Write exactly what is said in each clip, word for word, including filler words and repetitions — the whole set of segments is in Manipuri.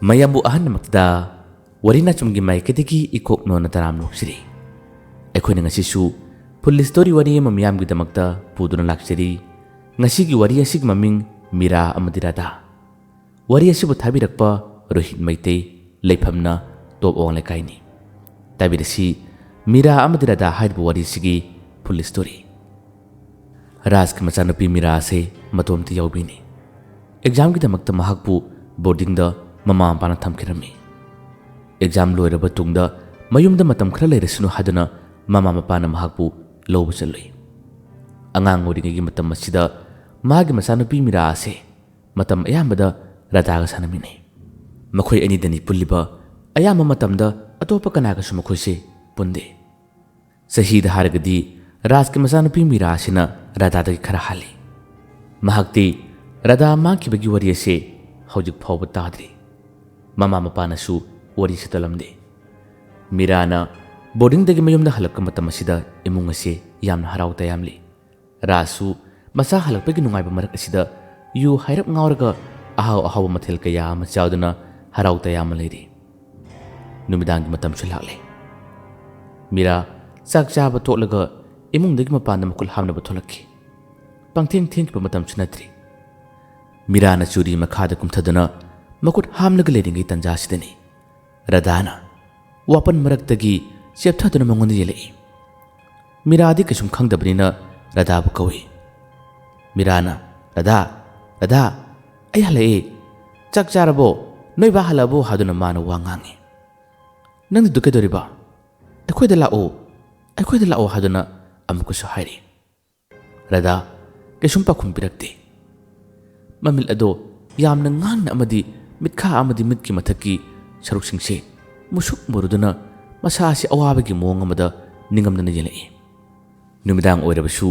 ꯃꯌꯥꯝꯕꯨ ꯑꯍꯟꯃꯛꯇꯗ ꯋꯥꯔꯤ ꯅꯥꯆꯨꯝꯒꯤ ꯃꯥꯏꯀꯩꯗꯒꯤ ꯏꯀꯣꯛ ꯅꯣꯟꯅ ꯇꯔꯥꯝ ꯅꯣꯛꯆꯔꯤ꯫ ꯑꯩꯈꯣꯏꯅ ꯉꯁꯤꯁꯨ ꯐꯨꯜ ꯁ꯭ꯇꯣꯔꯤ ꯋꯥꯔꯤ ꯑꯃ ꯃꯤꯌꯥꯝꯒꯤꯗꯃꯛꯇ ꯄꯨꯗꯨꯅ ꯂꯥꯛꯆꯔꯤ꯫ ꯉꯁꯤꯒꯤ ꯋꯥꯔꯤ ꯑꯁꯤꯒꯤ ꯃꯃꯤꯡ ꯃꯤꯔꯥ ꯑꯃꯗꯤ ꯔꯥꯙꯥ꯫ ꯋꯥꯔꯤ ꯑꯁꯤꯕꯨ ꯊꯥꯕꯤꯔꯛꯄ ꯔꯣꯍꯤꯠ ꯃꯩꯇꯩ, ꯂꯩꯐꯝꯅ ꯇꯣꯞ ꯑꯋꯥꯡ ꯂꯩꯀꯥꯏꯅꯤ꯫ ꯇꯥꯕꯤꯔꯁꯤ, ꯃꯤꯔꯥ ꯑꯃꯗꯤ ꯔꯥꯙꯥ ꯍꯥꯏꯔꯤꯕ ꯋꯥꯔꯤꯁꯤꯒꯤ ꯐꯨꯜ ꯁ꯭ꯇꯣꯔꯤ꯫ ꯔꯥꯖꯀꯤ ꯃꯆꯥꯅꯨꯄꯤ ꯃꯤꯔꯥ ꯑꯁꯤ ꯃꯇꯣꯝꯇ ꯌꯥꯎꯕꯤꯅꯤ꯫ ꯑꯦꯛꯖꯥꯝꯒꯤꯗꯃꯛꯇ ꯃꯍꯥꯛꯄꯨ ꯕꯣꯔꯗꯤꯡꯗ ꯃꯃꯥ ꯃꯄꯥꯅ ꯊꯝꯈꯤꯔꯝꯃꯤ꯫ ꯑꯦꯛꯖꯥꯝ ꯂꯣꯏꯔꯕ ꯇꯨꯡꯗ ꯃꯌꯨꯝꯗ ꯃꯇꯝ ꯈꯔ ꯂꯩꯔꯁꯅꯨ ꯍꯥꯏꯗꯨꯅ ꯃꯃꯥ ꯃꯄꯥꯅ ꯃꯍꯥꯛꯄꯨ ꯂꯧꯕ ꯆꯠꯂꯨꯏ꯫ ꯑꯉꯥꯡ ꯑꯣꯏꯔꯤꯉꯩꯒꯤ ꯃꯇꯝ ꯑꯁꯤꯗ ꯃꯥꯒꯤ ꯃꯆꯥꯅꯨꯄꯤ ꯃꯤꯔꯥ ꯑꯁꯤ ꯃꯇꯝ ꯑꯌꯥꯝꯕꯗ ꯔꯥꯙꯥꯒ ꯁꯥꯟꯅꯃꯤꯟꯅꯩ꯫ ꯃꯈꯣꯏ ꯑꯅꯤꯗꯅꯤ ꯄꯨꯜꯂꯤꯕ, ꯑꯌꯥꯝꯕ ꯃꯇꯝꯗ ꯑꯇꯣꯞꯄ ꯀꯅꯥꯒꯁꯨ ꯃꯈꯣꯏꯁꯦ ꯄꯨꯟꯗꯦ꯫ ꯆꯍꯤꯗ ꯍꯥꯏꯔꯒꯗꯤ ꯔꯥꯖꯀꯤ ꯃꯆꯥꯅꯨꯄꯤ ꯃꯤꯔꯥ ꯑꯁꯤꯅ ꯔꯥꯙꯥꯗꯒꯤ ꯈꯔ ꯍꯜꯂꯤ꯫ ꯃꯍꯥꯛꯇꯤ ꯔꯥꯙꯥ ꯃꯥꯡꯈꯤꯕꯒꯤ ꯋꯥꯔꯤ ꯑꯁꯤ ꯍꯧꯖꯤꯛ ꯐꯥꯎꯕ ꯇꯥꯗ꯭ꯔꯤ꯫ ꯃꯃꯥ ꯃꯄꯥꯅꯁꯨ ꯋꯥꯔꯤ ꯁꯠꯇꯂꯝꯗꯦ꯫ ꯃꯤꯔꯥꯅ ꯕꯣꯔꯗꯤꯡꯗꯒꯤ ꯃꯌꯨꯝꯗ ꯍꯜꯂꯛꯄ ꯃꯇꯝ ꯑꯁꯤꯗ ꯏꯃꯨꯡ ꯑꯁꯤ ꯌꯥꯝꯅ ꯍꯔꯥꯎ ꯇꯌꯥꯝꯂꯤ꯫ ꯔꯥꯖꯁꯨ ꯃꯆꯥ ꯍꯜꯂꯛꯄꯒꯤ ꯅꯨꯡꯉꯥꯏꯕ ꯃꯔꯛ ꯑꯁꯤꯗ ꯌꯨ ꯍꯥꯏꯔꯞ ꯉꯥꯎꯔꯒ ꯑꯍꯥꯎ ꯑꯍꯥꯎꯕ ꯃꯊꯦꯜ ꯀꯌꯥ ꯑꯃ ꯆꯥꯗꯨꯅ ꯍꯔꯥꯎ ꯇꯌꯥꯝꯅ ꯂꯩꯔꯤ꯫ ꯅꯨꯃꯤꯗꯥꯡꯒꯤ ꯃꯇꯝꯁꯨ ꯂꯥꯛꯂꯦ꯫ ꯃꯤꯔꯥ ꯆꯥꯛ ꯆꯥꯕ ꯇꯣꯛꯂꯒ ꯏꯃꯨꯡꯗꯒꯤ ꯃꯄꯥꯟꯗ ꯃꯈꯨꯠ ꯍꯥꯝꯅꯕ ꯊꯣꯛꯂꯛꯈꯤ꯫ ꯄꯪꯊꯦꯡ ꯊꯦꯡꯈꯤꯕ ꯃꯇꯝꯁꯨ ꯅꯠꯇ꯭ꯔꯤ꯫ ꯃꯤꯔꯥꯅ ꯆꯨꯔꯤ ꯃꯈꯥꯗ ꯀꯨꯝꯊꯗꯨꯅ ꯃꯈꯨꯠ ꯍꯥꯝꯂꯒ ꯂꯩꯔꯤꯉꯩ ꯇꯟꯖꯥꯁꯤꯗꯅꯤ ꯔꯥꯙꯥꯅ ꯋꯥꯄꯟ ꯃꯔꯛꯇꯒꯤ ꯆꯦꯞꯊꯗꯨꯅ ꯃꯉꯣꯟꯗ ꯌꯦꯜꯂꯛꯏ꯫ ꯃꯤꯔꯥꯗꯤ ꯀꯩꯁꯨꯝ ꯈꯪꯗꯕꯅꯤꯅ ꯔꯥꯙꯥꯕꯨ ꯀꯧꯏ꯫ ꯃꯤꯔꯥꯅ, "ꯔꯥꯙꯥ, ꯔꯥꯙꯥ, ꯑꯩ ꯍꯜꯂꯛꯑꯦ꯫ ꯆꯥꯛ ꯆꯥꯔꯕꯣ? ꯅꯣꯏ ꯕꯥ ꯍꯜꯂꯛꯑꯕꯣ?" ꯍꯥꯏꯗꯨꯅ ꯃꯥꯅ ꯋꯥ ꯉꯥꯡꯉꯤ꯫ "ꯅꯪꯗꯤ ꯀꯩꯗꯧꯔꯤꯕ? ꯑꯩꯈꯣꯏꯗ ꯂꯥꯛꯑꯣ, ꯑꯩꯈꯣꯏꯗ ꯂꯥꯛꯑꯣ" ꯍꯥꯏꯗꯨꯅ ꯑꯃꯨꯛꯀꯁꯨ ꯍꯥꯏꯔꯤ꯫ ꯔꯥꯙꯥ ꯀꯩꯁꯨꯝ ꯄꯥꯎꯈꯨꯝ ꯄꯤꯔꯛꯇꯦ꯫ ꯃꯃꯤꯠ ꯑꯗꯣ ꯌꯥꯝꯅ ꯉꯥꯡꯅ ꯑꯃꯗꯤ ꯃꯤꯠꯈꯥ ꯑꯃꯗꯤ ꯃꯤꯠꯀꯤ ꯃꯊꯛꯀꯤ ꯁꯔꯨꯛꯁꯤꯡꯁꯦ ꯃꯨꯁꯨꯛ ꯃꯨꯔꯨꯗꯨꯅ ꯃꯁꯥ ꯑꯁꯤ ꯑꯋꯥꯕꯒꯤ ꯃꯑꯣꯡ ꯑꯃꯗ ꯅꯤꯡꯉꯝꯗꯅ ꯌꯦꯡꯂꯛꯏ꯫ ꯅꯨꯃꯤꯗꯥꯡ ꯑꯣꯏꯔꯕꯁꯨ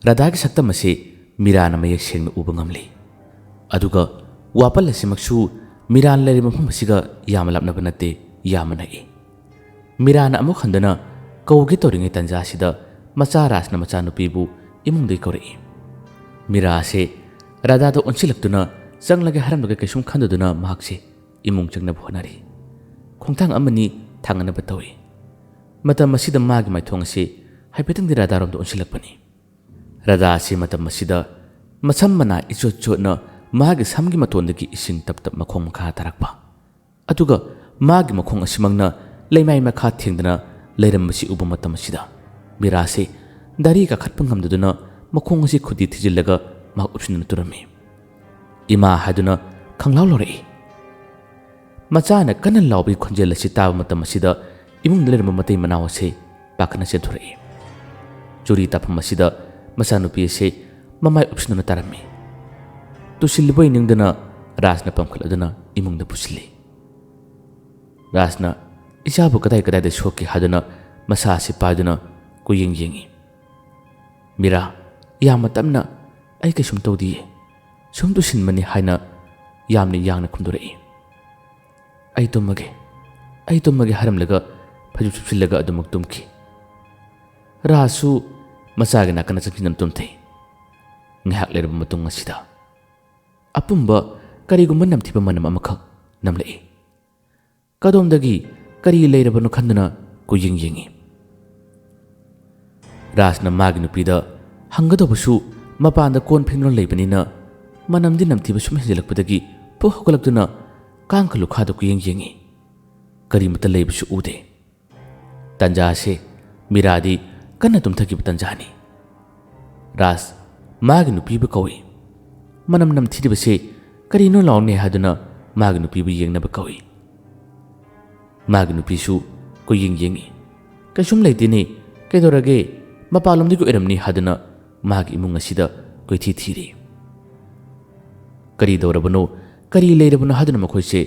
ꯔꯥꯙꯥꯒꯤ ꯁꯛꯇꯝ ꯑꯁꯤ ꯃꯤꯔꯥꯅ ꯃꯌꯦꯛ ꯁꯦꯡꯅ ꯎꯕ ꯉꯝꯂꯤ꯫ ꯑꯗꯨꯒ ꯋꯥꯄꯜ ꯑꯁꯤꯃꯛꯁꯨ ꯃꯤꯔꯥꯅ ꯂꯩꯔꯤꯕ ꯃꯐꯝ ꯑꯁꯤꯒ ꯌꯥꯝꯅ ꯂꯥꯞꯅꯕ ꯅꯠꯇꯦ, ꯌꯥꯝꯅ ꯅꯛꯏ꯫ ꯃꯤꯔꯥꯅ ꯑꯃꯨꯛ ꯍꯟꯗꯨꯅ ꯀꯧꯒꯦ ꯇꯧꯔꯤꯉꯩ ꯇꯟꯖꯥ ꯑꯁꯤꯗ ꯃꯆꯥ ꯔꯥꯖꯅ ꯃꯆꯥꯅꯨꯄꯤꯕꯨ ꯏꯃꯨꯡꯗꯒꯤ ꯀꯧꯔꯛꯏ꯫ ꯃꯤꯔꯥ ꯑꯁꯤ ꯔꯥꯙꯥꯗ ꯑꯣꯟꯁꯤꯜꯂꯛꯇꯨꯅ ꯆꯪꯂꯒꯦ ꯍꯥꯏꯔꯝꯂꯒ ꯀꯩꯁꯨꯝ ꯈꯟꯗꯗꯨꯅ ꯃꯍꯥꯛꯁꯦ ꯏꯃꯨꯡ ꯆꯪꯅꯕ ꯍꯣꯠꯅꯔꯤ꯫ ꯈꯣꯡꯊꯥꯡ ꯑꯃꯅꯤ ꯊꯥꯡꯅꯅꯕ ꯇꯧꯏ꯫ ꯃꯇꯝ ꯑꯁꯤꯗ ꯃꯥꯒꯤ ꯃꯥꯏꯊꯣꯡ ꯑꯁꯤ ꯍꯥꯏꯐꯦꯠꯇꯪꯗꯤ ꯔꯥꯙꯥꯔꯣꯝꯗ ꯑꯣꯟꯁꯤꯜꯂꯛꯄꯅꯤ꯫ ꯔꯥꯙꯥ ꯑꯁꯤ ꯃꯇꯝ ꯑꯁꯤꯗ ꯃꯁꯝ ꯃꯅꯥ ꯏꯆꯣꯠ ꯆꯣꯠꯅ ꯃꯥꯒꯤ ꯁꯝꯒꯤ ꯃꯇꯣꯟꯗꯒꯤ ꯏꯁꯤꯡ ꯇꯞ ꯇꯞ ꯃꯈꯣꯡ ꯃꯈꯥ ꯇꯥꯔꯛꯄ, ꯑꯗꯨꯒ ꯃꯥꯒꯤ ꯃꯈꯣꯡ ꯑꯁꯤꯃꯛꯅ ꯂꯩꯃꯥꯏ ꯃꯈꯥ ꯊꯦꯡꯗꯅ ꯂꯩꯔꯝꯕꯁꯤ ꯎꯕ ꯃꯇꯝ ꯑꯁꯤꯗ ꯃꯤꯔꯥꯁꯤ ꯗꯥꯔꯤ ꯀꯥꯈꯠꯄ ꯉꯝꯗꯗꯨꯅ ꯃꯈꯣꯡ ꯑꯁꯤ ꯈꯨꯗꯤ ꯊꯤꯖꯤꯜꯂꯒ ꯃꯍꯥꯛ ꯎꯞꯁꯤꯟꯗꯨꯅ ꯇꯨꯔꯝꯃꯤ꯫ "ꯏꯃꯥ" ꯍꯥꯏꯗꯨꯅ ꯈꯪꯂꯥꯎ ꯂꯧꯔꯛꯏ꯫ ꯃꯆꯥꯅ ꯀꯟꯅ ꯂꯥꯎꯕꯒꯤ ꯈꯣꯟꯖꯦꯜ ꯑꯁꯤ ꯇꯥꯕ ꯃꯇꯝ ꯑꯁꯤꯗ ꯏꯃꯨꯡꯗ ꯂꯩꯔꯝꯕ ꯃꯇꯩ ꯃꯅꯥꯎ ꯑꯁꯤ ꯄꯥꯈꯠꯅ ꯆꯦꯟꯊꯣꯔꯛꯏ꯫ ꯆꯨꯔꯤ ꯇꯥꯐꯝ ꯑꯁꯤꯗ ꯃꯆꯥꯅꯨꯄꯤ ꯑꯁꯤ ꯃꯃꯥꯏ ꯎꯞꯁꯤꯟꯗꯨꯅ ꯇꯥꯔꯝꯃꯤ꯫ ꯇꯨꯁꯤꯜꯂꯤꯕꯣꯏ ꯅꯤꯡꯗꯅ ꯔꯥꯖꯅ ꯄꯝꯈꯠꯂꯗꯨꯅ ꯏꯃꯨꯡꯗ ꯄꯨꯁꯤꯜꯂꯤ꯫ ꯔꯥꯖꯅ ꯏꯆꯥꯕꯨ ꯀꯗꯥꯏ ꯀꯗꯥꯏꯗ ꯁꯣꯛꯀꯦ ꯍꯥꯏꯗꯨꯅ ꯃꯁꯥ ꯑꯁꯤ ꯄꯥꯏꯗꯨꯅ ꯀꯣꯏꯌꯦꯡ ꯌꯦꯡꯏ꯫ ꯃꯤꯔꯥ ꯌꯥꯝꯅ ꯇꯞꯅ "ꯑꯩ ꯀꯩꯁꯨꯝ ꯇꯧꯗꯤꯌꯦ, ꯁꯨꯝ ꯇꯨꯁꯤꯟꯕꯅꯤ" ꯍꯥꯏꯅ ꯌꯥꯝꯅ ꯌꯥꯡꯅ ꯈꯨꯝꯗꯣꯔꯛꯏ꯫ "ꯑꯩ ꯇꯨꯝꯃꯒꯦ, ꯑꯩ ꯇꯨꯝꯃꯒꯦ" ꯍꯥꯏꯔꯝꯂꯒ ꯐꯩꯖꯨꯞ ꯁꯨꯞꯆꯤꯜꯂꯒ ꯑꯗꯨꯃꯛ ꯇꯨꯝꯈꯤ꯫ ꯔꯥꯖꯁꯨ ꯃꯆꯥꯒꯤ ꯅꯥꯀꯟꯗ ꯆꯪꯁꯤꯟꯗꯨꯅ ꯇꯨꯝꯊꯩ꯫ ꯉꯥꯏꯍꯥꯛ ꯂꯩꯔꯕ ꯃꯇꯨꯡ ꯑꯁꯤꯗ ꯑꯄꯨꯝꯕ ꯀꯔꯤꯒꯨꯝꯕ ꯅꯝꯊꯤꯕ ꯃꯅꯝ ꯑꯃꯈꯛ ꯅꯝꯂꯛꯏ꯫ ꯀꯗꯣꯝꯗꯒꯤ ꯀꯔꯤ ꯂꯩꯔꯕꯅꯣ ꯈꯟꯗꯨꯅ ꯀꯣꯏꯌꯦꯡ ꯌꯦꯡꯏ꯫ ꯔꯥꯖꯅ ꯃꯥꯒꯤ ꯅꯨꯄꯤꯗ ꯍꯪꯒꯗꯧꯕꯁꯨ ꯃꯄꯥꯟꯗ ꯀꯣꯟ ꯐꯦꯡꯗꯨꯅ ꯂꯩꯕꯅꯤꯅ ꯃꯅꯝꯗꯤ ꯅꯝꯊꯤꯕ ꯁꯨꯝ ꯍꯦꯟꯖꯤꯜꯂꯛꯄꯗꯒꯤ ꯄꯨꯛ ꯍꯧꯒꯠꯂꯛꯇꯨꯅ ꯀꯥꯡꯈ ꯂꯨꯈꯥꯗ ꯀꯣꯏꯌꯦꯡ ꯌꯦꯡꯏ꯫ ꯀꯔꯤꯃꯠꯇ ꯂꯩꯕꯁꯨ ꯎꯗꯦ꯫ ꯇꯟꯖꯥꯁꯦ ꯃꯤꯔꯥꯗꯤ ꯀꯟꯅ ꯇꯨꯝꯊꯈꯤꯕ ꯇꯟꯖꯥꯅꯤ꯫ ꯔꯥꯖ ꯃꯥꯒꯤ ꯅꯨꯄꯤꯕꯨ ꯀꯧꯏ꯫ ꯃꯅꯝ ꯅꯝꯊꯤꯔꯤꯕꯁꯦ ꯀꯔꯤꯅꯣ ꯂꯥꯎꯅꯦ ꯍꯥꯏꯗꯨꯅ ꯃꯥꯒꯤ ꯅꯨꯄꯤꯕꯨ ꯌꯦꯡꯅꯕ ꯀꯧꯏ꯫ ꯃꯥꯒꯤ ꯅꯨꯄꯤꯁꯨ ꯀꯣꯏꯌꯦꯡ ꯌꯦꯡꯏ꯫ "ꯀꯩꯁꯨꯝ ꯂꯩꯇꯦꯅꯦ, ꯀꯩꯗꯧꯔꯒꯦ? ꯃꯄꯥꯟꯂꯣꯝꯗꯒꯤ ꯑꯣꯏꯔꯝꯅꯤ" ꯍꯥꯏꯗꯨꯅ ꯃꯥꯒꯤ ꯏꯃꯨꯡ ꯑꯁꯤꯗ ꯀꯣꯏꯊꯤ ꯊꯤꯔꯤ꯫ ꯀꯔꯤ ꯇꯧꯔꯕꯅꯣ, ꯀꯔꯤ ꯂꯩꯔꯕꯅꯣ ꯍꯥꯏꯗꯨꯅ ꯃꯈꯣꯏꯁꯦ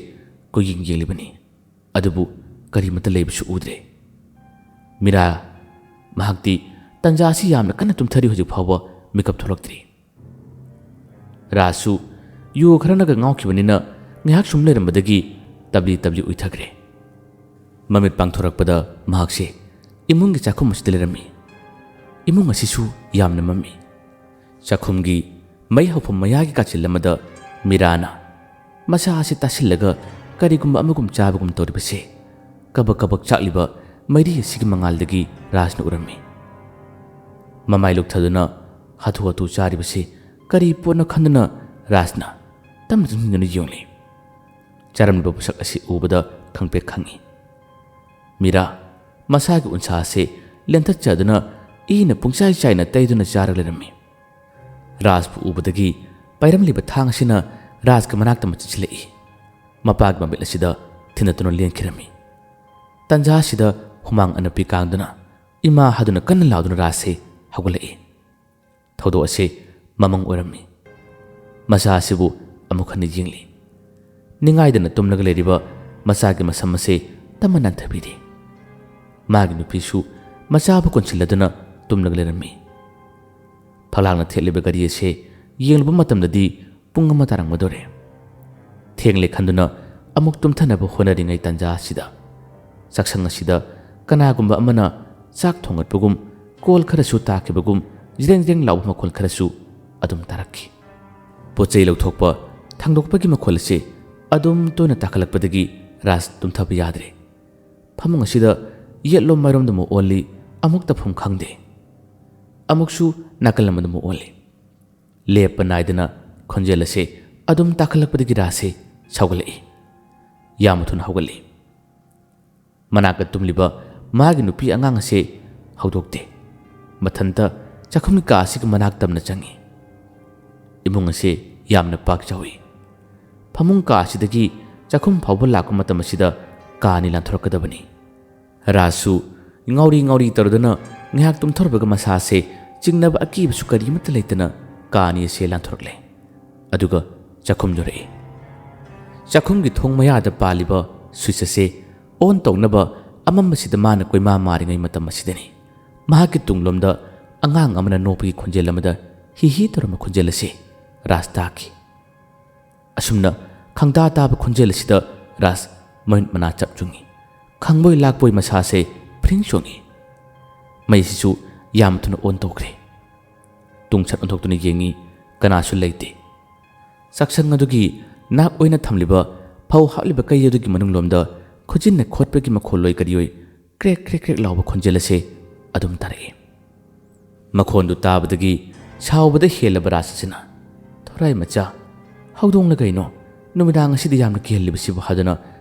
ꯀꯣꯏꯌꯦꯡ ꯌꯦꯡꯂꯤꯕꯅꯤ꯫ ꯑꯗꯨꯕꯨ ꯀꯔꯤꯃꯠꯇ ꯂꯩꯕꯁꯨ ꯎꯗ꯭ꯔꯦ꯫ ꯃꯤꯔꯥ ꯃꯍꯥꯛꯇꯤ ꯇꯟꯖꯥ ꯑꯁꯤ ꯌꯥꯝꯅ ꯀꯟꯅ ꯇꯨꯝꯊꯔꯤ, ꯍꯧꯖꯤꯛ ꯐꯥꯎꯕ ꯃꯤꯀꯞ ꯊꯣꯛꯂꯛꯇ꯭ꯔꯤ꯫ ꯔꯥꯖꯁꯨ ꯌꯨ ꯈꯔꯅꯒ ꯉꯥꯎꯈꯤꯕꯅꯤꯅ ꯉꯥꯏꯍꯥꯛ ꯁꯨꯝ ꯂꯩꯔꯝꯕꯗꯒꯤ ꯇꯞꯂꯤ ꯇꯞꯂꯤ ꯎꯏꯊꯈ꯭ꯔꯦ꯫ ꯃꯃꯤꯠ ꯄꯥꯡꯊꯣꯔꯛꯄꯗ ꯃꯍꯥꯛꯁꯦ ꯏꯃꯨꯡꯒꯤ ꯆꯥꯛꯈꯨꯝ ꯑꯁꯤꯗ ꯂꯩꯔꯝꯃꯤ꯫ ꯏꯃꯨꯡ ꯑꯁꯤꯁꯨ ꯌꯥꯝꯅ ꯃꯝꯃꯤ꯫ ꯆꯥꯛꯈꯨꯝꯒꯤ ꯃꯩ ꯍꯧꯐꯝ ꯃꯌꯥꯒꯤ ꯀꯥꯆꯤꯜ ꯑꯃꯗ ꯃꯤꯔꯥꯅ ꯃꯁꯥ ꯑꯁꯤ ꯇꯥꯁꯤꯜꯂꯒ ꯀꯔꯤꯒꯨꯝꯕ ꯑꯃꯒꯨꯝ ꯆꯥꯕꯒꯨꯝ ꯇꯧꯔꯤꯕꯁꯦ ꯀꯕꯛ ꯀꯕꯛ ꯆꯥꯛꯂꯤꯕ ꯃꯩꯔꯤ ꯑꯁꯤꯒꯤ ꯃꯉꯥꯜꯗꯒꯤ ꯔꯥꯖꯅ ꯎꯔꯝꯃꯤ꯫ ꯃꯃꯥꯏ ꯂꯨꯛꯊꯗꯨꯅ ꯍꯥꯊꯨ ꯍꯥꯊꯨ ꯆꯥꯔꯤꯕꯁꯤ ꯀꯔꯤ ꯄꯣꯠꯅꯣ ꯈꯟꯗꯨꯅ ꯔꯥꯖꯅ ꯇꯞꯅ ꯆꯪꯁꯤꯟꯗꯨꯅ ꯌꯦꯡꯂꯤ꯫ ꯆꯥꯔꯝꯂꯤꯕ ꯄꯣꯠꯁꯛ ꯑꯁꯤ ꯎꯕꯗ ꯈꯪꯄ꯭ꯔꯦꯛ ꯈꯪꯏ꯫ ꯃꯤꯔꯥ, ꯃꯁꯥꯒꯤ ꯎꯟꯁꯥ ꯑꯁꯤ ꯂꯦꯟꯊꯠꯆꯗꯨꯅ ꯏꯅ ꯄꯨꯡꯆꯥꯏ ꯆꯥꯏꯅ ꯇꯩꯗꯨꯅ ꯆꯥꯔꯒ ꯂꯩꯔꯝꯃꯤ꯫ ꯔꯥꯖꯄꯨ ꯎꯕꯗꯒꯤ ꯄꯥꯏꯔꯝꯂꯤꯕ ꯊꯥꯡ ꯑꯁꯤꯅ ꯔꯥꯖꯀꯤ ꯃꯅꯥꯛꯇ ꯑꯃ ꯆꯠꯁꯤꯜꯂꯛꯏ꯫ ꯃꯄꯥꯒꯤ ꯃꯃꯤꯠ ꯑꯁꯤꯗ ꯊꯤꯟꯅꯗꯨꯅ ꯂꯦꯟꯈꯤꯔꯝꯃꯤ꯫ ꯇꯟꯖꯥ ꯑꯁꯤꯗ ꯍꯨꯃꯥꯡ ꯑꯅꯞꯄꯤ ꯀꯥꯡꯗꯨꯅ ꯏꯃꯥ ꯍꯥꯏꯗꯨꯅ ꯀꯟꯅ ꯂꯥꯎꯗꯨꯅ ꯔꯥꯖꯁꯦ ꯍꯧꯒꯠꯂꯛꯏ꯫ ꯊꯧꯗꯣꯛ ꯑꯁꯤ ꯃꯃꯪ ꯑꯣꯏꯔꯝꯃꯤ꯫ ꯃꯆꯥ ꯑꯁꯤꯕꯨ ꯑꯃꯨꯛ ꯍꯟꯅ ꯌꯦꯡꯂꯤ꯫ ꯅꯤꯡꯉꯥꯏꯗꯅ ꯇꯨꯝꯂꯒ ꯂꯩꯔꯤꯕ ꯃꯆꯥꯒꯤ ꯃꯁꯝ ꯑꯁꯤ ꯇꯞꯅ ꯅꯥꯟꯊꯕꯤꯔꯤ꯫ ꯃꯥꯒꯤ ꯅꯨꯄꯤꯁꯨ ꯃꯆꯥꯕꯨ ꯀꯣꯟꯁꯤꯜꯂꯗꯨꯅ ꯇꯨꯝꯂꯒ ꯂꯩꯔꯝꯃꯤ꯫ ꯐꯛꯂꯥꯡꯅ ꯊꯦꯠꯂꯤꯕ ꯘꯔꯤ ꯑꯁꯤ ꯌꯦꯡꯂꯨꯕ ꯃꯇꯝꯗꯗꯤ ꯄꯨꯡ ꯑꯃ ꯇꯥꯔꯝꯒꯗꯧꯔꯦ꯫ ꯊꯦꯡꯂꯦ ꯈꯟꯗꯨꯅ ꯑꯃꯨꯛ ꯇꯨꯝꯊꯅꯕ ꯍꯣꯠꯅꯔꯤꯉꯩ ꯇꯥꯟꯖꯥ ꯑꯁꯤꯗ ꯆꯥꯛꯁꯪ ꯑꯁꯤꯗ ꯀꯅꯥꯒꯨꯝꯕ ꯑꯃꯅ ꯆꯥꯛ ꯊꯣꯡꯒꯠꯄꯒꯨꯝ, ꯀꯣꯜ ꯈꯔꯁꯨ ꯇꯥꯈꯤꯕꯒꯨꯝ, ꯖ꯭ꯔꯦꯡ ꯖ꯭ꯔꯦꯡ ꯂꯥꯎꯕ ꯃꯈꯣꯜ ꯈꯔꯁꯨ ꯑꯗꯨꯝ ꯇꯥꯔꯛꯈꯤ꯫ ꯄꯣꯠ ꯆꯩ ꯂꯧꯊꯣꯛꯄ, ꯊꯥꯡꯗꯣꯛꯄꯒꯤ ꯃꯈꯣꯜ ꯑꯁꯤ ꯑꯗꯨꯝ ꯇꯣꯏꯅ ꯇꯥꯈꯠꯂꯛꯄꯗꯒꯤ ꯔꯥꯖ ꯇꯨꯝꯊꯕ ꯌꯥꯗ꯭ꯔꯦ꯫ ꯐꯃꯨꯡ ꯑꯁꯤꯗ ꯌꯦꯠꯂꯣꯝ ꯃꯥꯏꯔꯣꯝꯗ ꯑꯃꯨꯛ ꯑꯣꯜꯂꯤ, ꯑꯃꯨꯛ ꯇꯧꯐꯝ ꯈꯪꯗꯦ꯫ ꯑꯃꯨꯛꯁꯨ ꯅꯥꯀꯜ ꯑꯃꯗ ꯑꯃꯨꯛ ꯑꯣꯜꯂꯤ꯫ ꯂꯦꯞꯄ ꯅꯥꯏꯗꯅ ꯈꯣꯟꯖꯦꯜ ꯑꯁꯤ ꯑꯗꯨꯝ ꯇꯥꯈꯠꯂꯛꯄꯗꯒꯤ ꯔꯥꯖꯁꯤ ꯁꯥꯎꯒꯠꯂꯛꯏ꯫ ꯌꯥꯝꯅ ꯊꯨꯅ ꯍꯧꯒꯠꯂꯤ꯫ ꯃꯅꯥꯛꯇ ꯇꯨꯝꯂꯤꯕ ꯃꯥꯒꯤ ꯅꯨꯄꯤ ꯑꯉꯥꯡ ꯑꯁꯤ ꯍꯧꯗꯣꯛꯇꯦ꯫ ꯃꯊꯟꯇ ꯆꯥꯛꯈꯨꯝꯒꯤ ꯀꯥ ꯑꯁꯤꯒꯤ ꯃꯅꯥꯛ ꯇꯝꯅ ꯆꯪꯏ꯫ ꯏꯃꯨꯡ ꯑꯁꯤ ꯌꯥꯝꯅ ꯄꯥꯛ ꯆꯥꯎꯏ꯫ ꯐꯃꯨꯡ ꯀꯥ ꯑꯁꯤꯗꯒꯤ ꯆꯥꯛꯈꯨꯝ ꯐꯥꯎꯕ ꯂꯥꯛꯄ ꯃꯇꯝ ꯑꯁꯤꯗ ꯀꯥ ꯑꯅꯤ ꯂꯥꯟꯊꯣꯔꯛꯀꯗꯕꯅꯤ꯫ ꯔꯥꯖꯁꯨ ꯉꯥꯎꯔꯤ ꯉꯥꯎꯔꯤ ꯇꯧꯔꯗꯨꯅ ꯉꯥꯏꯍꯥꯛ ꯇꯨꯝꯊꯣꯔꯛꯄꯒ ꯃꯁꯥꯁꯦ ꯆꯤꯡꯅꯕ ꯑꯀꯤꯕꯁꯨ ꯀꯔꯤꯃꯠꯇ ꯂꯩꯇꯅ ꯀꯥ ꯑꯅꯤ ꯑꯁꯦ ꯂꯥꯟꯊꯣꯔꯛꯂꯦ꯫ ꯑꯗꯨꯒ ꯆꯥꯛꯈꯨꯝ ꯌꯧꯔꯛꯏ꯫ ꯆꯥꯛꯈꯨꯝꯒꯤ ꯊꯣꯡ ꯃꯌꯥꯗ ꯄꯥꯜꯂꯤꯕ ꯁ꯭ꯋꯤꯆ ꯑꯁꯦ ꯑꯣꯟ ꯇꯧꯅꯕ ꯑꯃꯝꯕꯁꯤꯗ ꯃꯥꯅ ꯀꯣꯏꯃꯥ ꯃꯥꯔꯤꯉꯩ ꯃꯇꯝ ꯑꯁꯤꯗꯅꯤ ꯃꯍꯥꯛꯀꯤ ꯇꯨꯡꯂꯣꯝꯗ ꯑꯉꯥꯡ ꯑꯃꯅ ꯅꯣꯛꯄꯒꯤ ꯈꯣꯟꯖꯦꯜ ꯑꯃꯗ ꯍꯤ ꯍꯤ ꯇꯧꯔꯝꯕ ꯈꯣꯟꯖꯦꯜ ꯑꯁꯤ ꯔꯥꯖ ꯇꯥꯈꯤ꯫ ꯑꯁꯨꯝꯅ ꯈꯪꯇꯥ ꯇꯥꯕ ꯈꯣꯟꯖꯦꯜ ꯑꯁꯤꯗ ꯔꯥꯖ ꯃꯃꯤꯠ ꯃꯅꯥ ꯆꯞ ꯆꯨꯡꯉꯤ꯫ ꯈꯪꯕꯣꯏ ꯂꯥꯛꯄꯣꯏ ꯃꯁꯥꯁꯦ ꯐ꯭ꯔꯤꯡ ꯆꯣꯡꯉꯤ꯫ ꯃꯩꯁꯤꯁꯨ ꯌꯥꯝ ꯊꯨꯅ ꯑꯣꯟ ꯇꯧꯈ꯭ꯔꯦ꯫ ꯇꯨꯡꯁꯠ ꯑꯣꯟꯊꯣꯛꯇꯨꯅ ꯌꯦꯡꯉꯤ, ꯀꯅꯥꯁꯨ ꯂꯩꯇꯦ꯫ ꯆꯥꯛꯁꯪ ꯑꯗꯨꯒꯤ ꯅꯥꯛ ꯑꯣꯏꯅ ꯊꯝꯂꯤꯕ ꯐꯧ ꯍꯥꯞꯂꯤꯕ ꯀꯩ ꯑꯗꯨꯒꯤ ꯃꯅꯨꯡꯂꯣꯝꯗ ꯈꯨꯖꯤꯟꯅ ꯈꯣꯠꯄꯒꯤ ꯃꯈꯣꯜꯂꯣꯏ ꯀꯔꯤꯑꯣꯏ ꯀ꯭ꯔꯦꯛ ꯀ꯭ꯔꯦꯛ ꯀ꯭ꯔꯦꯛ ꯂꯥꯎꯕ ꯈꯣꯟꯖꯦꯜ ꯑꯁꯦ ꯑꯗꯨꯝ ꯇꯥꯔꯛꯏ꯫ ꯃꯈꯣꯟꯗꯨ ꯇꯥꯕꯗꯒꯤ ꯁꯥꯎꯕꯗ ꯍꯦꯜꯂꯕ ꯔꯥꯖ ꯑꯁꯤꯅ, "ꯊꯣꯔꯥꯏ ꯃꯆꯥ, ꯍꯧꯗꯣꯡꯂ ꯀꯩꯅꯣ? ꯅꯨꯃꯤꯗꯥꯡ ꯑꯁꯤꯗ ꯌꯥꯝꯅ ꯀꯤꯍꯜꯂꯤꯕꯁꯤꯕꯨ?" ꯍꯥꯏꯗꯨꯅ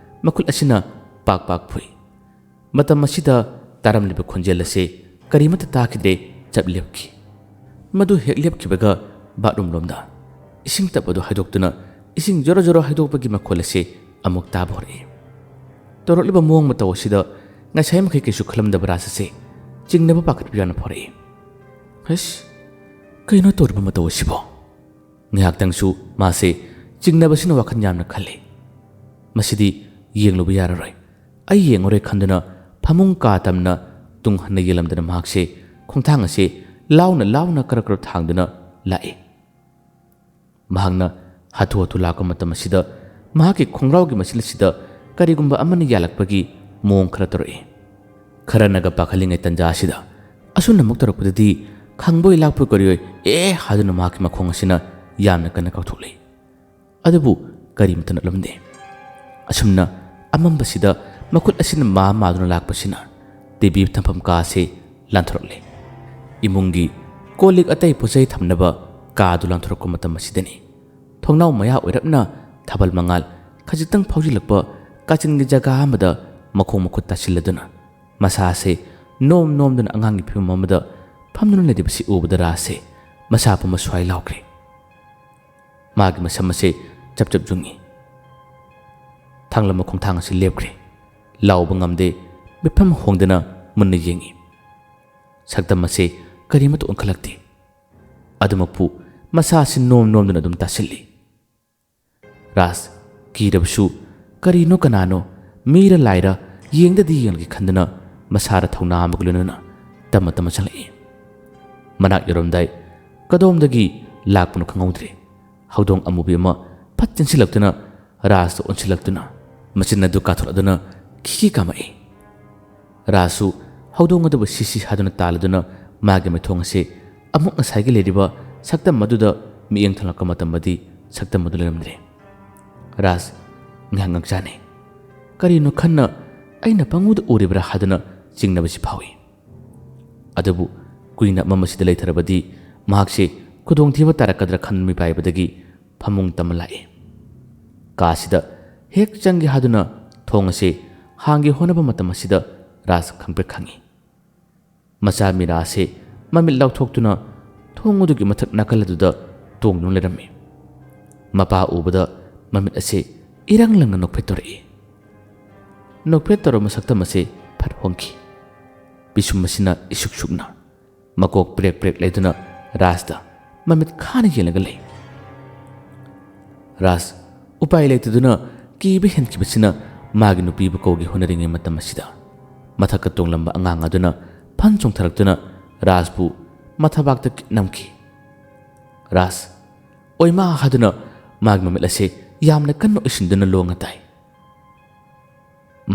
ꯃꯈꯨꯠ ꯑꯁꯤꯅ ꯄꯥꯛ ꯄꯥꯛ ꯐꯨꯏ꯫ ꯃꯇꯝ ꯑꯁꯤꯗ ꯇꯥꯔꯝꯂꯤꯕ ꯈꯣꯟꯖꯦꯜ ꯑꯁꯤ ꯀꯔꯤꯃꯠꯇ ꯇꯥꯈꯤꯗ꯭ꯔꯦ, ꯆꯞ ꯂꯦꯞꯈꯤ꯫ ꯃꯗꯨ ꯍꯦꯛ ꯂꯦꯞꯈꯤꯕꯒ ꯕꯥꯠꯔꯨꯝ ꯂꯣꯝꯗ ꯏꯁꯤꯡ ꯇꯞ ꯑꯗꯨ ꯍꯩꯗꯣꯛꯇꯨꯅ ꯏꯁꯤꯡ ꯖꯣꯔꯣ ꯖꯣꯔꯣ ꯍꯩꯗꯣꯛꯄꯒꯤ ꯃꯈꯣꯜ ꯑꯁꯤ ꯑꯃꯨꯛ ꯇꯥꯕ ꯍꯧꯔꯛꯏ꯫ ꯇꯧꯔꯛꯂꯤꯕ ꯃꯑꯣꯡ ꯃꯇꯧ ꯑꯁꯤꯗ ꯉꯁꯥꯏ ꯃꯈꯩ ꯀꯩꯁꯨ ꯈꯜꯂꯝꯗꯕ ꯔꯥꯖ ꯑꯁꯤ ꯆꯤꯡꯅꯕ ꯄꯥꯈꯠꯄ ꯌꯥꯝꯅ ꯐꯥꯎꯔꯛꯏ꯫ "ꯍꯩꯁ, ꯀꯩꯅꯣ ꯇꯧꯔꯤꯕ ꯃꯇꯧ ꯑꯁꯤꯕꯣ?" ꯉꯥꯏꯍꯥꯛꯇꯪꯁꯨ ꯃꯥꯁꯦ ꯆꯤꯡꯅꯕꯁꯤꯅ ꯋꯥꯈꯜ ꯌꯥꯝꯅ ꯈꯜꯂꯤ꯫ "ꯃꯁꯤꯗꯤ ꯌꯦꯡꯂꯨꯕ ꯌꯥꯔꯔꯣꯏ, ꯑꯩ ꯌꯦꯡꯉꯔꯣꯏ" ꯈꯟꯗꯨꯅ ꯐꯃꯨꯡ ꯀꯥ ꯇꯝꯅ ꯇꯨꯡ ꯍꯟꯅ ꯌꯦꯡꯂꯝꯗꯅ ꯃꯍꯥꯛꯁꯦ ꯈꯣꯡꯊꯥꯡ ꯑꯁꯦ ꯂꯥꯎꯅ ꯂꯥꯎꯅ ꯀꯔꯞ ꯀꯔꯞ ꯊꯥꯡꯗꯨꯅ ꯂꯥꯛꯏ꯫ ꯃꯍꯥꯛꯅ ꯍꯥꯊꯨ ꯍꯥꯊꯨ ꯂꯥꯛꯄ ꯃꯇꯝ ꯑꯁꯤꯗ ꯃꯍꯥꯛꯀꯤ ꯈꯣꯡꯒ꯭ꯔꯥꯎꯒꯤ ꯃꯆꯤꯟ ꯑꯁꯤꯗ ꯀꯔꯤꯒꯨꯝꯕ ꯑꯃꯅ ꯌꯥꯜꯂꯛꯄꯒꯤ ꯃꯑꯣꯡ ꯈꯔ ꯇꯧꯔꯛꯏ꯫ ꯈꯔꯅꯒ ꯄꯥꯈꯠꯂꯤꯉꯩ ꯇꯟꯖꯥ ꯑꯁꯤꯗ ꯑꯁꯨꯝꯅꯃꯛ ꯇꯧꯔꯛꯄꯗꯗꯤ ꯈꯪꯕꯣꯏ ꯂꯥꯛꯄꯣꯏ ꯀꯔꯤꯑꯣꯏ "ꯑꯦ" ꯍꯥꯏꯗꯨꯅ ꯃꯍꯥꯛꯀꯤ ꯃꯈꯣꯡ ꯑꯁꯤꯅ ꯌꯥꯝꯅ ꯀꯟꯅ ꯀꯥꯎꯊꯣꯛꯂꯤ꯫ ꯑꯗꯨꯕꯨ ꯀꯔꯤꯃꯠꯇ ꯅꯠꯂꯝꯗꯦ꯫ ꯑꯁꯨꯝꯅ ꯑꯃꯝꯕꯁꯤꯗ ꯃꯈꯨꯠ ꯑꯁꯤꯅ ꯃꯥ ꯃꯥꯗꯨꯅ ꯂꯥꯛꯄꯁꯤꯅ ꯇꯤꯚꯤ ꯊꯝꯐꯝ ꯀꯥ ꯑꯁꯤ ꯂꯥꯟꯊꯣꯔꯛꯂꯦ꯫ ꯏꯃꯨꯡꯒꯤ ꯀꯣꯜ ꯂꯤꯛ ꯑꯇꯩ ꯄꯣꯠ ꯆꯩ ꯊꯝꯅꯕ ꯀꯥ ꯑꯗꯨ ꯂꯥꯟꯊꯣꯔꯛꯄ ꯃꯇꯝ ꯑꯁꯤꯗꯅꯤ꯫ ꯊꯣꯡꯅꯥꯎ ꯃꯌꯥ ꯑꯣꯏꯔꯞꯅ ꯊꯥꯕꯜ ꯃꯉꯥꯜ ꯈꯖꯤꯛꯇꯪ ꯐꯥꯎꯖꯤꯜꯂꯛꯄ ꯀꯥꯆꯤꯟꯒꯤ ꯖꯒꯥ ꯑꯃꯗ ꯃꯈꯣꯡ ꯃꯈꯨꯠ ꯇꯥꯁꯤꯜꯂꯗꯨꯅ ꯃꯁꯥ ꯑꯁꯤ ꯅꯣꯝ ꯅꯣꯝꯗꯨꯅ ꯑꯉꯥꯡꯒꯤ ꯐꯤꯕꯝ ꯑꯃꯗ ꯐꯝꯗꯨꯅ ꯂꯩꯔꯤꯕꯁꯤ ꯎꯕꯗ ꯔꯥꯖꯁꯦ ꯃꯁꯥ ꯄꯨꯝꯕ ꯁ꯭ꯋꯥꯏ ꯂꯥꯎꯈ꯭ꯔꯦ꯫ ꯃꯥꯒꯤ ꯃꯁꯝ ꯑꯁꯤ ꯆꯞ ꯆꯞ ꯌꯨꯡꯏ꯫ ꯊꯥꯡꯂꯝꯕ ꯈꯣꯡꯊꯥꯡ ꯑꯁꯤ ꯂꯦꯞꯈ꯭ꯔꯦ꯫ ꯂꯥꯎꯕ ꯉꯝꯗꯦ꯫ ꯃꯤꯠꯐꯝ ꯍꯣꯡꯗꯅ ꯃꯨꯟꯅ ꯌꯦꯡꯏ꯫ ꯁꯛꯇꯝ ꯑꯁꯤ ꯀꯔꯤꯃꯠꯇ ꯑꯣꯟꯈꯠꯂꯛꯇꯦ꯫ ꯑꯗꯨꯃꯛꯄꯨ ꯃꯁꯥ ꯑꯁꯤ ꯅꯣꯝ ꯅꯣꯝꯗꯨꯅ ꯑꯗꯨꯝ ꯇꯥꯁꯤꯜꯂꯤ꯫ ꯔꯥꯖ ꯀꯤꯔꯕꯁꯨ ꯀꯔꯤꯅꯣ ꯀꯅꯥꯅꯣ, ꯃꯤꯔ ꯂꯥꯏꯔ ꯌꯦꯡꯗꯗꯤ ꯌꯦꯡꯂꯒꯦ ꯈꯟꯗꯨꯅ ꯃꯁꯥꯗ ꯊꯧꯅꯥ ꯑꯃꯒ ꯂꯣꯏꯅꯅ ꯇꯞꯅ ꯇꯞꯅ ꯆꯪꯂꯛꯏ꯫ ꯃꯅꯥꯛ ꯌꯧꯔꯝꯗꯥꯏ ꯀꯗꯣꯝꯗꯒꯤ ꯂꯥꯛꯄꯅꯣ ꯈꯪꯍꯧꯗ꯭ꯔꯦ꯫ ꯍꯧꯗꯣꯡ ꯑꯃꯨꯕꯤ ꯑꯃ ꯐꯠ ꯆꯦꯟꯁꯤꯜꯂꯛꯇꯨꯅ ꯔꯥꯖꯇ ꯑꯣꯟꯁꯤꯜꯂꯛꯇꯨꯅ ꯃꯆꯤꯟ ꯑꯗꯨ ꯀꯥꯊꯣꯛꯂꯗꯨꯅ ꯈꯤꯈꯤ ꯀꯥꯝꯃꯛꯏ꯫ ꯔꯥꯖꯁꯨ ꯍꯧꯗꯣꯡ ꯑꯗꯨꯕꯨ ꯁꯤꯁꯤ ꯍꯥꯗꯨꯅ ꯇꯥꯜꯂꯗꯨꯅ ꯃꯥꯒꯤ ꯃꯥꯏꯊꯣꯡ ꯑꯁꯤ ꯑꯃꯨꯛ ꯉꯁꯥꯏꯒꯤ ꯂꯩꯔꯤꯕ ꯁꯛꯇꯝ ꯑꯗꯨꯗ ꯃꯤꯠꯌꯦꯡ ꯊꯣꯛꯂꯛꯄ ꯃꯇꯝꯗꯗꯤ ꯁꯛꯇꯝ ꯑꯗꯨ ꯂꯩꯔꯝꯗ꯭ꯔꯦ꯫ ꯔꯥꯖ ꯉꯥꯏꯍꯥꯛ ꯉꯥꯛꯆꯥꯅꯩ꯫ ꯀꯔꯤꯅꯣ ꯈꯟꯅ ꯑꯩꯅ ꯄꯪꯎꯗ ꯎꯔꯤꯕ꯭ꯔꯥ ꯍꯥꯏꯗꯨꯅ ꯆꯤꯡꯅꯕꯁꯤ ꯐꯥꯎꯏ꯫ ꯑꯗꯨꯕꯨ ꯀꯨꯏꯅ ꯃꯝ ꯑꯁꯤꯗ ꯂꯩꯊꯔꯕꯗꯤ ꯃꯍꯥꯛꯁꯦ ꯈꯨꯗꯣꯡꯊꯤꯕ ꯇꯥꯔꯛꯀꯗ꯭ꯔꯥ ꯈꯟꯕ ꯃꯤꯄꯥꯏꯕꯗꯒꯤ ꯐꯃꯨꯡ ꯇꯝꯃ ꯂꯥꯛꯏ꯫ ꯀꯥꯁꯤꯗ ꯍꯦꯛ ꯆꯪꯒꯦ ꯍꯥꯏꯗꯨꯅ ꯊꯣꯡ ꯑꯁꯤ ꯍꯥꯡꯒꯦ ꯍꯣꯠꯅꯕ ꯃꯇꯝ ꯑꯁꯤꯗ ꯔꯥꯖ ꯈꯪꯄ꯭ꯔꯦꯛ ꯈꯪꯏ꯫ ꯃꯆꯥ ꯃꯤꯔꯥ ꯑꯁꯤ ꯃꯃꯤꯠ ꯂꯥꯎꯊꯣꯛꯇꯨꯅ ꯊꯣꯡ ꯑꯗꯨꯒꯤ ꯃꯊꯛ ꯅꯥꯀꯜ ꯑꯗꯨꯗ ꯇꯣꯡꯗꯨꯅ ꯂꯩꯔꯝꯃꯤ꯫ ꯃꯄꯥ ꯎꯕꯗ ꯃꯃꯤꯠ ꯑꯁꯤ ꯏꯔꯪ ꯂꯪꯅ ꯅꯣꯛꯐꯦꯠ ꯇꯧꯔꯛꯏ꯫ ꯅꯣꯛꯐꯦꯠ ꯇꯧꯔꯕ ꯁꯛꯇꯝ ꯑꯁꯤ ꯐꯠ ꯍꯣꯡꯈꯤ꯫ ꯄꯤꯁꯨꯝ ꯑꯁꯤꯅ ꯏꯁꯨꯛ ꯁꯨꯛꯅ ꯃꯀꯣꯛ ꯄ꯭ꯔꯦꯛ ꯄ꯭ꯔꯦꯛ ꯂꯩꯗꯨꯅ ꯔꯥꯖꯇ ꯃꯃꯤꯠ ꯈꯥꯅ ꯌꯦꯡꯂꯒ ꯂꯩ꯫ ꯔꯥꯖ ꯎꯄꯥꯏ ꯂꯩꯇꯗꯨꯅ ꯀꯤꯕ ꯍꯦꯟꯈꯤꯕꯁꯤꯅ ꯃꯥꯒꯤ ꯅꯨꯄꯤꯕꯨ ꯀꯧꯒꯦ ꯍꯣꯠꯅꯔꯤꯉꯩ ꯃꯇꯝ ꯑꯁꯤꯗ ꯃꯊꯛꯇ ꯇꯣꯡꯂꯝꯕ ꯑꯉꯥꯡ ꯑꯗꯨꯅ ꯐꯟ ꯆꯣꯡꯊꯔꯛꯇꯨꯅ ꯔꯥꯖꯕꯨ ꯃꯊꯕꯥꯛꯇ ꯀꯤꯠ ꯅꯝꯈꯤ꯫ ꯔꯥꯖ ꯑꯣꯏꯃꯥ ꯍꯥꯏꯗꯨꯅ ꯃꯥꯒꯤ ꯃꯃꯤꯠ ꯑꯁꯤ ꯌꯥꯝꯅ ꯀꯟꯅ ꯎꯏꯁꯤꯟꯗꯨꯅ ꯂꯣꯡꯅ ꯇꯥꯏ꯫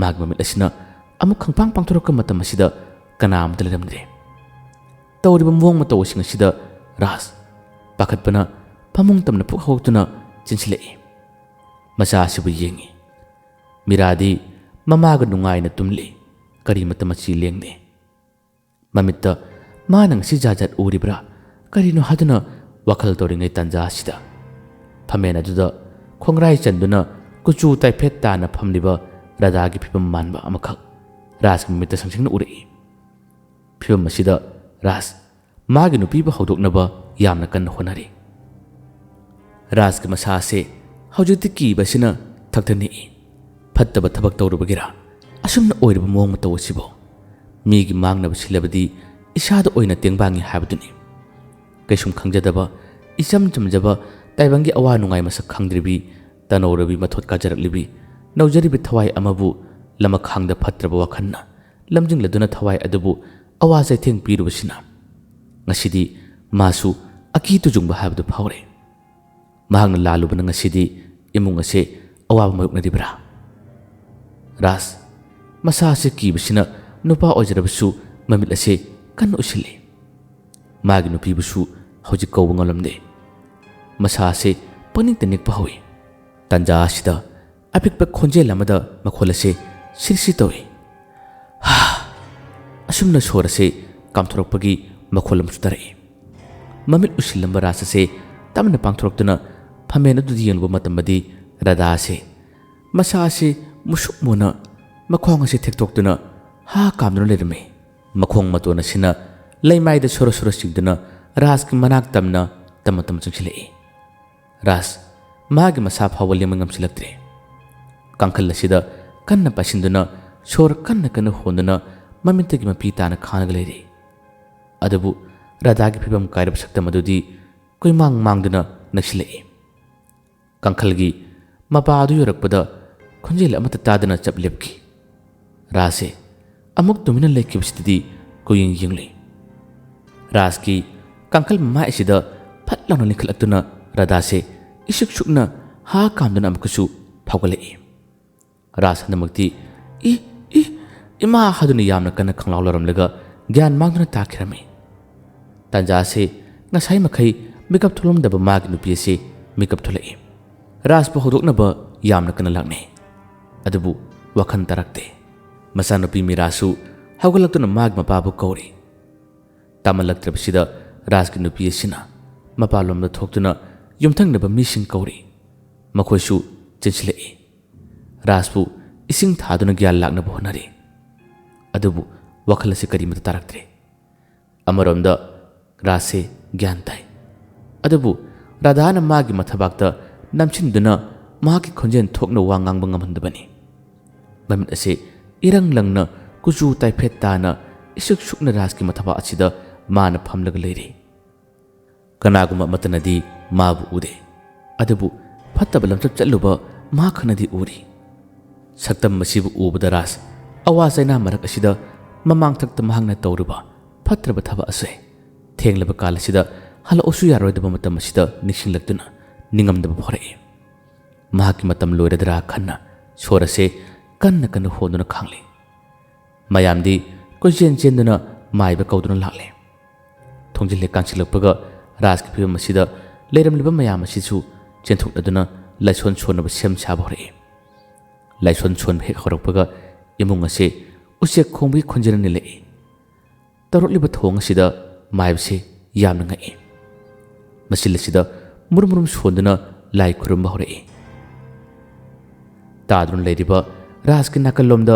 ꯃꯥꯒꯤ ꯃꯃꯤꯠ ꯑꯁꯤꯅ ꯑꯃꯨꯛ ꯈꯪꯄꯥꯡ ꯄꯥꯡꯊꯣꯔꯛꯄ ꯃꯇꯝ ꯑꯁꯤꯗ ꯀꯅꯥ ꯑꯃꯠꯇ ꯂꯩꯔꯝꯗ꯭ꯔꯦ꯫ ꯇꯧꯔꯤꯕ ꯃꯑꯣꯡ ꯃꯇꯧ ꯑꯁꯤꯡ ꯑꯁꯤꯗ ꯔꯥꯖ ꯄꯥꯈꯠꯄꯅ ꯐꯃꯨꯡ ꯇꯝꯅ ꯄꯨꯛ ꯍꯧꯒꯠꯇꯨꯅ ꯆꯦꯟꯁꯤꯜꯂꯛꯏ꯫ ꯃꯆꯥ ꯑꯁꯤꯕꯨ ꯌꯦꯡꯏ꯫ ꯃꯤꯔꯥꯗꯤ ꯃꯃꯥꯒ ꯅꯨꯡꯉꯥꯏꯅ ꯇꯨꯝꯂꯤ꯫ ꯀꯔꯤꯃꯠꯇ ꯃꯆꯤ ꯂꯦꯡꯗꯦ꯫ ꯃꯃꯤꯠꯇ ꯃꯥꯅ ꯉꯁꯤ ꯖꯥꯠ ꯖꯥꯠ ꯎꯔꯤꯕ꯭ꯔꯥ ꯀꯔꯤꯅꯣ ꯍꯥꯏꯗꯨꯅ ꯋꯥꯈꯜ ꯇꯧꯔꯤꯉꯩ ꯇꯥꯟꯖꯥ ꯑꯁꯤꯗ ꯐꯝꯃꯦꯟ ꯑꯗꯨꯗ ꯈꯣꯡꯒ꯭ꯔꯥꯏ ꯆꯟꯗꯨꯅ ꯀꯨꯆꯨ ꯇꯥꯏꯐꯦꯠ ꯇꯥꯅ ꯐꯝꯂꯤꯕ ꯔꯥꯙꯥꯒꯤ ꯐꯤꯕꯝ ꯃꯥꯟꯕ ꯑꯃꯈꯛ ꯔꯥꯖꯀꯤ ꯃꯃꯤꯠꯇ ꯁꯪꯁꯪꯅ ꯎꯔꯛꯏ꯫ ꯐꯤꯕꯝ ꯑꯁꯤꯗ ꯔꯥꯖ ꯃꯥꯒꯤ ꯅꯨꯄꯤꯕꯨ ꯍꯧꯗꯣꯛꯅꯕ ꯌꯥꯝꯅ ꯀꯟꯅ ꯍꯣꯠꯅꯔꯤ꯫ ꯔꯥꯖꯀꯤ ꯃꯁꯥ ꯑꯁꯤ ꯍꯧꯖꯤꯛꯇꯤ ꯀꯤꯕ ꯑꯁꯤꯅ ꯊꯛꯊ ꯅꯤꯛꯏ꯫ ꯐꯠꯇꯕ ꯊꯕꯛ ꯇꯧꯔꯨꯕꯒꯤꯔꯥ ꯑꯁꯨꯝꯅ ꯑꯣꯏꯔꯤꯕ ꯃꯑꯣꯡ ꯃꯇꯧ ꯑꯁꯤꯕꯨ? ꯃꯤꯒꯤ ꯃꯥꯡꯅꯕ ꯁꯤꯜꯂꯕꯗꯤ ꯏꯁꯥꯗ ꯑꯣꯏꯅ ꯇꯦꯡꯕꯥꯡꯉꯤ ꯍꯥꯏꯕꯗꯨꯅꯤ꯫ ꯀꯩꯁꯨꯝ ꯈꯪꯖꯗꯕ, ꯏꯆꯝ ꯆꯝꯖꯕ ꯇꯥꯏꯕꯪꯒꯤ ꯑꯋꯥ ꯅꯨꯡꯉꯥꯏ ꯃꯁꯛ ꯈꯪꯗ꯭ꯔꯤꯕꯤ, ꯇꯅꯧꯔꯕꯤ ꯃꯊꯣꯠ ꯀꯥꯖꯔꯛꯂꯤꯕꯤ, ꯅꯧꯖꯔꯤꯕꯤ ꯊꯋꯥꯏ ꯑꯃꯕꯨ ꯂꯃꯈꯥꯡꯗ ꯐꯠꯇ꯭ꯔꯕ ꯋꯥꯈꯜꯅ ꯂꯝꯖꯤꯡꯂꯗꯨꯅ ꯊꯋꯥꯏ ꯑꯗꯨꯕꯨ ꯑꯋꯥ ꯆꯩꯊꯦꯡ ꯄꯤꯔꯨꯕꯁꯤꯅ ꯉꯁꯤꯗꯤ ꯃꯥꯁꯨ ꯑꯀꯤ ꯇꯨꯖꯨꯡꯕ ꯍꯥꯏꯕꯗꯨ ꯐꯥꯎꯔꯦ꯫ ꯃꯍꯥꯛꯅ ꯂꯥꯜꯂꯨꯕꯅ ꯉꯁꯤꯗꯤ ꯏꯃꯨꯡ ꯑꯁꯦ ꯑꯋꯥꯕ ꯃꯥꯌꯣꯛꯅꯔꯤꯕ꯭ꯔꯥ? ꯔꯥꯖ, ꯃꯁꯥ ꯑꯁꯤ ꯀꯤꯕꯁꯤꯅ ꯅꯨꯄꯥ ꯑꯣꯏꯖꯔꯕꯁꯨ ꯃꯃꯤꯠ ꯑꯁꯤ ꯀꯟꯅ ꯎꯏꯁꯤꯜꯂꯤ꯫ ꯃꯥꯒꯤ ꯅꯨꯄꯤꯕꯨꯁꯨ ꯍꯧꯖꯤꯛ ꯀꯧꯕ ꯉꯝꯂꯝꯗꯦ꯫ ꯃꯁꯥ ꯑꯁꯤ ꯄꯪꯅꯤꯛꯇ ꯅꯤꯛꯄ ꯍꯧꯏ꯫ ꯇꯥꯟꯖꯥ ꯑꯁꯤꯗ ꯑꯄꯤꯛꯄ ꯈꯣꯟꯖꯦꯜ ꯑꯃꯗ ꯃꯈꯣꯜ ꯑꯁꯤ ꯁꯤꯔꯤꯁꯤ ꯇꯧꯏ꯫ "ꯍꯥ!" ꯑꯁꯨꯝꯅ ꯁꯣꯔ ꯑꯁꯤ ꯀꯥꯝꯊꯣꯔꯛꯄꯒꯤ ꯃꯈꯣꯜ ꯑꯃꯁꯨ ꯇꯥꯔꯛꯏ꯫ ꯃꯃꯤꯠ ꯎꯏꯁꯤꯜꯂꯝꯕ ꯔꯥꯖ ꯑꯁꯤ ꯇꯞꯅ ꯄꯥꯡꯊꯣꯔꯛꯇꯨꯅ ꯐꯝꯃꯦꯟ ꯑꯗꯨꯗ ꯌꯦꯡꯂꯨꯕ ꯃꯇꯝꯗꯗꯤ ꯔꯥꯙꯥ ꯑꯁꯤ ꯃꯁꯥ ꯑꯁꯤ ꯃꯨꯁꯨꯛ ꯃꯨꯅ ꯃꯈꯣꯡ ꯑꯁꯤ ꯊꯦꯛꯇꯣꯛꯇꯨꯅ ꯍꯥ ꯀꯥꯝꯗꯨꯅ ꯂꯩꯔꯝꯃꯤ꯫ ꯃꯈꯣꯡ ꯃꯇꯣꯟ ꯑꯁꯤꯅ ꯂꯩꯃꯥꯏꯗ ꯁꯣꯔꯣ ꯁꯣꯔꯣ ꯆꯤꯡꯗꯨꯅ ꯔꯥꯖꯀꯤ ꯃꯅꯥꯛ ꯇꯝꯅ ꯇꯝꯃ ꯇꯝꯃ ꯆꯪꯁꯤꯜꯂꯛꯏ꯫ ꯔꯥꯖ ꯃꯥꯒꯤ ꯃꯁꯥ ꯐꯥꯎꯕ ꯂꯦꯡꯕ ꯉꯝꯁꯤꯜꯂꯛꯇ꯭ꯔꯦ꯫ ꯀꯥꯡꯈꯜ ꯑꯁꯤꯗ ꯀꯟꯅ ꯄꯥꯏꯁꯤꯟꯗꯨꯅ ꯁꯣꯔ ꯀꯟꯅ ꯀꯟꯅ ꯍꯣꯟꯗꯨꯅ ꯃꯃꯤꯠꯇꯒꯤ ꯃꯄꯤ ꯇꯥꯅ ꯈꯥꯡꯂꯒ ꯂꯩꯔꯤ꯫ ꯑꯗꯨꯕꯨ ꯔꯥꯙꯥꯒꯤ ꯐꯤꯕꯝ ꯀꯥꯏꯔꯕ ꯁꯛꯇꯝ ꯑꯗꯨꯗꯤ ꯀꯣꯏꯃꯥꯡ ꯃꯥꯡꯗꯨꯅ ꯅꯛꯁꯤꯜꯂꯛꯏ꯫ ꯀꯥꯡꯈꯜꯒꯤ ꯃꯄꯥ ꯑꯗꯨ ꯌꯧꯔꯛꯄꯗ ꯈꯣꯟꯖꯦꯜ ꯑꯃꯠꯇ ꯇꯥꯗꯅ ꯆꯞ ꯂꯦꯞꯈꯤ꯫ ꯔꯥꯖꯁꯦ ꯑꯃꯨꯛ ꯇꯨꯃꯤꯟꯅ ꯂꯩꯈꯤꯕꯁꯤꯗꯗꯤ ꯀꯣꯏꯌꯦꯡ ꯌꯦꯡꯂꯨꯏ꯫ ꯔꯥꯖꯀꯤ ꯀꯥꯡꯈꯜ ꯃꯃꯥꯏ ꯑꯁꯤꯗ ꯐꯠ ꯂꯥꯎꯅ ꯂꯤꯡꯈꯠꯂꯛꯇꯨꯅ ꯔꯥꯙꯥꯁꯦ ꯏꯁꯨꯛ ꯁꯨꯛꯅ ꯍꯥ ꯀꯥꯝꯗꯨꯅ ꯑꯃꯨꯛꯀꯁꯨ ꯐꯥꯎꯒꯠꯂꯛꯏ꯫ ꯔꯥꯖ ꯍꯟꯗꯛꯃꯛꯇꯤ "ꯏ, ꯏ, ꯏꯃꯥ" ꯍꯥꯏꯗꯨꯅ ꯌꯥꯝꯅ ꯀꯟꯅ ꯈꯪꯂꯥꯎ ꯂꯧꯔꯝꯂꯒ ꯒ꯭ꯌꯥꯟ ꯃꯥꯡꯗꯨꯅ ꯇꯥꯈꯤꯔꯝꯃꯤ꯫ ꯇꯥꯟꯖꯥ ꯑꯁꯤ ꯉꯁꯥꯏ ꯃꯈꯩ ꯃꯤꯀꯞ ꯊꯣꯛꯂꯝꯗꯕ ꯃꯥꯒꯤ ꯅꯨꯄꯤ ꯑꯁꯤ ꯃꯤꯀꯞ ꯊꯣꯛꯂꯛꯏ꯫ ꯔꯥꯖꯄꯨ ꯍꯧꯗꯣꯛꯅꯕ ꯌꯥꯝꯅ ꯀꯟꯅ ꯂꯥꯛꯅꯩ꯫ ꯑꯗꯨꯕꯨ ꯋꯥꯈꯜ ꯇꯥꯔꯛꯇꯦ꯫ ꯃꯆꯥꯅꯨꯄꯤ ꯃꯤꯔꯥꯁꯨ ꯍꯧꯒꯠꯂꯛꯇꯨꯅ ꯃꯥꯒꯤ ꯃꯄꯥꯕꯨ ꯀꯧꯔꯤ꯫ ꯇꯥꯃꯜꯂꯛꯇ꯭ꯔꯕꯁꯤꯗ ꯔꯥꯖꯀꯤ ꯅꯨꯄꯤ ꯑꯁꯤꯅ ꯃꯄꯥꯟꯂꯣꯝꯗ ꯊꯣꯛꯇꯨꯅ ꯌꯨꯝꯊꯪꯅꯕ ꯃꯤꯁꯤꯡ ꯀꯧꯔꯤ꯫ ꯃꯈꯣꯏꯁꯨ ꯆꯦꯟꯁꯤꯜꯂꯛꯏ꯫ ꯔꯥꯖꯄꯨ ꯏꯁꯤꯡ ꯊꯥꯗꯨꯅ ꯒ꯭ꯌꯥꯟ ꯂꯥꯛꯅꯕ ꯍꯣꯠꯅꯔꯤ꯫ ꯑꯗꯨꯕꯨ ꯋꯥꯈꯜ ꯑꯁꯤ ꯀꯔꯤꯃꯠꯇ ꯇꯥꯔꯛꯇ꯭ꯔꯦ꯫ ꯑꯃꯔꯣꯝꯗ ꯔꯥꯖꯁꯦ ꯒ꯭ꯌꯥꯟ ꯇꯥꯏ꯫ ꯑꯗꯨꯕꯨ ꯔꯥꯙꯥꯅ ꯃꯥꯒꯤ ꯃꯊꯕꯥꯛꯇ ꯅꯝꯁꯤꯟꯗꯨꯅ ꯃꯍꯥꯛꯀꯤ ꯈꯣꯟꯖꯦꯜ ꯊꯣꯛꯅ ꯋꯥ ꯉꯥꯡꯕ ꯉꯝꯍꯟꯗꯕꯅꯤ꯫ ꯃꯃꯤꯠ ꯑꯁꯤ ꯏꯔꯪ ꯂꯪꯅ ꯀꯨꯆꯨ ꯇꯥꯏꯐꯦꯠ ꯇꯥꯅ ꯏꯁꯨꯛ ꯁꯨꯛꯅ ꯔꯥꯖꯀꯤ ꯃꯊꯕꯥꯛ ꯑꯁꯤꯗ ꯃꯥꯅ ꯐꯝꯂꯒ ꯂꯩꯔꯤ꯫ ꯀꯅꯥꯒꯨꯝꯕ ꯑꯃꯠꯇꯅꯗꯤ ꯃꯥꯕꯨ ꯎꯗꯦ꯫ ꯑꯗꯨꯕꯨ ꯐꯠꯇꯕ ꯂꯝꯆꯠ ꯆꯠꯂꯨꯕ ꯃꯍꯥꯛ ꯈꯛꯅꯗꯤ ꯎꯔꯤ꯫ ꯁꯛꯇꯝ ꯑꯁꯤꯕꯨ ꯎꯕꯗ ꯔꯥꯖ ꯑꯋꯥ ꯆꯩꯅꯥ ꯃꯔꯛ ꯑꯁꯤꯗ ꯃꯃꯥꯡꯊꯛꯇ ꯃꯍꯥꯛꯅ ꯇꯧꯔꯨꯕ ꯐꯠꯇ꯭ꯔꯕ ꯊꯕꯛ ꯑꯁꯦ ꯊꯦꯡꯂꯕ ꯀꯥꯜ ꯑꯁꯤꯗ ꯍꯜꯂꯛꯑꯁꯨ ꯌꯥꯔꯣꯏꯗꯕ ꯃꯇꯝ ꯑꯁꯤꯗ ꯅꯤꯡꯁꯤꯡꯂꯛꯇꯨꯅ ꯅꯤꯡꯉꯝꯗꯕ ꯐꯥꯎꯔꯛꯏ꯫ ꯃꯍꯥꯛꯀꯤ ꯃꯇꯝ ꯂꯣꯏꯔꯗ꯭ꯔꯥ ꯈꯟꯅ ꯁꯣꯔ ꯑꯁꯦ ꯀꯟꯅ ꯀꯟꯅ ꯍꯣꯟꯗꯨꯅ ꯈꯥꯡꯂꯤ꯫ ꯃꯌꯥꯝꯗꯤ ꯀꯣꯏꯆꯦꯟ ꯆꯦꯟꯗꯨꯅ ꯃꯥꯏꯕ ꯀꯧꯗꯨꯅ ꯂꯥꯛꯂꯦ꯫ ꯊꯣꯡꯖꯤꯜ ꯍꯦꯛ ꯀꯥꯟꯁꯤꯜꯂꯛꯄꯒ ꯔꯥꯖꯀꯤ ꯐꯤꯕꯝ ꯑꯁꯤꯗ ꯂꯩꯔꯝꯂꯤꯕ ꯃꯌꯥꯝ ꯑꯁꯤꯁꯨ ꯆꯦꯟꯊꯣꯛꯅꯗꯨꯅ ꯂꯥꯏꯁꯣꯟ ꯁꯣꯟꯅꯕ ꯁꯦꯝ ꯁꯥꯕ ꯍꯧꯔꯛꯏ꯫ ꯂꯥꯏꯁꯣꯟ ꯁꯣꯟꯕ ꯍꯦꯛ ꯍꯧꯔꯛꯄꯒ ꯏꯃꯨꯡ ꯑꯁꯦ ꯎꯆꯦꯛ ꯈꯣꯡꯕꯒꯤ ꯈꯣꯟꯖꯦꯜꯅ ꯅꯤꯜꯂꯛꯏ꯫ ꯇꯧꯔꯛꯂꯤꯕ ꯊꯧꯑꯣꯡ ꯑꯁꯤꯗ ꯃꯥꯏꯕꯁꯤ ꯌꯥꯝꯅ ꯉꯛꯏ꯫ ꯃꯆꯤꯜ ꯑꯁꯤꯗ ꯃꯨꯔꯨꯝ ꯃꯨꯔꯨꯝ ꯁꯣꯟꯗꯨꯅ ꯂꯥꯏ ꯈꯨꯔꯨꯝꯕ ꯍꯧꯔꯛꯏ꯫ ꯇꯥꯗꯨꯅ ꯂꯩꯔꯤꯕ ꯔꯥꯖꯀꯤ ꯅꯥꯀꯜꯂꯣꯝꯗ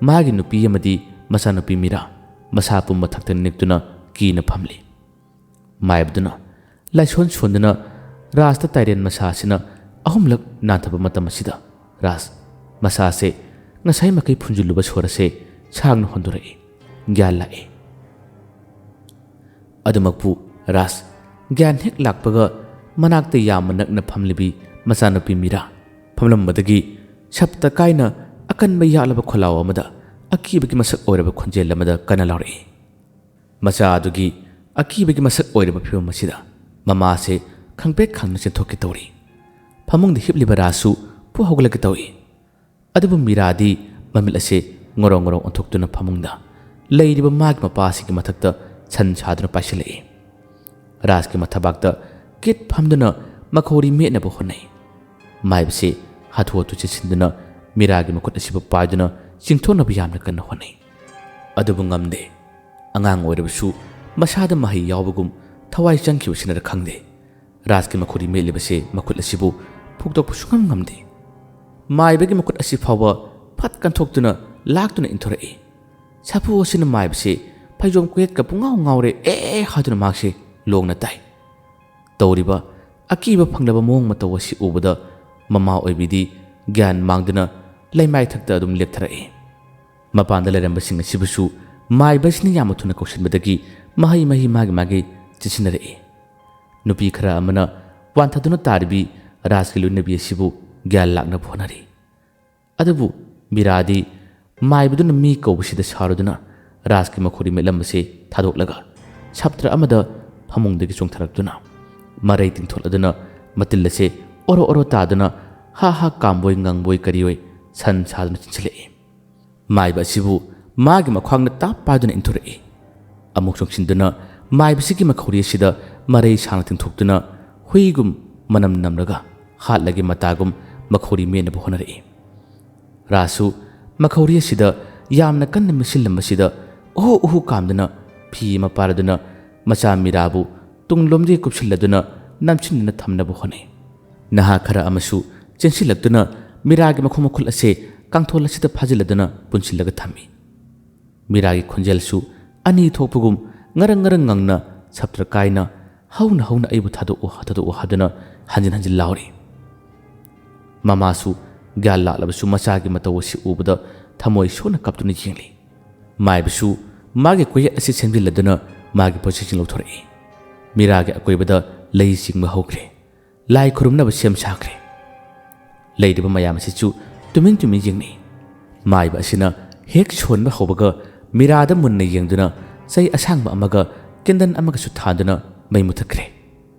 ꯃꯥꯒꯤ ꯅꯨꯄꯤ ꯑꯃꯗꯤ ꯃꯆꯥꯅꯨꯄꯤ ꯃꯤꯔꯥ ꯃꯁꯥ ꯄꯨꯝꯕ ꯊꯛꯇ ꯅꯤꯛꯇꯨꯅ ꯀꯤꯅ ꯐꯝꯂꯤ꯫ ꯃꯥꯏꯕꯗꯨꯅ ꯂꯥꯏꯁꯣꯟ ꯁꯣꯟꯗꯨꯅ ꯔꯥꯖꯇ ꯇꯥꯏꯔꯦꯟ ꯃꯁꯥ ꯑꯁꯤꯅ ꯑꯍꯨꯝꯂꯛ ꯅꯥꯟꯊꯕ ꯃꯇꯝ ꯑꯁꯤꯗ ꯔꯥꯖ ꯃꯁꯥꯁꯦ ꯉꯁꯥꯏ ꯃꯈꯩ ꯐꯨꯟꯖꯤꯜꯂꯨꯕ ꯁꯣꯔ ꯑꯁꯦ ꯁꯥꯡꯅ ꯍꯣꯟꯗꯣꯔꯛꯏ꯫ ꯒ꯭ꯌꯥꯟ ꯂꯥꯛꯏ꯫ ꯑꯗꯨꯃꯛꯄꯨ ꯔꯥꯖ ꯒ꯭ꯌꯥꯟ ꯍꯦꯛ ꯂꯥꯛꯄꯒ ꯃꯅꯥꯛꯇ ꯌꯥꯝꯅ ꯅꯛꯅ ꯐꯝꯂꯤꯕꯤ ꯃꯆꯥꯅꯨꯄꯤ ꯃꯤꯔꯥ ꯐꯝꯂꯝꯕꯗꯒꯤ ꯁꯞꯇ ꯀꯥꯏꯅ ꯑꯀꯟꯕ ꯌꯥꯛꯂꯕ ꯈꯣꯜꯂꯥꯎ ꯑꯃꯗ ꯑꯀꯤꯕꯒꯤ ꯃꯁꯛ ꯑꯣꯏꯔꯕ ꯈꯣꯟꯖꯦꯜ ꯑꯃꯗ ꯀꯟꯅ ꯂꯥꯎꯔꯛꯏ꯫ ꯃꯆꯥ ꯑꯗꯨꯒꯤ ꯑꯀꯤꯕꯒꯤ ꯃꯁꯛ ꯑꯣꯏꯔꯕ ꯐꯤꯕꯝ ꯑꯁꯤꯗ ꯃꯃꯥꯁꯦ ꯈꯪꯄ꯭ꯔꯦꯛ ꯈꯪꯅ ꯆꯦꯟꯊꯣꯛꯀꯦ ꯇꯧꯔꯤ꯫ ꯐꯃꯨꯡꯗ ꯍꯤꯞꯂꯤꯕ ꯔꯥꯖꯁꯨ ꯄꯨ ꯍꯧꯒꯠꯂꯛꯀꯦ ꯇꯧꯏ꯫ ꯑꯗꯨꯕꯨ ꯃꯤꯔꯥꯗꯤ ꯃꯃꯤꯠ ꯑꯁꯦ ꯉꯣꯔꯣꯡ ꯉꯣꯔꯣꯡ ꯑꯣꯟꯊꯣꯛꯇꯨꯅ ꯐꯃꯨꯡꯗ ꯂꯩꯔꯤꯕ ꯃꯥꯒꯤ ꯃꯄꯥꯁꯤꯒꯤ ꯃꯊꯛꯇ ꯁꯟ ꯁꯥꯗꯨꯅ ꯄꯥꯏꯁꯤꯜꯂꯛꯏ꯫ ꯔꯥꯖꯀꯤ ꯃꯊꯕꯥꯛꯇ ꯀꯤꯠ ꯐꯝꯗꯨꯅ ꯃꯈꯧꯔꯤ ꯃꯦꯠꯅꯕ ꯍꯣꯠꯅꯩ꯫ ꯃꯥꯏꯕꯁꯤ ꯍꯥꯊꯨ ꯍꯥꯊꯨ ꯆꯦꯟꯁꯤꯟꯗꯨꯅ ꯃꯤꯔꯥꯒꯤ ꯃꯈꯨꯠ ꯑꯁꯤꯕꯨ ꯄꯥꯏꯗꯨꯅ ꯆꯤꯡꯊꯣꯛꯅꯕ ꯌꯥꯝꯅ ꯀꯟꯅ ꯍꯣꯠꯅꯩ꯫ ꯑꯗꯨꯕꯨ ꯉꯝꯗꯦ꯫ ꯑꯉꯥꯡ ꯑꯣꯏꯔꯕꯁꯨ ꯃꯁꯥꯗ ꯃꯍꯩ ꯌꯥꯎꯕꯒꯨꯝ ꯊꯋꯥꯏ ꯆꯪꯈꯤꯕꯁꯤꯅꯔ ꯈꯪꯗꯦ, ꯔꯥꯖꯀꯤ ꯃꯈꯧꯔꯤ ꯃꯦꯠꯂꯤꯕꯁꯦ ꯃꯈꯨꯠ ꯑꯁꯤꯕꯨ ꯐꯨꯛꯇꯣꯛꯄ ꯁꯨꯡꯉꯝ ꯉꯝꯗꯦ꯫ ꯃꯥꯏꯕꯒꯤ ꯃꯈꯨꯠ ꯑꯁꯤ ꯐꯥꯎꯕ ꯐꯠ ꯀꯟꯊꯣꯛꯇꯨꯅ ꯂꯥꯛꯇꯨꯅ ꯏꯟꯊꯣꯔꯛꯏ꯫ ꯁꯥꯐꯨ ꯑꯁꯤꯅ ꯃꯥꯏꯕꯁꯤ ꯐꯩꯖꯣꯝ ꯀꯣꯌꯦꯠꯀ ꯄꯨꯡꯉꯥꯎ ꯉꯥꯎꯔꯦ, "ꯑꯦ!" ꯍꯥꯏꯗꯨꯅ ꯃꯍꯥꯛꯁꯤ ꯂꯣꯡꯅ ꯇꯥꯏ꯫ ꯇꯧꯔꯤꯕ ꯑꯀꯤꯕ ꯐꯪꯂꯕ ꯃꯑꯣꯡ ꯃꯇꯧ ꯑꯁꯤ ꯎꯕꯗ ꯃꯃꯥ ꯑꯣꯏꯕꯤꯗꯤ ꯒ꯭ꯌꯥꯟ ꯃꯥꯡꯗꯨꯅ ꯂꯩꯃꯥꯏ ꯊꯛꯇ ꯑꯗꯨꯝ ꯂꯦꯞꯊꯔꯛꯏ꯫ ꯃꯄꯥꯟꯗ ꯂꯩꯔꯝꯕꯁꯤꯡ ꯑꯁꯤꯕꯨꯁꯨ ꯃꯥꯏꯕꯁꯤꯅ ꯌꯥꯝꯅ ꯊꯨꯅ ꯀꯧꯁꯤꯟꯕꯗꯒꯤ ꯃꯍꯩ ꯃꯍꯩ ꯃꯥꯒꯤ ꯃꯥꯒꯤ ꯆꯦꯟꯁꯤꯟꯅꯔꯛꯏ꯫ ꯅꯨꯄꯤ ꯈꯔ ꯑꯃꯅ ꯋꯥꯟꯊꯗꯨꯅ ꯇꯥꯔꯤꯕꯤ ꯔꯥꯖꯀꯤ ꯂꯣꯏꯅꯕꯤ ꯑꯁꯤꯕꯨ ꯒ꯭ꯌꯥꯟ ꯂꯥꯛꯅꯕ ꯍꯣꯠꯅꯔꯤ꯫ ꯑꯗꯨꯕꯨ ꯃꯤꯔꯥꯗꯤ ꯃꯥꯏꯕꯗꯨꯅ ꯃꯤ ꯀꯧꯕꯁꯤꯗ ꯁꯥꯎꯔꯗꯨꯅ ꯔꯥꯖꯀꯤ ꯃꯈꯧꯔꯤ ꯃꯦꯠꯂꯝꯕꯁꯤ ꯊꯥꯗꯣꯛꯂꯒ ꯁꯞꯇ꯭ꯔ ꯑꯃꯗ ꯐꯃꯨꯡꯗꯒꯤ ꯆꯣꯡꯊꯔꯛꯇꯨꯅ ꯃꯔꯩ ꯇꯤꯡꯊꯣꯛꯂꯗꯨꯅ ꯃꯇꯤꯜ ꯑꯁꯤ ꯑꯣꯔꯣ ꯑꯣꯔꯣ ꯇꯥꯗꯨꯅ ꯍꯥ ꯍꯥ ꯀꯥꯝꯕꯣꯏ ꯉꯪꯕꯣꯏ ꯀꯔꯤꯑꯣꯏ ꯁꯟ ꯁꯥꯗꯨꯅ ꯆꯦꯟꯁꯤꯜꯂꯛꯏ꯫ ꯃꯥꯏꯕ ꯑꯁꯤꯕꯨ ꯃꯥꯒꯤ ꯃꯈ꯭ꯋꯥꯡꯅ ꯇꯥꯞ ꯄꯥꯏꯗꯨꯅ ꯏꯟꯊꯣꯔꯛꯏ꯫ ꯑꯃꯨꯛ ꯆꯣꯡꯁꯤꯟꯗꯨꯅ ꯃꯥꯏꯕꯁꯤꯒꯤ ꯃꯈꯧꯔꯤ ꯑꯁꯤꯗ ꯃꯔꯩ ꯁꯥꯡꯅ ꯇꯤꯡꯊꯣꯛꯇꯨꯅ ꯍꯨꯏꯒꯨꯝ ꯃꯅꯝ ꯅꯝꯂꯒ ꯍꯥꯠꯂꯒꯦ ꯃꯇꯥꯒꯨꯝ ꯃꯈꯧꯔꯤ ꯃꯦꯠꯅꯕ ꯍꯣꯠꯅꯔꯛꯏ꯫ ꯔꯥꯁꯨ ꯃꯈꯧꯔꯤ ꯑꯁꯤꯗ ꯌꯥꯝꯅ ꯀꯟꯅ ꯃꯦꯠꯁꯤꯜꯂꯝꯕꯁꯤꯗ ꯎꯍꯨ ꯎꯍꯨ ꯀꯥꯝꯗꯨꯅ ꯐꯤ ꯑꯃ ꯄꯥꯔꯗꯨꯅ ꯃꯆꯥ ꯃꯤꯔꯥꯕꯨ ꯇꯨꯡꯂꯣꯝꯗꯒꯤ ꯀꯨꯞꯁꯤꯜꯂꯗꯨꯅ ꯅꯝꯁꯤꯟꯗꯨꯅ ꯊꯝꯅꯕ ꯍꯣꯠꯅꯩ꯫ ꯅꯍꯥ ꯈꯔ ꯑꯃꯁꯨ ꯆꯦꯟꯁꯤꯜꯂꯛꯇꯨꯅ ꯃꯤꯔꯥꯒꯤ ꯃꯈꯣꯡ ꯃꯈꯨꯠ ꯑꯁꯦ ꯀꯥꯡꯊꯣꯜ ꯑꯁꯤꯗ ꯐꯥꯖꯤꯜꯂꯗꯨꯅ ꯄꯨꯟꯁꯤꯜꯂꯒ ꯊꯝꯃꯤ꯫ ꯃꯤꯔꯥꯒꯤ ꯈꯣꯟꯖꯦꯜꯁꯨ ꯑꯅꯤ ꯊꯣꯛꯄꯒꯨꯝ ꯉꯔꯪ ꯉꯔꯪ ꯉꯪꯅ ꯁꯞꯇ꯭ꯔ ꯀꯥꯏꯅ ꯍꯧꯅ ꯍꯧꯅ ꯑꯩꯕꯨ "ꯊꯥꯗꯣꯛꯎ, ꯊꯥꯗꯣꯛꯎ" ꯍꯥꯏꯗꯨꯅ ꯍꯟꯖꯤꯟ ꯍꯟꯖꯤꯟ ꯂꯥꯎꯔꯤ꯫ ꯃꯃꯥꯁꯨ ꯒ꯭ꯌꯥꯟ ꯂꯥꯛꯂꯕꯁꯨ ꯃꯆꯥꯒꯤ ꯃꯇꯧ ꯑꯁꯤ ꯎꯕꯗ ꯊꯃꯣꯏ ꯁꯣꯛꯅ ꯀꯞꯇꯨꯅ ꯌꯦꯡꯂꯤ꯫ ꯃꯥꯏꯕꯁꯨ ꯃꯥꯒꯤ ꯀꯣꯌꯦꯠ ꯑꯁꯤ ꯁꯦꯝꯖꯤꯜꯂꯗꯨꯅ ꯃꯥꯒꯤ ꯄꯣꯠꯆꯩꯁꯤꯡ ꯂꯧꯊꯣꯔꯛꯏ꯫ ꯃꯤꯔꯥꯒꯤ ꯑꯀꯣꯏꯕꯗ ꯂꯩ ꯆꯤꯡꯕ ꯍꯧꯈ꯭ꯔꯦ꯫ ꯂꯥꯏ ꯈꯨꯔꯨꯝꯅꯕ ꯁꯦꯝ ꯁꯥꯈ꯭ꯔꯦ꯫ ꯂꯩꯔꯤꯕ ꯃꯌꯥꯝ ꯑꯁꯤꯁꯨ ꯇꯨꯃꯤꯟ ꯇꯨꯃꯤꯟ ꯌꯦꯡꯅꯩ꯫ ꯃꯥꯏꯕ ꯑꯁꯤꯅ ꯍꯦꯛ ꯁꯣꯟꯕ ꯍꯧꯕꯒ ꯃꯤꯔꯥꯗ ꯃꯨꯟꯅ ꯌꯦꯡꯗꯨꯅ ꯆꯩ ꯑꯁꯥꯡꯕ ꯑꯃꯒ ꯀꯦꯟꯗꯜ ꯑꯃꯒꯁꯨ ꯊꯥꯟꯗꯨꯅ ꯃꯩ ꯃꯨꯊꯠꯈ꯭ꯔꯦ꯫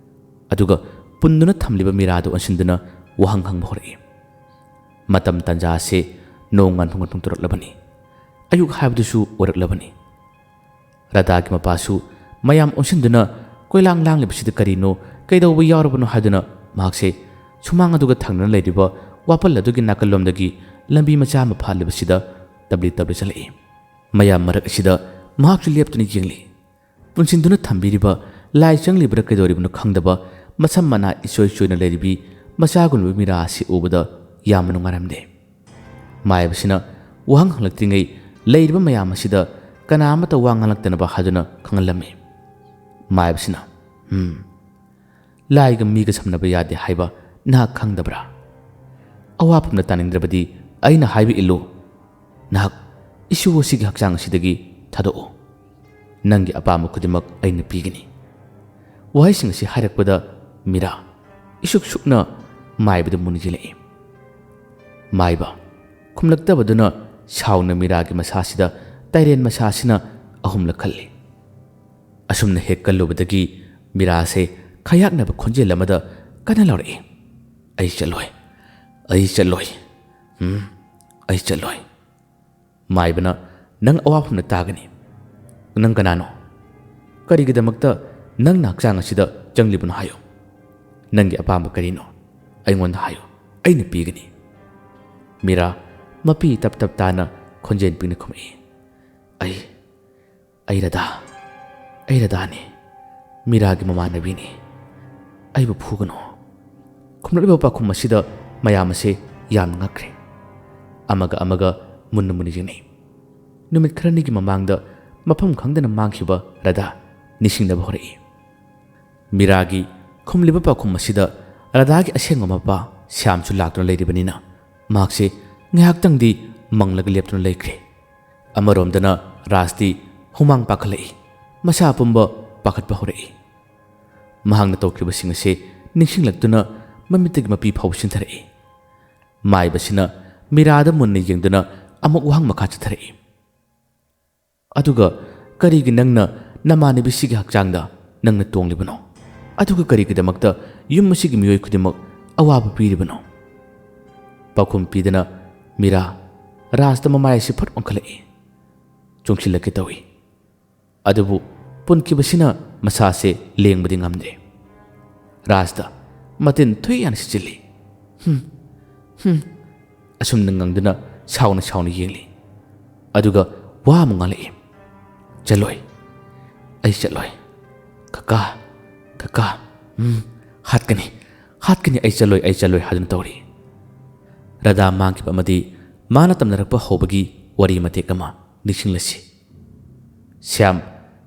ꯑꯗꯨꯒ ꯄꯨꯟꯗꯨꯅ ꯊꯝꯂꯤꯕ ꯃꯤꯔꯥꯗꯨ ꯑꯣꯟꯁꯤꯟꯗꯨꯅ ꯋꯥꯍꯪ ꯍꯪꯕ ꯍꯧꯔꯛꯏ꯫ ꯃꯇꯝ ꯇꯥꯟꯖꯥ ꯑꯁꯤ ꯅꯣꯡ ꯉꯥꯟꯐꯝ ꯉꯥꯟꯐꯝ ꯇꯧꯔꯛꯂꯕꯅꯤ꯫ ꯑꯌꯨꯛ ꯍꯥꯏꯕꯗꯨꯁꯨ ꯑꯣꯏꯔꯛꯂꯕꯅꯤ꯫ ꯔꯥꯙꯥꯒꯤ ꯃꯄꯥꯁꯨ ꯃꯌꯥꯝ ꯑꯣꯟꯁꯤꯟꯗꯨꯅ ꯀꯣꯏꯂꯥꯡ ꯂꯥꯡꯂꯤꯕꯁꯤꯗ ꯀꯔꯤꯅꯣ, ꯀꯩꯗꯧꯕ ꯌꯥꯎꯔꯕꯅꯣ ꯍꯥꯏꯗꯨꯅ ꯃꯍꯥꯛꯁꯦ ꯁꯨꯃꯥꯡ ꯑꯗꯨꯒ ꯊꯪꯅꯅ ꯂꯩꯔꯤꯕ ꯋꯥꯄꯜ ꯑꯗꯨꯒꯤ ꯅꯥꯀꯜꯂꯣꯝꯗꯒꯤ ꯂꯝꯕꯤ ꯃꯆꯥ ꯑꯃ ꯐꯥꯠꯂꯤꯕꯁꯤꯗ ꯇꯞꯂꯤ ꯇꯞꯂꯤ ꯆꯠꯂꯛꯏ꯫ ꯃꯌꯥꯝ ꯃꯔꯛ ꯑꯁꯤꯗ ꯃꯍꯥꯛꯁꯨ ꯂꯦꯞꯇꯨꯅ ꯌꯦꯡꯂꯤ꯫ ꯄꯨꯟꯁꯤꯟꯗꯨꯅ ꯊꯝꯕꯤꯔꯤꯕ, ꯂꯥꯏ ꯆꯪꯂꯤꯕ꯭ꯔꯥ ꯀꯩꯗꯧꯔꯤꯕꯅꯣ ꯈꯪꯗꯕ, ꯃꯁꯝ ꯃꯅꯥ ꯏꯆꯣꯏ ꯆꯣꯏꯅ ꯂꯩꯔꯤꯕꯤ ꯃꯆꯥꯒꯨꯝꯂꯕ ꯃꯤꯔꯥ ꯑꯁꯤ ꯎꯕꯗ ꯌꯥꯝꯅ ꯅꯨꯡꯉꯥꯏꯔꯝꯗꯦ꯫ ꯃꯥꯏꯕꯁꯤꯅ ꯋꯥꯍꯪ ꯍꯪꯂꯛꯇ꯭ꯔꯤꯉꯩ ꯂꯩꯔꯤꯕ ꯃꯌꯥꯝ ꯑꯁꯤꯗ ꯀꯅꯥ ꯑꯃꯠꯇ ꯋꯥ ꯉꯥꯡꯂꯛꯇꯅꯕ ꯍꯥꯏꯗꯨꯅ ꯈꯪꯍꯜꯂꯝꯃꯤ꯫ ꯃꯥꯏꯕꯁꯤꯅ, "ꯎꯝ, ꯂꯥꯏꯒ ꯃꯤꯒ ꯁꯝꯅꯕ ꯌꯥꯗꯦ ꯍꯥꯏꯕ ꯅꯍꯥꯛ ꯈꯪꯗꯕ꯭ꯔꯥ? ꯑꯋꯥꯐꯝꯅ ꯇꯥꯅꯤꯡꯗ꯭ꯔꯕꯗꯤ ꯑꯩꯅ ꯍꯥꯏꯕ ꯏꯜꯂꯨ꯫ ꯅꯍꯥꯛ ꯏꯁꯨ ꯑꯁꯤꯒꯤ ꯍꯛꯆꯥꯡ ꯑꯁꯤꯗꯒꯤ ꯊꯥꯗꯣꯛꯎ꯫ ꯅꯪꯒꯤ ꯑꯄꯥꯝꯕ ꯈꯨꯗꯤꯡꯃꯛ ꯑꯩꯅ ꯄꯤꯒꯅꯤ꯫" ꯋꯥꯍꯩꯁꯤꯡ ꯑꯁꯤ ꯍꯥꯏꯔꯛꯄꯗ ꯃꯤꯔꯥ ꯏꯁꯨꯛ ꯁꯨꯛꯅ ꯃꯥꯏꯕꯗ ꯃꯨꯟꯅ ꯌꯦꯡꯂꯛꯏ꯫ ꯃꯥꯏꯕ ꯈꯨꯝꯂꯛꯇꯕꯗꯨꯅ ꯁꯥꯎꯅ ꯃꯤꯔꯥꯒꯤ ꯃꯁꯥꯁꯤꯗ ꯇꯥꯏꯔꯦꯟ ꯃꯁꯥꯁꯤꯅ ꯑꯍꯨꯝꯂꯛ ꯈꯜꯂꯤ꯫ ꯑꯁꯨꯝꯅ ꯍꯦꯛ ꯀꯜꯂꯨꯕꯗꯒꯤ ꯃꯤꯔꯥꯁꯦ ꯈꯌꯥꯛꯅꯕ ꯈꯣꯟꯖꯦꯜ ꯑꯃꯗ ꯀꯟꯅ ꯂꯥꯎꯔꯛꯏ, "ꯑꯩ ꯆꯠꯂꯣꯏ, ꯑꯩ ꯆꯠꯂꯣꯏ, ꯎꯝ, ꯑꯩ ꯆꯠꯂꯣꯏ꯫" ꯃꯥꯏꯕꯅ, "ꯅꯪ ꯑꯋꯥꯐꯝꯅ ꯇꯥꯒꯅꯤ꯫ ꯅꯪ ꯀꯅꯥꯅꯣ? ꯀꯔꯤꯒꯤꯗꯃꯛꯇ ꯅꯪꯅ ꯍꯛꯆꯥꯡ ꯑꯁꯤꯗ ꯆꯪꯂꯤꯕꯅꯣ ꯍꯥꯏꯌꯨ꯫ ꯅꯪꯒꯤ ꯑꯄꯥꯝꯕ ꯀꯔꯤꯅꯣ? ꯑꯩꯉꯣꯟꯗ ꯍꯥꯏꯌꯨ, ꯑꯩꯅ ꯄꯤꯒꯅꯤ꯫" ꯃꯤꯔꯥ ꯃꯄꯤ ꯇꯞ ꯇꯞ ꯇꯥꯅ ꯈꯣꯟꯖꯦꯜ ꯄꯤꯛꯅ ꯈꯨꯝꯃꯛꯏ꯫ "ꯑꯩ, ꯑꯩ ꯔꯥꯙꯥ, ꯑꯩ ꯔꯥꯙꯥꯅꯤ, ꯃꯤꯔꯥꯒꯤ ꯃꯃꯥꯟꯅꯕꯤꯅꯤ꯫ ꯑꯩꯕꯨ ꯐꯨꯒꯅꯨ"꯫ ꯈꯨꯝꯂꯛꯂꯤꯕ ꯄꯥꯎꯈꯨꯝ ꯑꯁꯤꯗ ꯃꯌꯥꯝ ꯑꯁꯦ ꯌꯥꯝꯅ ꯉꯛꯈ꯭ꯔꯦ꯫ ꯑꯃꯒ ꯑꯃꯒ ꯃꯨꯟꯅ ꯃꯨꯟꯅ ꯌꯦꯡꯅꯩ꯫ ꯅꯨꯃꯤꯠ ꯈꯔꯅꯤꯒꯤ ꯃꯃꯥꯡꯗ ꯃꯐꯝ ꯈꯪꯗꯅ ꯃꯥꯡꯈꯤꯕ ꯔꯥꯙꯥ ꯅꯤꯡꯁꯤꯡꯅꯕ ꯍꯧꯔꯛꯏ꯫ ꯃꯤꯔꯥꯒꯤ ꯈꯨꯝꯂꯤꯕ ꯄꯥꯎꯈꯨꯝ ꯑꯁꯤꯗ ꯔꯥꯙꯥꯒꯤ ꯑꯁꯦꯡꯕ ꯃꯄꯥ ꯁ꯭ꯌꯥꯝꯁꯨ ꯂꯥꯛꯇꯨꯅ ꯂꯩꯔꯤꯕꯅꯤꯅ ꯃꯍꯥꯛꯁꯦ ꯉꯥꯏꯍꯥꯛꯇꯪꯗꯤ ꯃꯪꯂꯒ ꯂꯦꯞꯇꯨꯅ ꯂꯩꯈ꯭ꯔꯦ꯫ ꯑꯃꯔꯣꯝꯗꯅ ꯔꯥꯖꯇꯤ ꯍꯨꯃꯥꯡ ꯄꯥꯈꯠꯂꯛꯏ, ꯃꯁꯥ ꯄꯨꯝꯕ ꯄꯥꯈꯠꯄ ꯍꯧꯔꯛꯏ꯫ ꯃꯍꯥꯛꯅ ꯇꯧꯈꯤꯕꯁꯤꯡ ꯑꯁꯦ ꯅꯤꯡꯁꯤꯡꯂꯛꯇꯨꯅ ꯃꯃꯤꯠꯇꯒꯤ ꯃꯄꯤ ꯐꯥꯎꯕ ꯁꯤꯟꯊꯔꯛꯏ꯫ ꯃꯥꯏꯕꯁꯤꯅ ꯃꯤꯔꯥꯗ ꯃꯨꯟꯅ ꯌꯦꯡꯗꯨꯅ ꯑꯃꯨꯛ ꯋꯥꯍꯪ ꯃꯈꯥ ꯆꯠꯊꯔꯛꯏ꯫ "ꯑꯗꯨꯒ ꯀꯔꯤꯒꯤ ꯅꯪꯅ ꯅꯃꯥꯟꯅꯕꯤꯁꯤꯒꯤ ꯍꯛꯆꯥꯡꯗ ꯅꯪꯅ ꯇꯣꯡꯂꯤꯕꯅꯣ? ꯑꯗꯨꯒ ꯀꯔꯤꯒꯤꯗꯃꯛꯇ ꯌꯨꯝ ꯑꯁꯤꯒꯤ ꯃꯤꯑꯣꯏ ꯈꯨꯗꯤꯡꯃꯛ ꯑꯋꯥꯕ ꯄꯤꯔꯤꯕꯅꯣ?" ꯄꯥꯎꯈꯨꯝ ꯄꯤꯗꯅ ꯃꯤꯔꯥ ꯔꯥꯖꯇ ꯃꯃꯥꯏ ꯑꯁꯤ ꯐꯠ ꯑꯣꯟꯈꯠꯂꯛꯏ꯫ ꯆꯨꯡꯁꯤꯜꯂꯛꯀꯦ ꯇꯧꯏ꯫ ꯑꯗꯨꯕꯨ ꯄꯨꯟꯈꯤꯕꯁꯤꯅ ꯃꯁꯥꯁꯦ ꯂꯦꯡꯕꯗꯤ ꯉꯝꯗ꯭ꯔꯦ꯫ ꯔꯥꯖꯇ ꯃꯇꯤꯟ ꯊꯨꯏ ꯍꯥꯏꯅ ꯁꯤꯠꯆꯤꯜꯂꯤ꯫ "ꯍꯨꯝ, ꯍꯨꯝ"꯫ ꯑꯁꯨꯝꯅ ꯉꯪꯗꯨꯅ ꯁꯥꯎꯅ ꯁꯥꯎꯅ ꯌꯦꯡꯂꯤ꯫ ꯑꯗꯨꯒ ꯋꯥ ꯑꯃ ꯉꯥꯡꯂꯛꯏ꯫ "ꯆꯠꯂꯣꯏ, ꯑꯩ ꯆꯠꯂꯣꯏ꯫ ꯀꯀꯥ, ꯀꯀꯥ, ꯎꯝ, ꯍꯥꯠꯀꯅꯤ, ꯍꯥꯠꯀꯅꯤ, ꯑꯩ ꯆꯠꯂꯣꯏ, ꯑꯩ ꯆꯠꯂꯣꯏ" ꯍꯥꯏꯗꯨꯅ ꯇꯧꯔꯤ꯫ ꯔꯥꯙꯥ ꯃꯥꯡꯈꯤꯕ ꯑꯃꯗꯤ ꯃꯥꯅ ꯇꯝꯅꯔꯛꯄ ꯍꯧꯕꯒꯤ ꯋꯥꯔꯤ ꯃꯇꯦꯛ ꯑꯃ ꯅꯤꯡꯁꯤꯡꯂꯁꯤ꯫ ꯁ꯭ꯌꯥꯝ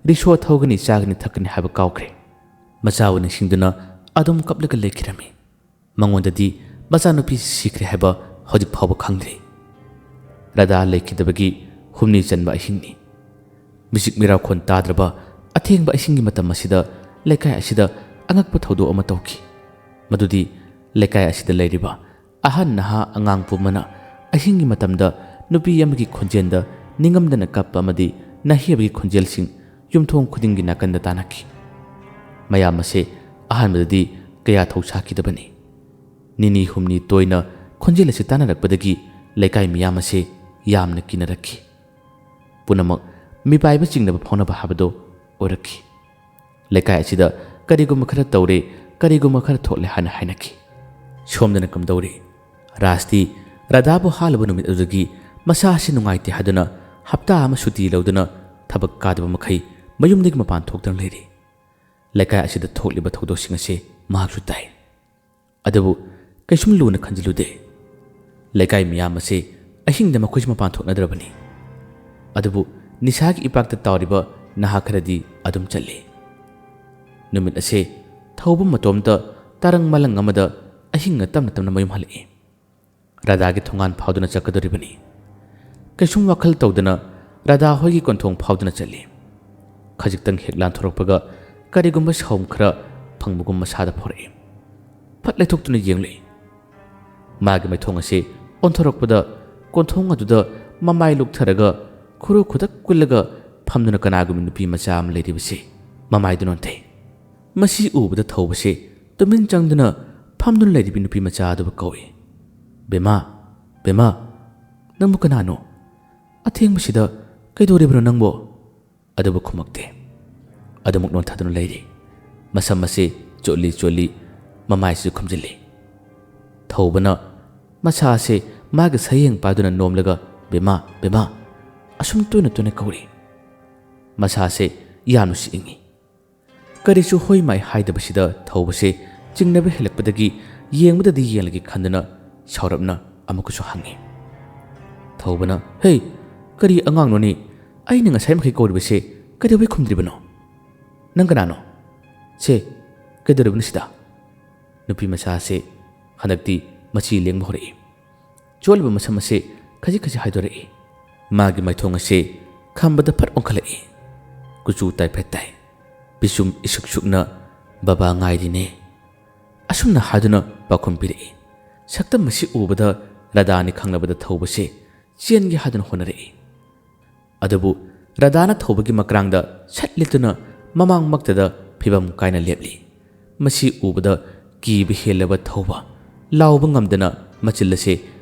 ꯔꯤꯛꯁꯣ ꯊꯧꯒꯅꯤ, ꯆꯥꯒꯅꯤ, ꯊꯛꯀꯅꯤ ꯍꯥꯏꯕ ꯀꯥꯎꯈ꯭ꯔꯦ꯫ ꯃꯆꯥꯕꯨ ꯅꯤꯡꯁꯤꯡꯗꯨꯅ ꯑꯗꯨꯝ ꯀꯞꯂꯒ ꯂꯩꯈꯤꯔꯝꯃꯤ꯫ ꯃꯉꯣꯟꯗꯗꯤ ꯃꯆꯥꯅꯨꯄꯤ ꯁꯤꯈ꯭ꯔꯦ ꯍꯥꯏꯕ ꯍꯧꯖꯤꯛ ꯐꯥꯎꯕ ꯈꯪꯗ꯭ꯔꯤ꯫ ꯔꯥꯙꯥ ꯂꯩꯈꯤꯗꯕꯒꯤ ꯍꯨꯝꯅꯤ ꯆꯟꯕ ꯑꯍꯤꯡꯅꯤ꯫ ꯃꯤꯆꯤꯛ ꯃꯤꯔꯥꯎꯈꯣꯟ ꯇꯥꯗ꯭ꯔꯕ ꯑꯊꯦꯡꯕ ꯑꯍꯤꯡꯒꯤ ꯃꯇꯝ ꯑꯁꯤꯗ ꯂꯩꯀꯥꯏ ꯑꯁꯤꯗ ꯑꯉꯛꯄ ꯊꯧꯗꯣꯛ ꯑꯃ ꯇꯧꯈꯤ꯫ ꯃꯗꯨꯗꯤ ꯂꯩꯀꯥꯏ ꯑꯁꯤꯗ ꯂꯩꯔꯤꯕ ꯑꯍꯟ ꯅꯍꯥ ꯑꯉꯥꯡ ꯄꯨꯝꯕꯅ ꯑꯍꯤꯡꯒꯤ ꯃꯇꯝꯗ ꯅꯨꯄꯤ ꯑꯃꯒꯤ ꯈꯣꯟꯖꯦꯜꯗ ꯅꯤꯡꯉꯝꯗꯅ ꯀꯞꯄ ꯑꯃꯗꯤ ꯅꯥꯍꯦꯕꯒꯤ ꯈꯣꯟꯖꯦꯜꯁꯤꯡ ꯌꯨꯝꯊꯣꯡ ꯈꯨꯗꯤꯡꯒꯤ ꯅꯥꯀꯟꯗ ꯇꯥꯅꯈꯤ꯫ ꯃꯌꯥꯝ ꯑꯁꯦ ꯑꯍꯥꯟꯕꯗꯗꯤ ꯀꯌꯥ ꯊꯧꯁꯥꯈꯤꯗꯕꯅꯤ꯫ ꯅꯤꯅꯤ ꯍꯨꯝꯅꯤ ꯇꯣꯏꯅ ꯈꯣꯟꯖꯦꯜ ꯑꯁꯤ ꯇꯥꯅꯔꯛꯄꯗꯒꯤ ꯂꯩꯀꯥꯏ ꯃꯤꯌꯥꯝ ꯑꯁꯦ ꯌꯥꯝꯅ ꯀꯤꯅꯔꯛꯈꯤ꯫ ꯄꯨꯝꯅꯃꯛ ꯃꯤꯄꯥꯏꯕ ꯆꯤꯡꯅꯕ ꯐꯥꯎꯅꯕ ꯍꯥꯏꯕꯗꯨ ꯑꯣꯏꯔꯛꯈꯤ꯫ ꯂꯩꯀꯥꯏ ꯑꯁꯤꯗ ꯀꯔꯤꯒꯨꯝꯕ ꯈꯔ ꯇꯧꯔꯦ, ꯀꯔꯤꯒꯨꯝꯕ ꯈꯔ ꯊꯣꯛꯂꯦ ꯍꯥꯏꯅ ꯍꯥꯏꯅꯈꯤ꯫ ꯁꯣꯝꯗꯅ ꯀꯝꯗꯧꯔꯤ? ꯔꯥꯖꯇꯤ ꯔꯥꯙꯥꯕꯨ ꯍꯥꯠꯂꯨꯕ ꯅꯨꯃꯤꯠ ꯑꯗꯨꯗꯒꯤ ꯃꯁꯥ ꯑꯁꯤ ꯅꯨꯡꯉꯥꯏꯇꯦ ꯍꯥꯏꯗꯨꯅ ꯍꯞꯇꯥ ꯑꯃ ꯁꯨꯇꯤ ꯂꯧꯗꯨꯅ ꯊꯕꯛ ꯀꯥꯗꯕ ꯃꯈꯩ ꯃꯌꯨꯝꯗꯒꯤ ꯃꯄꯥꯟ ꯊꯣꯛꯇꯅ ꯂꯩꯔꯤ꯫ ꯂꯩꯀꯥꯏ ꯑꯁꯤꯗ ꯊꯣꯛꯂꯤꯕ ꯊꯧꯗꯣꯛꯁꯤꯡ ꯑꯁꯤ ꯃꯍꯥꯛꯁꯨ ꯇꯥꯏ꯫ ꯑꯗꯨꯕꯨ ꯀꯩꯁꯨꯝ ꯂꯨꯅ ꯈꯟꯖꯤꯜꯂꯨꯗꯦ꯫ ꯂꯩꯀꯥꯏ ꯃꯤꯌꯥꯝ ꯑꯁꯤ ꯑꯍꯤꯡꯗ ꯃꯈꯣꯏꯁꯨ ꯃꯄꯥꯟ ꯊꯣꯛꯅꯗ꯭ꯔꯕꯅꯤ꯫ ꯑꯗꯨꯕꯨ ꯅꯤꯁꯥꯒꯤ ꯏꯄꯥꯛꯇ ꯇꯥꯎꯔꯤꯕ ꯅꯍꯥ ꯈꯔꯗꯤ ꯑꯗꯨꯝ ꯆꯠꯂꯤ꯫ ꯅꯨꯃꯤꯠ ꯑꯁꯤ ꯊꯧꯕ ꯃꯇꯣꯝꯇ ꯇꯔꯪ ꯃꯂꯪ ꯑꯃꯗ ꯑꯍꯤꯡꯅ ꯇꯞꯅ ꯇꯞꯅ ꯃꯌꯨꯝ ꯍꯜꯂꯛꯏ꯫ ꯔꯥꯙꯥꯒꯤ ꯊꯣꯡꯒꯥꯟ ꯐꯥꯎꯗꯨꯅ ꯆꯠꯀꯗꯧꯔꯤꯕꯅꯤ꯫ ꯀꯩꯁꯨꯝ ꯋꯥꯈꯜ ꯇꯧꯗꯅ ꯔꯥꯙꯥ ꯍꯣꯏꯒꯤ ꯀꯣꯟꯊꯣꯡ ꯐꯥꯎꯗꯨꯅ ꯆꯠꯂꯤ꯫ ꯈꯖꯤꯛꯇꯪ ꯍꯦꯛ ꯂꯥꯟꯊꯣꯔꯛꯄꯒ ꯀꯔꯤꯒꯨꯝꯕ ꯁꯥꯎꯝ ꯈꯔ ꯐꯪꯕꯒꯨꯝ ꯃꯁꯥꯗ ꯐꯥꯎꯔꯛꯏ꯫ ꯐꯠ ꯂꯩꯊꯣꯛꯇꯨꯅ ꯌꯦꯡꯂꯨꯏ꯫ ꯃꯥꯒꯤ ꯃꯥꯏꯊꯣꯡ ꯑꯁꯤ ꯑꯣꯟꯊꯣꯔꯛꯄꯗ ꯀꯣꯟꯊꯣꯡ ꯑꯗꯨꯗ ꯃꯃꯥꯏ ꯂꯨꯛꯊꯔꯒ ꯈꯨꯔꯨ ꯈꯨꯗꯛ ꯀꯨꯜꯂꯒ ꯐꯝꯗꯨꯅ ꯀꯅꯥꯒꯨꯝꯕꯤ ꯅꯨꯄꯤ ꯃꯆꯥ ꯑꯃ ꯂꯩꯔꯤꯕꯁꯤ ꯃꯃꯥꯏꯗꯨ ꯅꯣꯟꯊꯩ꯫ ꯃꯁꯤ ꯎꯕꯗ ꯊꯧꯕꯁꯦ ꯇꯨꯃꯤꯟ ꯆꯪꯗꯨꯅ ꯐꯝꯗꯨꯅ ꯂꯩꯔꯤꯕꯤ ꯅꯨꯄꯤ ꯃꯆꯥ ꯑꯗꯨꯕꯨ ꯀꯧꯏ, "ꯕꯦꯃꯥ, ꯕꯦꯃꯥ, ꯅꯪꯕꯨ ꯀꯅꯥꯅꯣ? ꯑꯊꯦꯡꯕꯁꯤꯗ ꯀꯩꯗꯧꯔꯤꯕꯅꯣ ꯅꯪꯕꯨ?" ꯑꯗꯨꯕꯨ ꯈꯨꯝꯃꯛꯇꯦ꯫ ꯑꯗꯨꯃꯛ ꯅꯣꯟꯊꯗꯨꯅ ꯂꯩꯔꯤ꯫ ꯃꯁꯝ ꯑꯁꯤ ꯆꯣꯠꯂꯤ ꯆꯣꯠꯂꯤ ꯃꯃꯥꯏꯁꯤꯁꯨ ꯈꯨꯝꯖꯤꯜꯂꯤ꯫ ꯊꯧꯕꯅ ꯃꯁꯥ ꯑꯁꯤ ꯃꯥꯒꯤ ꯁꯌꯦꯡ ꯄꯥꯏꯗꯨꯅ ꯅꯣꯝꯂꯒ, "ꯕꯦꯃꯥ, ꯕꯦꯃꯥ," ꯑꯁꯨꯝ ꯇꯣꯏꯅ ꯇꯣꯏꯅ ꯀꯧꯔꯤ꯫ ꯃꯁꯥ ꯑꯁꯤ ꯌꯥꯝꯅꯁꯨ ꯏꯪꯉꯤ꯫ ꯀꯔꯤꯁꯨ ꯍꯣꯏ ꯃꯥꯏ ꯍꯥꯏꯗꯕꯁꯤꯗ ꯊꯧꯕꯁꯦ ꯆꯤꯡꯅꯕ ꯍꯦꯜꯂꯛꯄꯗꯒꯤ ꯌꯦꯡꯕꯗꯗꯤ ꯌꯦꯡꯂꯒꯦ ꯈꯟꯗꯨꯅ ꯁꯥꯎꯔꯞꯅ ꯑꯃꯨꯛꯀꯁꯨ ꯍꯪꯉꯤ꯫ ꯊꯧꯕꯅ, "ꯍꯦ, ꯀꯔꯤ ꯑꯉꯥꯡꯅꯣꯅꯦ? ꯑꯩꯅ ꯉꯁꯥꯏ ꯃꯈꯩ ꯀꯧꯔꯤꯕꯁꯦ ꯀꯩꯗꯧꯕꯩ ꯈꯨꯝꯗ꯭ꯔꯤꯕꯅꯣ? ꯅꯪ ꯀꯅꯥꯅꯣ? ꯁꯦ, ꯀꯩꯗꯧꯔꯤꯕꯅꯣ ꯁꯤꯗ?" ꯅꯨꯄꯤ ꯃꯆꯥ ꯑꯁꯤ ꯍꯟꯗꯛꯇꯤ ꯃꯆꯤ ꯂꯦꯡꯕ ꯍꯧꯔꯛꯏ꯫ ꯆꯣꯠꯂꯤꯕ ꯃꯁꯝ ꯑꯁꯤ ꯈꯖꯤꯛ ꯈꯖꯤꯛ ꯍꯥꯏꯗꯣꯔꯛꯏ꯫ ꯃꯥꯒꯤ ꯃꯥꯏꯊꯣꯡ ꯑꯁꯤ ꯈꯝꯕꯗ ꯐꯠ ꯑꯣꯟꯈꯠꯂꯛꯏ꯫ ꯀꯨꯆꯨ ꯇꯥꯏꯐꯠ ꯇꯥꯏ꯫ ꯄꯤꯁꯨꯝ ꯏꯁꯨꯛ ꯁꯨꯛꯅ, "ꯕꯕꯥ ꯉꯥꯏꯔꯤꯅꯦ," ꯑꯁꯨꯝꯅ ꯍꯥꯏꯗꯨꯅ ꯄꯥꯎꯈꯨꯝ ꯄꯤꯔꯛꯏ꯫ ꯁꯛꯇꯝ ꯑꯁꯤ ꯎꯕꯗ ꯔꯥꯙꯥꯅꯤ ꯈꯪꯂꯕꯗ ꯊꯧꯕꯁꯦ ꯆꯦꯟꯒꯦ ꯍꯥꯏꯗꯨꯅ ꯍꯣꯠꯅꯔꯛꯏ꯫ ꯑꯗꯨꯕꯨ ꯔꯥꯙꯥꯅ ꯊꯧꯕꯒꯤ ꯃꯀ꯭ꯔꯥꯡꯗ ꯁꯠ ꯂꯤꯠꯇꯨꯅ ꯃꯃꯥꯡꯃꯛꯇꯗ ꯐꯤꯕꯝ ꯀꯥꯏꯅ ꯂꯦꯞꯂꯤ꯫ ꯃꯁꯤ ꯎꯕꯗ ꯀꯤꯕ ꯍꯦꯜꯂꯕ ꯊꯧꯕ ꯂꯥꯎꯕ ꯉꯝꯗꯅ ꯃꯆꯤꯜ ꯑꯁꯤ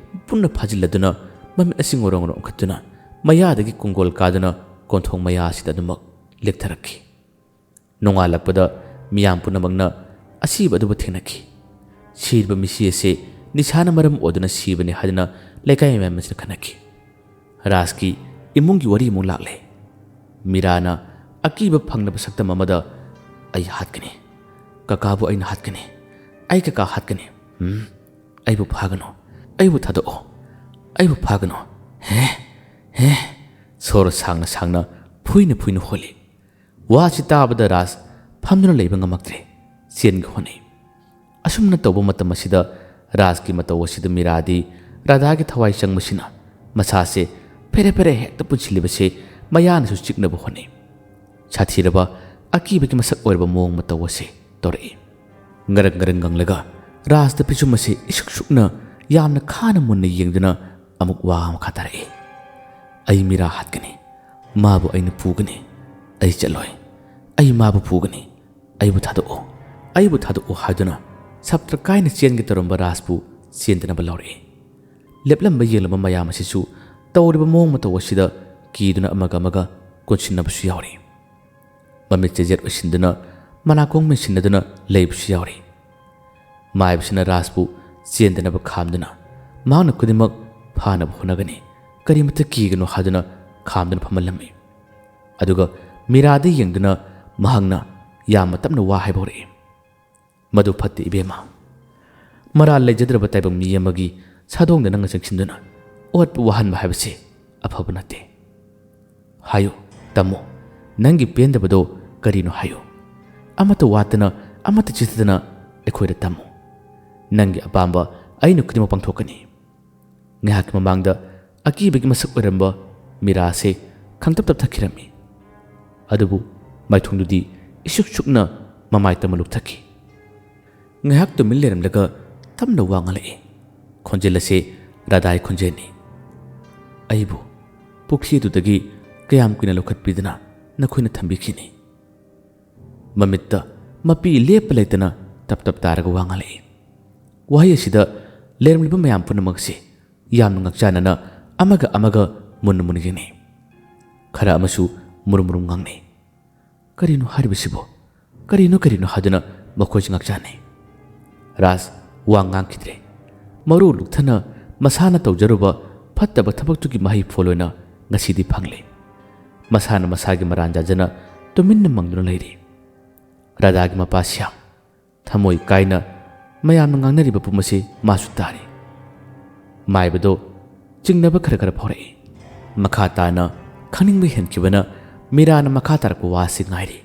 ꯄꯨꯟꯅ ꯐꯥꯖꯤꯜꯂꯗꯨꯅ ꯃꯃꯤꯠ ꯑꯁꯤ ꯉꯣꯔꯣꯡ ꯉꯣꯔꯣꯡ ꯎꯪꯈꯠꯇꯨꯅ ꯃꯌꯥꯗꯒꯤ ꯀꯣꯡꯒꯣꯜ ꯀꯥꯗꯨꯅ ꯀꯣꯟꯊꯣꯡ ꯃꯌꯥ ꯑꯁꯤꯗ ꯑꯗꯨꯃꯛ ꯂꯦꯛꯊꯔꯛꯈꯤ꯫ ꯅꯣꯡꯉꯥꯜꯂꯛꯄꯗ ꯃꯤꯌꯥꯝ ꯄꯨꯝꯅꯃꯛꯅ ꯑꯁꯤꯕ ꯑꯗꯨꯕꯨ ꯊꯦꯡꯅꯈꯤ꯫ ꯁꯤꯔꯤꯕ ꯃꯤꯁꯤ ꯑꯁꯤ ꯅꯤꯁꯥꯅ ꯃꯔꯝ ꯑꯣꯏꯗꯨꯅ ꯁꯤꯕꯅꯤ ꯍꯥꯏꯗꯨꯅ ꯂꯩꯀꯥꯏ ꯃꯌꯥꯝ ꯑꯁꯤꯅ ꯈꯟꯅꯈꯤ꯫ ꯔꯥꯖꯀꯤ ꯏꯃꯨꯡꯒꯤ ꯋꯥꯔꯤ ꯑꯃꯨꯛ ꯂꯥꯛꯂꯦ꯫ ꯃꯤꯔꯥꯅ ꯑꯀꯤꯕ ꯐꯪꯅꯕ ꯁꯛꯇꯝ ꯑꯃꯗ, "ꯑꯩ ꯍꯥꯠꯀꯅꯤ, ꯀꯀꯥꯕꯨ ꯑꯩꯅ ꯍꯥꯠꯀꯅꯤ, ꯑꯩ ꯀꯀꯥ ꯍꯥꯠꯀꯅꯤ꯫ ꯎꯝ, ꯑꯩꯕꯨ ꯐꯥꯒꯅꯨ, ꯑꯩꯕꯨ ꯊꯥꯗꯣꯛꯑꯣ, ꯑꯩꯕꯨ ꯐꯥꯒꯅꯨ꯫ ꯍꯦ, ꯍꯦ"꯫ ꯁꯣꯔ ꯁꯥꯡꯅ ꯁꯥꯡꯅ ꯐꯨꯏꯅ ꯐꯨꯏꯅ ꯍꯣꯜꯂꯤ꯫ ꯋꯥꯁꯤ ꯇꯥꯕꯗ ꯔꯥꯖ ꯐꯝꯗꯨꯅ ꯂꯩꯕ ꯉꯝꯃꯛꯇ꯭ꯔꯦ꯫ ꯆꯦꯟꯒꯦ ꯍꯣꯠꯅꯩ꯫ ꯑꯁꯨꯝꯅ ꯇꯧꯕ ꯃꯇꯝ ꯑꯁꯤꯗ ꯔꯥꯖꯀꯤ ꯃꯇꯧ ꯑꯁꯤꯗ ꯃꯤꯔꯥꯗꯤ ꯔꯥꯙꯥꯒꯤ ꯊꯋꯥꯏ ꯆꯪꯕꯁꯤꯅ ꯃꯁꯥꯁꯦ ꯐꯦꯔꯦ ꯐꯦꯔꯦ ꯍꯦꯛꯇ ꯄꯨꯟꯁꯤꯜꯂꯤꯕꯁꯦ ꯃꯌꯥꯅꯁꯨ ꯆꯤꯛꯅꯕ ꯍꯣꯠꯅꯩ꯫ ꯁꯥꯊꯤꯔꯕ ꯑꯀꯤꯕꯒꯤ ꯃꯁꯛ ꯑꯣꯏꯔꯕ ꯃꯑꯣꯡ ꯃꯇꯧ ꯑꯁꯤ ꯇꯧꯔꯛꯏ꯫ ꯉꯔꯪ ꯉꯔꯪ ꯉꯪꯂꯒ ꯔꯥꯖꯇ ꯄꯤꯁꯨꯝ ꯑꯁꯤ ꯏꯁꯨꯛ ꯁꯨꯛꯅ ꯌꯥꯝꯅ ꯈꯥꯅ ꯃꯨꯟꯅ ꯌꯦꯡꯗꯨꯅ ꯑꯃꯨꯛ ꯋꯥ ꯃꯈꯥ ꯇꯥꯔꯛꯏ꯫ "ꯑꯩ ꯃꯤꯔꯥ ꯍꯥꯠꯀꯅꯤ, ꯃꯥꯕꯨ ꯑꯩꯅ ꯄꯨꯒꯅꯤ, ꯑꯩ ꯆꯠꯂꯣꯏ, ꯑꯩ ꯃꯥꯕꯨ ꯄꯨꯒꯅꯤ, ꯑꯩꯕꯨ ꯊꯥꯗꯣꯛꯑꯣ, ꯑꯩꯕꯨ ꯊꯥꯗꯣꯛꯑꯣ" ꯍꯥꯏꯗꯨꯅ ꯁꯞꯇ꯭ꯔ ꯀꯥꯏꯅ ꯆꯦꯟꯒꯦ ꯇꯧꯔꯝꯕ ꯔꯥꯖꯄꯨ ꯆꯦꯟꯗꯅꯕ ꯂꯧꯔꯛꯏ꯫ ꯂꯦꯞꯂꯝꯕ ꯌꯦꯡꯂꯝꯕ ꯃꯌꯥꯝ ꯑꯁꯤꯁꯨ ꯇꯧꯔꯤꯕ ꯃꯑꯣꯡ ꯃꯇꯧ ꯑꯁꯤꯗ ꯀꯤꯗꯨꯅ ꯑꯃꯒ ꯑꯃꯒ ꯀꯣꯟꯁꯤꯟꯅꯕꯁꯨ ꯌꯥꯎꯔꯤ꯫ ꯃꯃꯤꯠꯁꯦ ꯌꯦꯠ ꯑꯣꯏꯁꯤꯟꯗꯨꯅ ꯃꯅꯥꯀꯣꯡ ꯃꯦꯟꯁꯤꯟꯅꯗꯨꯅ ꯂꯩꯕꯁꯨ ꯌꯥꯎꯔꯤ꯫ ꯃꯥꯏꯕꯁꯤꯅ ꯔꯥꯖꯄꯨ ꯆꯦꯟꯗꯅꯕ ꯈꯥꯝꯗꯨꯅ ꯃꯍꯥꯛꯅ ꯈꯨꯗꯤꯡꯃꯛ ꯐꯥꯅꯕ ꯍꯣꯠꯅꯒꯅꯤ, ꯀꯔꯤꯃꯠꯇ ꯀꯤꯒꯅꯨ ꯍꯥꯏꯗꯨꯅ ꯈꯥꯝꯗꯨꯅ ꯐꯝꯍꯜꯂꯝꯃꯤ꯫ ꯑꯗꯨꯒ ꯃꯤꯔꯥꯗ ꯌꯦꯡꯗꯨꯅ ꯃꯍꯥꯛꯅ ꯌꯥꯝꯅ ꯇꯞꯅ ꯋꯥ ꯍꯥꯏꯕ ꯍꯧꯔꯛꯏ꯫ "ꯃꯗꯨ ꯐꯠꯇꯦ ꯏꯕꯦꯝꯃ꯫ ꯃꯔꯥꯜ ꯂꯩꯖꯗ꯭ꯔꯕ ꯇꯥꯏꯕꯪ ꯃꯤ ꯑꯃꯒꯤ ꯁꯥꯗꯣꯡꯗ ꯅꯪꯅ ꯆꯪꯁꯤꯟꯗꯨꯅ ꯑꯣꯠꯄ ꯋꯥꯍꯟꯕ ꯍꯥꯏꯕꯁꯤ ꯑꯐꯕ ꯅꯠꯇꯦ꯫ ꯍꯥꯏꯌꯨ, ꯇꯝꯃꯨ, ꯅꯪꯒꯤ ꯄꯦꯟꯗꯕꯗꯣ ꯀꯔꯤꯅꯣ ꯍꯥꯏꯌꯨ꯫ ꯑꯃꯠꯇ ꯋꯥꯠꯇꯅ, ꯑꯃꯠꯇ ꯆꯤꯠꯊꯗꯅ ꯑꯩꯈꯣꯏꯗ ꯇꯝꯃꯨ꯫ ꯅꯪꯒꯤ ꯑꯄꯥꯝꯕ ꯑꯩꯅ ꯈꯨꯗꯤꯡꯃꯛ ꯄꯥꯡꯊꯣꯛꯀꯅꯤ"꯫ ꯉꯥꯏꯍꯥꯛꯀꯤ ꯃꯃꯥꯡꯗ ꯑꯀꯤꯕꯒꯤ ꯃꯁꯛ ꯑꯣꯏꯔꯝꯕ ꯃꯤꯔꯥꯁꯦ ꯈꯪꯇꯞ ꯇꯞꯊꯈꯤꯔꯝꯃꯤ꯫ ꯑꯗꯨꯕꯨ ꯃꯥꯏꯊꯣꯡꯗꯨꯗꯤ ꯏꯁꯨꯛ ꯁꯨꯛꯅ ꯃꯃꯥꯏ ꯇꯝꯃ ꯂꯨꯞꯊꯈꯤ꯫ ꯉꯥꯏꯍꯥꯛ ꯇꯨꯃꯤꯟ ꯂꯩꯔꯝꯂꯒ ꯇꯞꯅ ꯋꯥ ꯉꯥꯡꯂꯛꯏ꯫ ꯈꯣꯟꯖꯦꯜ ꯑꯁꯤ ꯔꯥꯙꯥꯒꯤ ꯈꯣꯟꯖꯦꯜꯅꯤ꯫ "ꯑꯩꯕꯨ ꯄꯨꯈ꯭ꯔꯤ ꯑꯗꯨꯗꯒꯤ ꯀꯌꯥꯝ ꯀꯨꯏꯅ ꯂꯧꯈꯠꯄꯤꯗꯅ ꯅꯈꯣꯏꯅ ꯊꯝꯕꯤꯈꯤꯅꯤ?" ꯃꯃꯤꯠꯇ ꯃꯄꯤ ꯂꯦꯞꯄ ꯂꯩꯇꯅ ꯇꯞ ꯇꯞ ꯇꯥꯔꯒ ꯋꯥ ꯉꯥꯡꯂꯛꯏ꯫ ꯋꯥꯍꯩ ꯑꯁꯤꯗ ꯂꯩꯔꯝꯂꯤꯕ ꯃꯌꯥꯝ ꯄꯨꯝꯅꯃꯛ ꯑꯁꯤ ꯌꯥꯝꯅ ꯉꯛꯆꯥꯅꯅ ꯑꯃꯒ ꯑꯃꯒ ꯃꯨꯟꯅ ꯃꯨꯟꯅ ꯌꯦꯡꯅꯩ꯫ ꯈꯔ ꯑꯃꯁꯨ ꯃꯨꯔꯨꯝ ꯃꯨꯔꯨꯝ ꯉꯥꯡꯅꯩ꯫ "ꯀꯔꯤꯅꯣ ꯍꯥꯏꯔꯤꯕꯁꯤꯕꯣ? ꯀꯔꯤꯅꯣ, ꯀꯔꯤꯅꯣ?" ꯍꯥꯏꯗꯨꯅ ꯃꯈꯣꯏꯁꯨ ꯉꯛꯆꯥꯅꯩ꯫ ꯔꯥꯖ ꯋꯥ ꯉꯥꯡꯈꯤꯗ꯭ꯔꯦ꯫ ꯃꯔꯨ ꯂꯨꯛꯊꯅ ꯃꯁꯥꯅ ꯇꯧꯖꯔꯨꯕ ꯐꯠꯇꯕ ꯊꯕꯛꯇꯨꯒꯤ ꯃꯍꯩ ꯐꯣꯜ ꯑꯣꯏꯅ ꯉꯁꯤꯗꯤ ꯐꯪꯂꯦ꯫ ꯃꯁꯥꯅ ꯃꯁꯥꯒꯤ ꯃꯔꯥꯟ ꯌꯥꯖꯅ ꯇꯨꯃꯤꯟꯅ ꯃꯪꯗꯨꯅ ꯂꯩꯔꯤ꯫ ꯔꯥꯙꯥꯒꯤ ꯃꯄꯥ ꯁ꯭ꯌꯥꯝ ꯊꯃꯣꯏ ꯀꯥꯏꯅ ꯃꯌꯥꯝꯅ ꯉꯥꯡꯅꯔꯤꯕ ꯄꯨꯝ ꯑꯁꯤ ꯃꯥꯁꯨ ꯇꯥꯔꯤ꯫ ꯃꯥꯏꯕꯗꯣ ꯆꯤꯡꯅꯕ ꯈꯔ ꯈꯔ ꯐꯥꯎꯔꯛꯏ꯫ ꯃꯈꯥ ꯇꯥꯅ ꯈꯪꯅꯤꯡꯕ ꯍꯦꯟꯈꯤꯕꯅ ꯃꯤꯔꯥꯅ ꯃꯈꯥ ꯇꯥꯔꯛꯄ ꯋꯥ ꯑꯁꯤ ꯉꯥꯏꯔꯤ꯫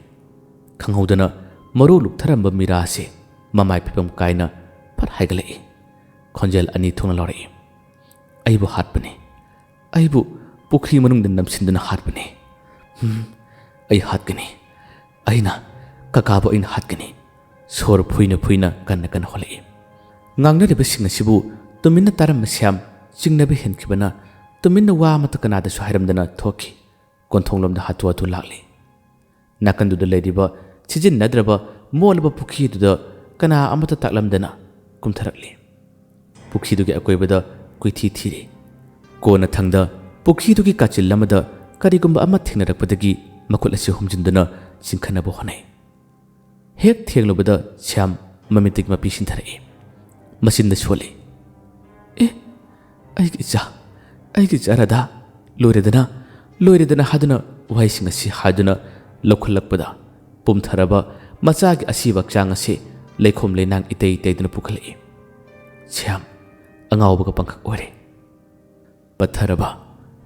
ꯈꯪꯍꯧꯗꯅ ꯃꯔꯨ ꯂꯨꯞꯊꯔꯝꯕ ꯃꯤꯔꯥ ꯑꯁꯤ ꯃꯃꯥꯏ ꯐꯤꯕꯝ ꯀꯥꯏꯅ ꯐꯠ ꯍꯥꯏꯒꯠꯂꯛꯏ꯫ ꯈꯣꯟꯖꯦꯜ ꯑꯅꯤ ꯊꯣꯛꯅ ꯂꯧꯔꯛꯏ, "ꯑꯩꯕꯨ ꯍꯥꯠꯄꯅꯤ꯫ ꯑꯩꯕꯨ ꯄꯨꯈ꯭ꯔꯤ ꯃꯅꯨꯡꯗ ꯅꯝꯁꯤꯟꯗꯨꯅ ꯍꯥꯠꯄꯅꯤ꯫ ꯍꯝ, ꯑꯩ ꯍꯥꯠꯀꯅꯤ꯫ ꯑꯩꯅ ꯀꯀꯥꯕꯨ ꯑꯩꯅ ꯍꯥꯠꯀꯅꯤ꯫" ꯁꯣꯔ ꯐꯨꯏꯅ ꯐꯨꯏꯅ ꯀꯟꯅ ꯀꯟꯅ ꯍꯣꯜꯂꯛꯏ꯫ ꯉꯥꯡꯅꯔꯤꯕꯁꯤꯡ ꯑꯁꯤꯕꯨ ꯇꯨꯃꯤꯟꯅ ꯇꯥꯔꯝꯕ ꯁ꯭ꯌꯥꯝ ꯆꯤꯡꯅꯕ ꯍꯦꯟꯈꯤꯕꯅ ꯇꯨꯃꯤꯟꯅ ꯋꯥ ꯑꯃꯠꯇ ꯀꯅꯥꯗꯁꯨ ꯍꯥꯏꯔꯝꯗꯅ ꯊꯣꯛꯈꯤ꯫ ꯀꯣꯟꯊꯣꯡꯂꯣꯝꯗ ꯍꯥꯊꯨ ꯍꯥꯊꯨ ꯂꯥꯛꯂꯤ꯫ ꯅꯥꯀꯟꯗꯨꯗ ꯂꯩꯔꯤꯕ ꯁꯤꯖꯤꯟꯅꯗ꯭ꯔꯕ ꯃꯣꯠꯂꯕ ꯄꯨꯈ꯭ꯔꯤꯗꯨꯗ ꯀꯅꯥ ꯑꯃꯠꯇ ꯇꯥꯛꯂꯝꯗꯅ ꯀꯨꯝꯊꯔꯛꯂꯤ꯫ ꯄꯨꯈ꯭ꯔꯤꯗꯨꯒꯤ ꯑꯀꯣꯏꯕꯗ ꯀꯨꯏꯊꯤ ꯊꯤꯔꯤ꯫ ꯀꯣꯟꯅꯊꯪꯗ ꯄꯨꯈ꯭ꯔꯤꯗꯨꯒꯤ ꯀꯥꯆꯤꯜ ꯑꯃꯗ ꯀꯔꯤꯒꯨꯝꯕ ꯑꯃ ꯊꯦꯡꯅꯔꯛꯄꯗꯒꯤ ꯃꯈꯨꯠ ꯑꯁꯤ ꯍꯨꯝꯖꯤꯟꯗꯨꯅ ꯆꯤꯡꯈꯠꯅꯕ ꯍꯣꯠꯅꯩ꯫ ꯍꯦꯛ ꯊꯦꯡꯂꯨꯕꯗ ꯁ꯭ꯌꯥꯝ ꯃꯃꯤꯠꯇꯒꯤ ꯃꯄꯤ ꯁꯤꯟꯊꯔꯛꯏ꯫ ꯃꯆꯤꯟꯗ ꯁꯣꯜꯂꯤ, "ꯑꯦ, ꯑꯩꯒꯤ ꯏꯆꯥ, ꯑꯩꯒꯤ ꯏꯆꯥ ꯔꯥꯙꯥ, ꯂꯣꯏꯔꯦꯗꯅ, ꯂꯣꯏꯔꯦꯗꯅ" ꯍꯥꯏꯗꯨꯅ ꯋꯥꯍꯩꯁꯤꯡ ꯑꯁꯤ ꯍꯥꯏꯗꯨꯅ ꯂꯧꯈꯠꯂꯛꯄꯗ ꯄꯨꯝꯊꯔꯕ ꯃꯆꯥꯒꯤ ꯑꯁꯤꯕ ꯍꯛꯆꯥꯡ ꯑꯁꯤ ꯂꯩꯈꯣꯝ ꯂꯩꯅꯥꯡ ꯏꯇꯩ ꯇꯩꯗꯨꯅ ꯄꯨꯈꯠꯂꯛꯏ꯫ ꯁ꯭ꯌꯥꯝ ꯑꯉꯥꯎꯕꯒ ꯄꯪꯈꯛ ꯑꯣꯏꯔꯦ꯫ ꯄꯠꯊꯔꯕ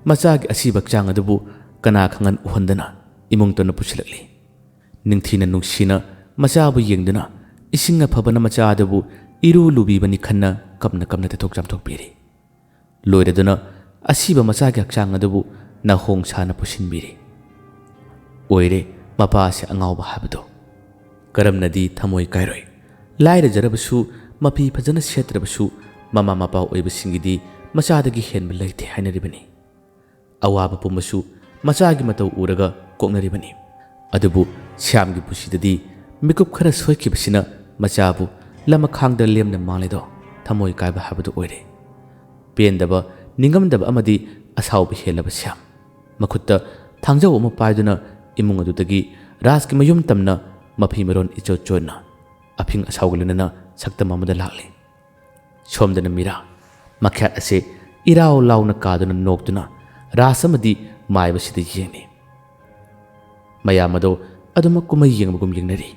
ꯃꯆꯥꯒꯤ ꯑꯁꯤꯕ ꯍꯛꯆꯥꯡ ꯑꯗꯨꯕꯨ ꯀꯅꯥ ꯈꯪꯍꯟ ꯎꯍꯟꯗꯅ ꯏꯃꯨꯡ ꯇꯝꯅ ꯄꯨꯁꯤꯜꯂꯛꯂꯤ꯫ ꯅꯤꯡꯊꯤꯅ ꯅꯨꯡꯁꯤꯅ ꯃꯆꯥꯕꯨ ꯌꯦꯡꯗꯨꯅ ꯏꯁꯤꯡ ꯑꯐꯕꯅ ꯃꯆꯥ ꯑꯗꯨꯕꯨ ꯏꯔꯨ ꯂꯨꯕꯤꯕꯅꯤ ꯈꯟꯅ ꯀꯞꯅ ꯀꯞꯅ ꯇꯩꯊꯣꯛ ꯆꯥꯝꯊꯣꯛꯄꯤꯔꯤ꯫ ꯂꯣꯏꯔꯗꯨꯅ ꯑꯁꯤꯕ ꯃꯆꯥꯒꯤ ꯍꯛꯆꯥꯡ ꯑꯗꯨꯕꯨ ꯅꯥꯍꯣꯡ ꯁꯥꯅ ꯄꯨꯁꯤꯟꯕꯤꯔꯤ꯫ ꯑꯣꯏꯔꯦ ꯃꯄꯥ ꯑꯁꯤ ꯑꯉꯥꯎꯕ ꯍꯥꯏꯕꯗꯣ꯫ ꯀꯔꯝꯅꯗꯤ ꯊꯃꯣꯏ ꯀꯥꯏꯔꯣꯏ? ꯂꯥꯏꯔꯖꯔꯕꯁꯨ, ꯃꯐꯤ ꯐꯖꯅ ꯁꯦꯠꯇ꯭ꯔꯕꯁꯨ, ꯃꯃꯥ ꯃꯄꯥ ꯑꯣꯏꯕꯁꯤꯡꯒꯤꯗꯤ ꯃꯆꯥꯗꯒꯤ ꯍꯦꯟꯕ ꯂꯩꯇꯦ ꯍꯥꯏꯅꯔꯤꯕꯅꯤ꯫ ꯑꯋꯥꯕ ꯄꯨꯝꯕꯁꯨ ꯃꯆꯥꯒꯤ ꯃꯇꯧ ꯎꯔꯒ ꯀꯣꯛꯅꯔꯤꯕꯅꯤ꯫ ꯑꯗꯨꯕꯨ ꯁ꯭ꯌꯥꯝꯒꯤ ꯄꯨꯟꯁꯤꯗꯗꯤ ꯃꯤꯀꯨꯞ ꯈꯔ ꯁꯣꯏꯈꯤꯕꯁꯤꯅ ꯃꯆꯥꯕꯨ ꯂꯃꯈꯥꯡꯗ ꯂꯦꯝꯅ ꯃꯥꯡꯂꯦꯗꯣ ꯊꯃꯣꯏ ꯀꯥꯏꯕ ꯍꯥꯏꯕꯗꯨ ꯑꯣꯏꯔꯦ꯫ ꯄꯦꯟꯗꯕ, ꯅꯤꯡꯉꯝꯗꯕ ꯑꯃꯗꯤ ꯑꯁꯥꯎꯕ ꯍꯦꯜꯂꯕ ꯁ꯭ꯌꯥꯝ꯫ ꯃꯈꯨꯠꯇ ꯊꯥꯡꯖꯧ ꯑꯃ ꯄꯥꯏꯗꯨꯅ ꯏꯃꯨꯡ ꯑꯗꯨꯗꯒꯤ ꯔꯥꯖꯀꯤ ꯃꯌꯨꯝ ꯇꯝꯅ ꯃꯐꯤ ꯃꯔꯣꯟ ꯏꯆꯣꯠ ꯆꯣꯠꯅ ꯑꯐꯤꯡ ꯑꯁꯥꯎꯒ ꯂꯣꯏꯅꯅ ꯁꯛꯇꯝ ꯑꯃꯗ ꯂꯥꯛꯂꯤ꯫ ꯁꯣꯝꯗꯅ ꯃꯤꯔꯥ ꯃꯈ꯭ꯌꯥꯠ ꯑꯁꯦ ꯏꯔꯥꯎ ꯂꯥꯎꯅ ꯀꯥꯗꯨꯅ ꯅꯣꯛꯇꯨꯅ ꯔꯥꯖ ꯑꯃꯗꯤ ꯃꯥꯏꯕꯁꯤꯗ ꯌꯦꯡꯂꯤ꯫ ꯃꯌꯥꯝ ꯑꯗꯣ ꯑꯗꯨꯃꯛ ꯀꯨꯝꯍꯩ ꯌꯦꯡꯕꯒꯨꯝ ꯌꯦꯡꯅꯔꯤ꯫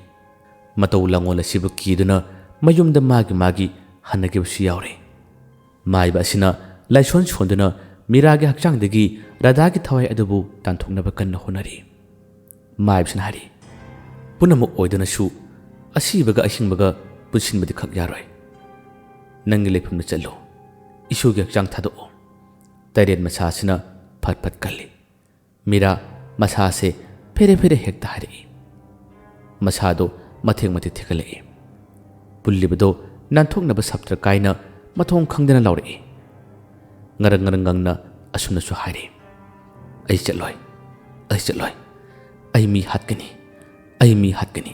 ꯃꯇꯧ ꯂꯉꯣꯜ ꯑꯁꯤꯕꯨ ꯀꯤꯗꯨꯅ ꯃꯌꯨꯝꯗ ꯃꯥꯒꯤ ꯃꯥꯒꯤ ꯍꯟꯅꯈꯤꯕꯁꯨ ꯌꯥꯎꯔꯦ꯫ ꯃꯥꯏꯕ ꯑꯁꯤꯅ ꯂꯥꯏꯁꯣꯟ ꯁꯣꯟꯗꯨꯅ ꯃꯤꯔꯥꯒꯤ ꯍꯛꯆꯥꯡꯗꯒꯤ ꯔꯥꯙꯥꯒꯤ ꯊꯋꯥꯏ ꯑꯗꯨꯕꯨ ꯇꯥꯟꯊꯣꯛꯅꯕ ꯀꯟꯅ ꯍꯣꯠꯅꯔꯤ꯫ ꯃꯥꯏꯕꯁꯤꯅ ꯍꯥꯏꯔꯤ, "ꯄꯨꯝꯅꯃꯛ ꯑꯣꯏꯗꯨꯅꯁꯨ ꯑꯁꯤꯕꯒ ꯑꯍꯤꯡꯕꯒ ꯄꯨꯟꯁꯤꯟꯕꯗꯤ ꯈꯛ ꯌꯥꯔꯣꯏ꯫ ꯅꯪꯒꯤ ꯂꯩꯐꯝꯗ ꯆꯠꯂꯨ꯫ ꯏꯁꯨꯒꯤ ꯍꯛꯆꯥꯡ ꯊꯥꯗꯣꯛꯑꯣ꯫" ꯇꯥꯏꯔꯦꯟ ꯃꯁꯥ ꯑꯁꯤꯅ ꯐꯠ ꯐꯠ ꯀꯜꯂꯤ꯫ ꯃꯤꯔꯥ ꯃꯁꯥꯁꯦ ꯐꯦꯔꯦ ꯐꯦꯔꯦ ꯍꯦꯛꯇ ꯍꯥꯏꯔꯛꯏ꯫ ꯃꯁꯥꯗꯣ ꯃꯊꯦꯛ ꯃꯊꯦꯛ ꯊꯦꯛꯀꯠꯂꯛꯏ꯫ ꯄꯨꯜꯂꯤꯕꯗꯣ ꯅꯥꯟꯊꯣꯛꯅꯕ ꯁꯞꯇ꯭ꯔ ꯀꯥꯏꯅ ꯃꯊꯣꯡ ꯈꯪꯗꯅ ꯂꯥꯎꯔꯛꯏ꯫ ꯉꯔꯪ ꯉꯔꯪ ꯉꯪꯅ ꯑꯁꯨꯝꯅꯁꯨ ꯍꯥꯏꯔꯤ, "ꯑꯩ ꯆꯠꯂꯣꯏ, ꯑꯩ ꯆꯠꯂꯣꯏ꯫ ꯑꯩ ꯃꯤ ꯍꯥꯠꯀꯅꯤ, ꯑꯩ ꯃꯤ ꯍꯥꯠꯀꯅꯤ꯫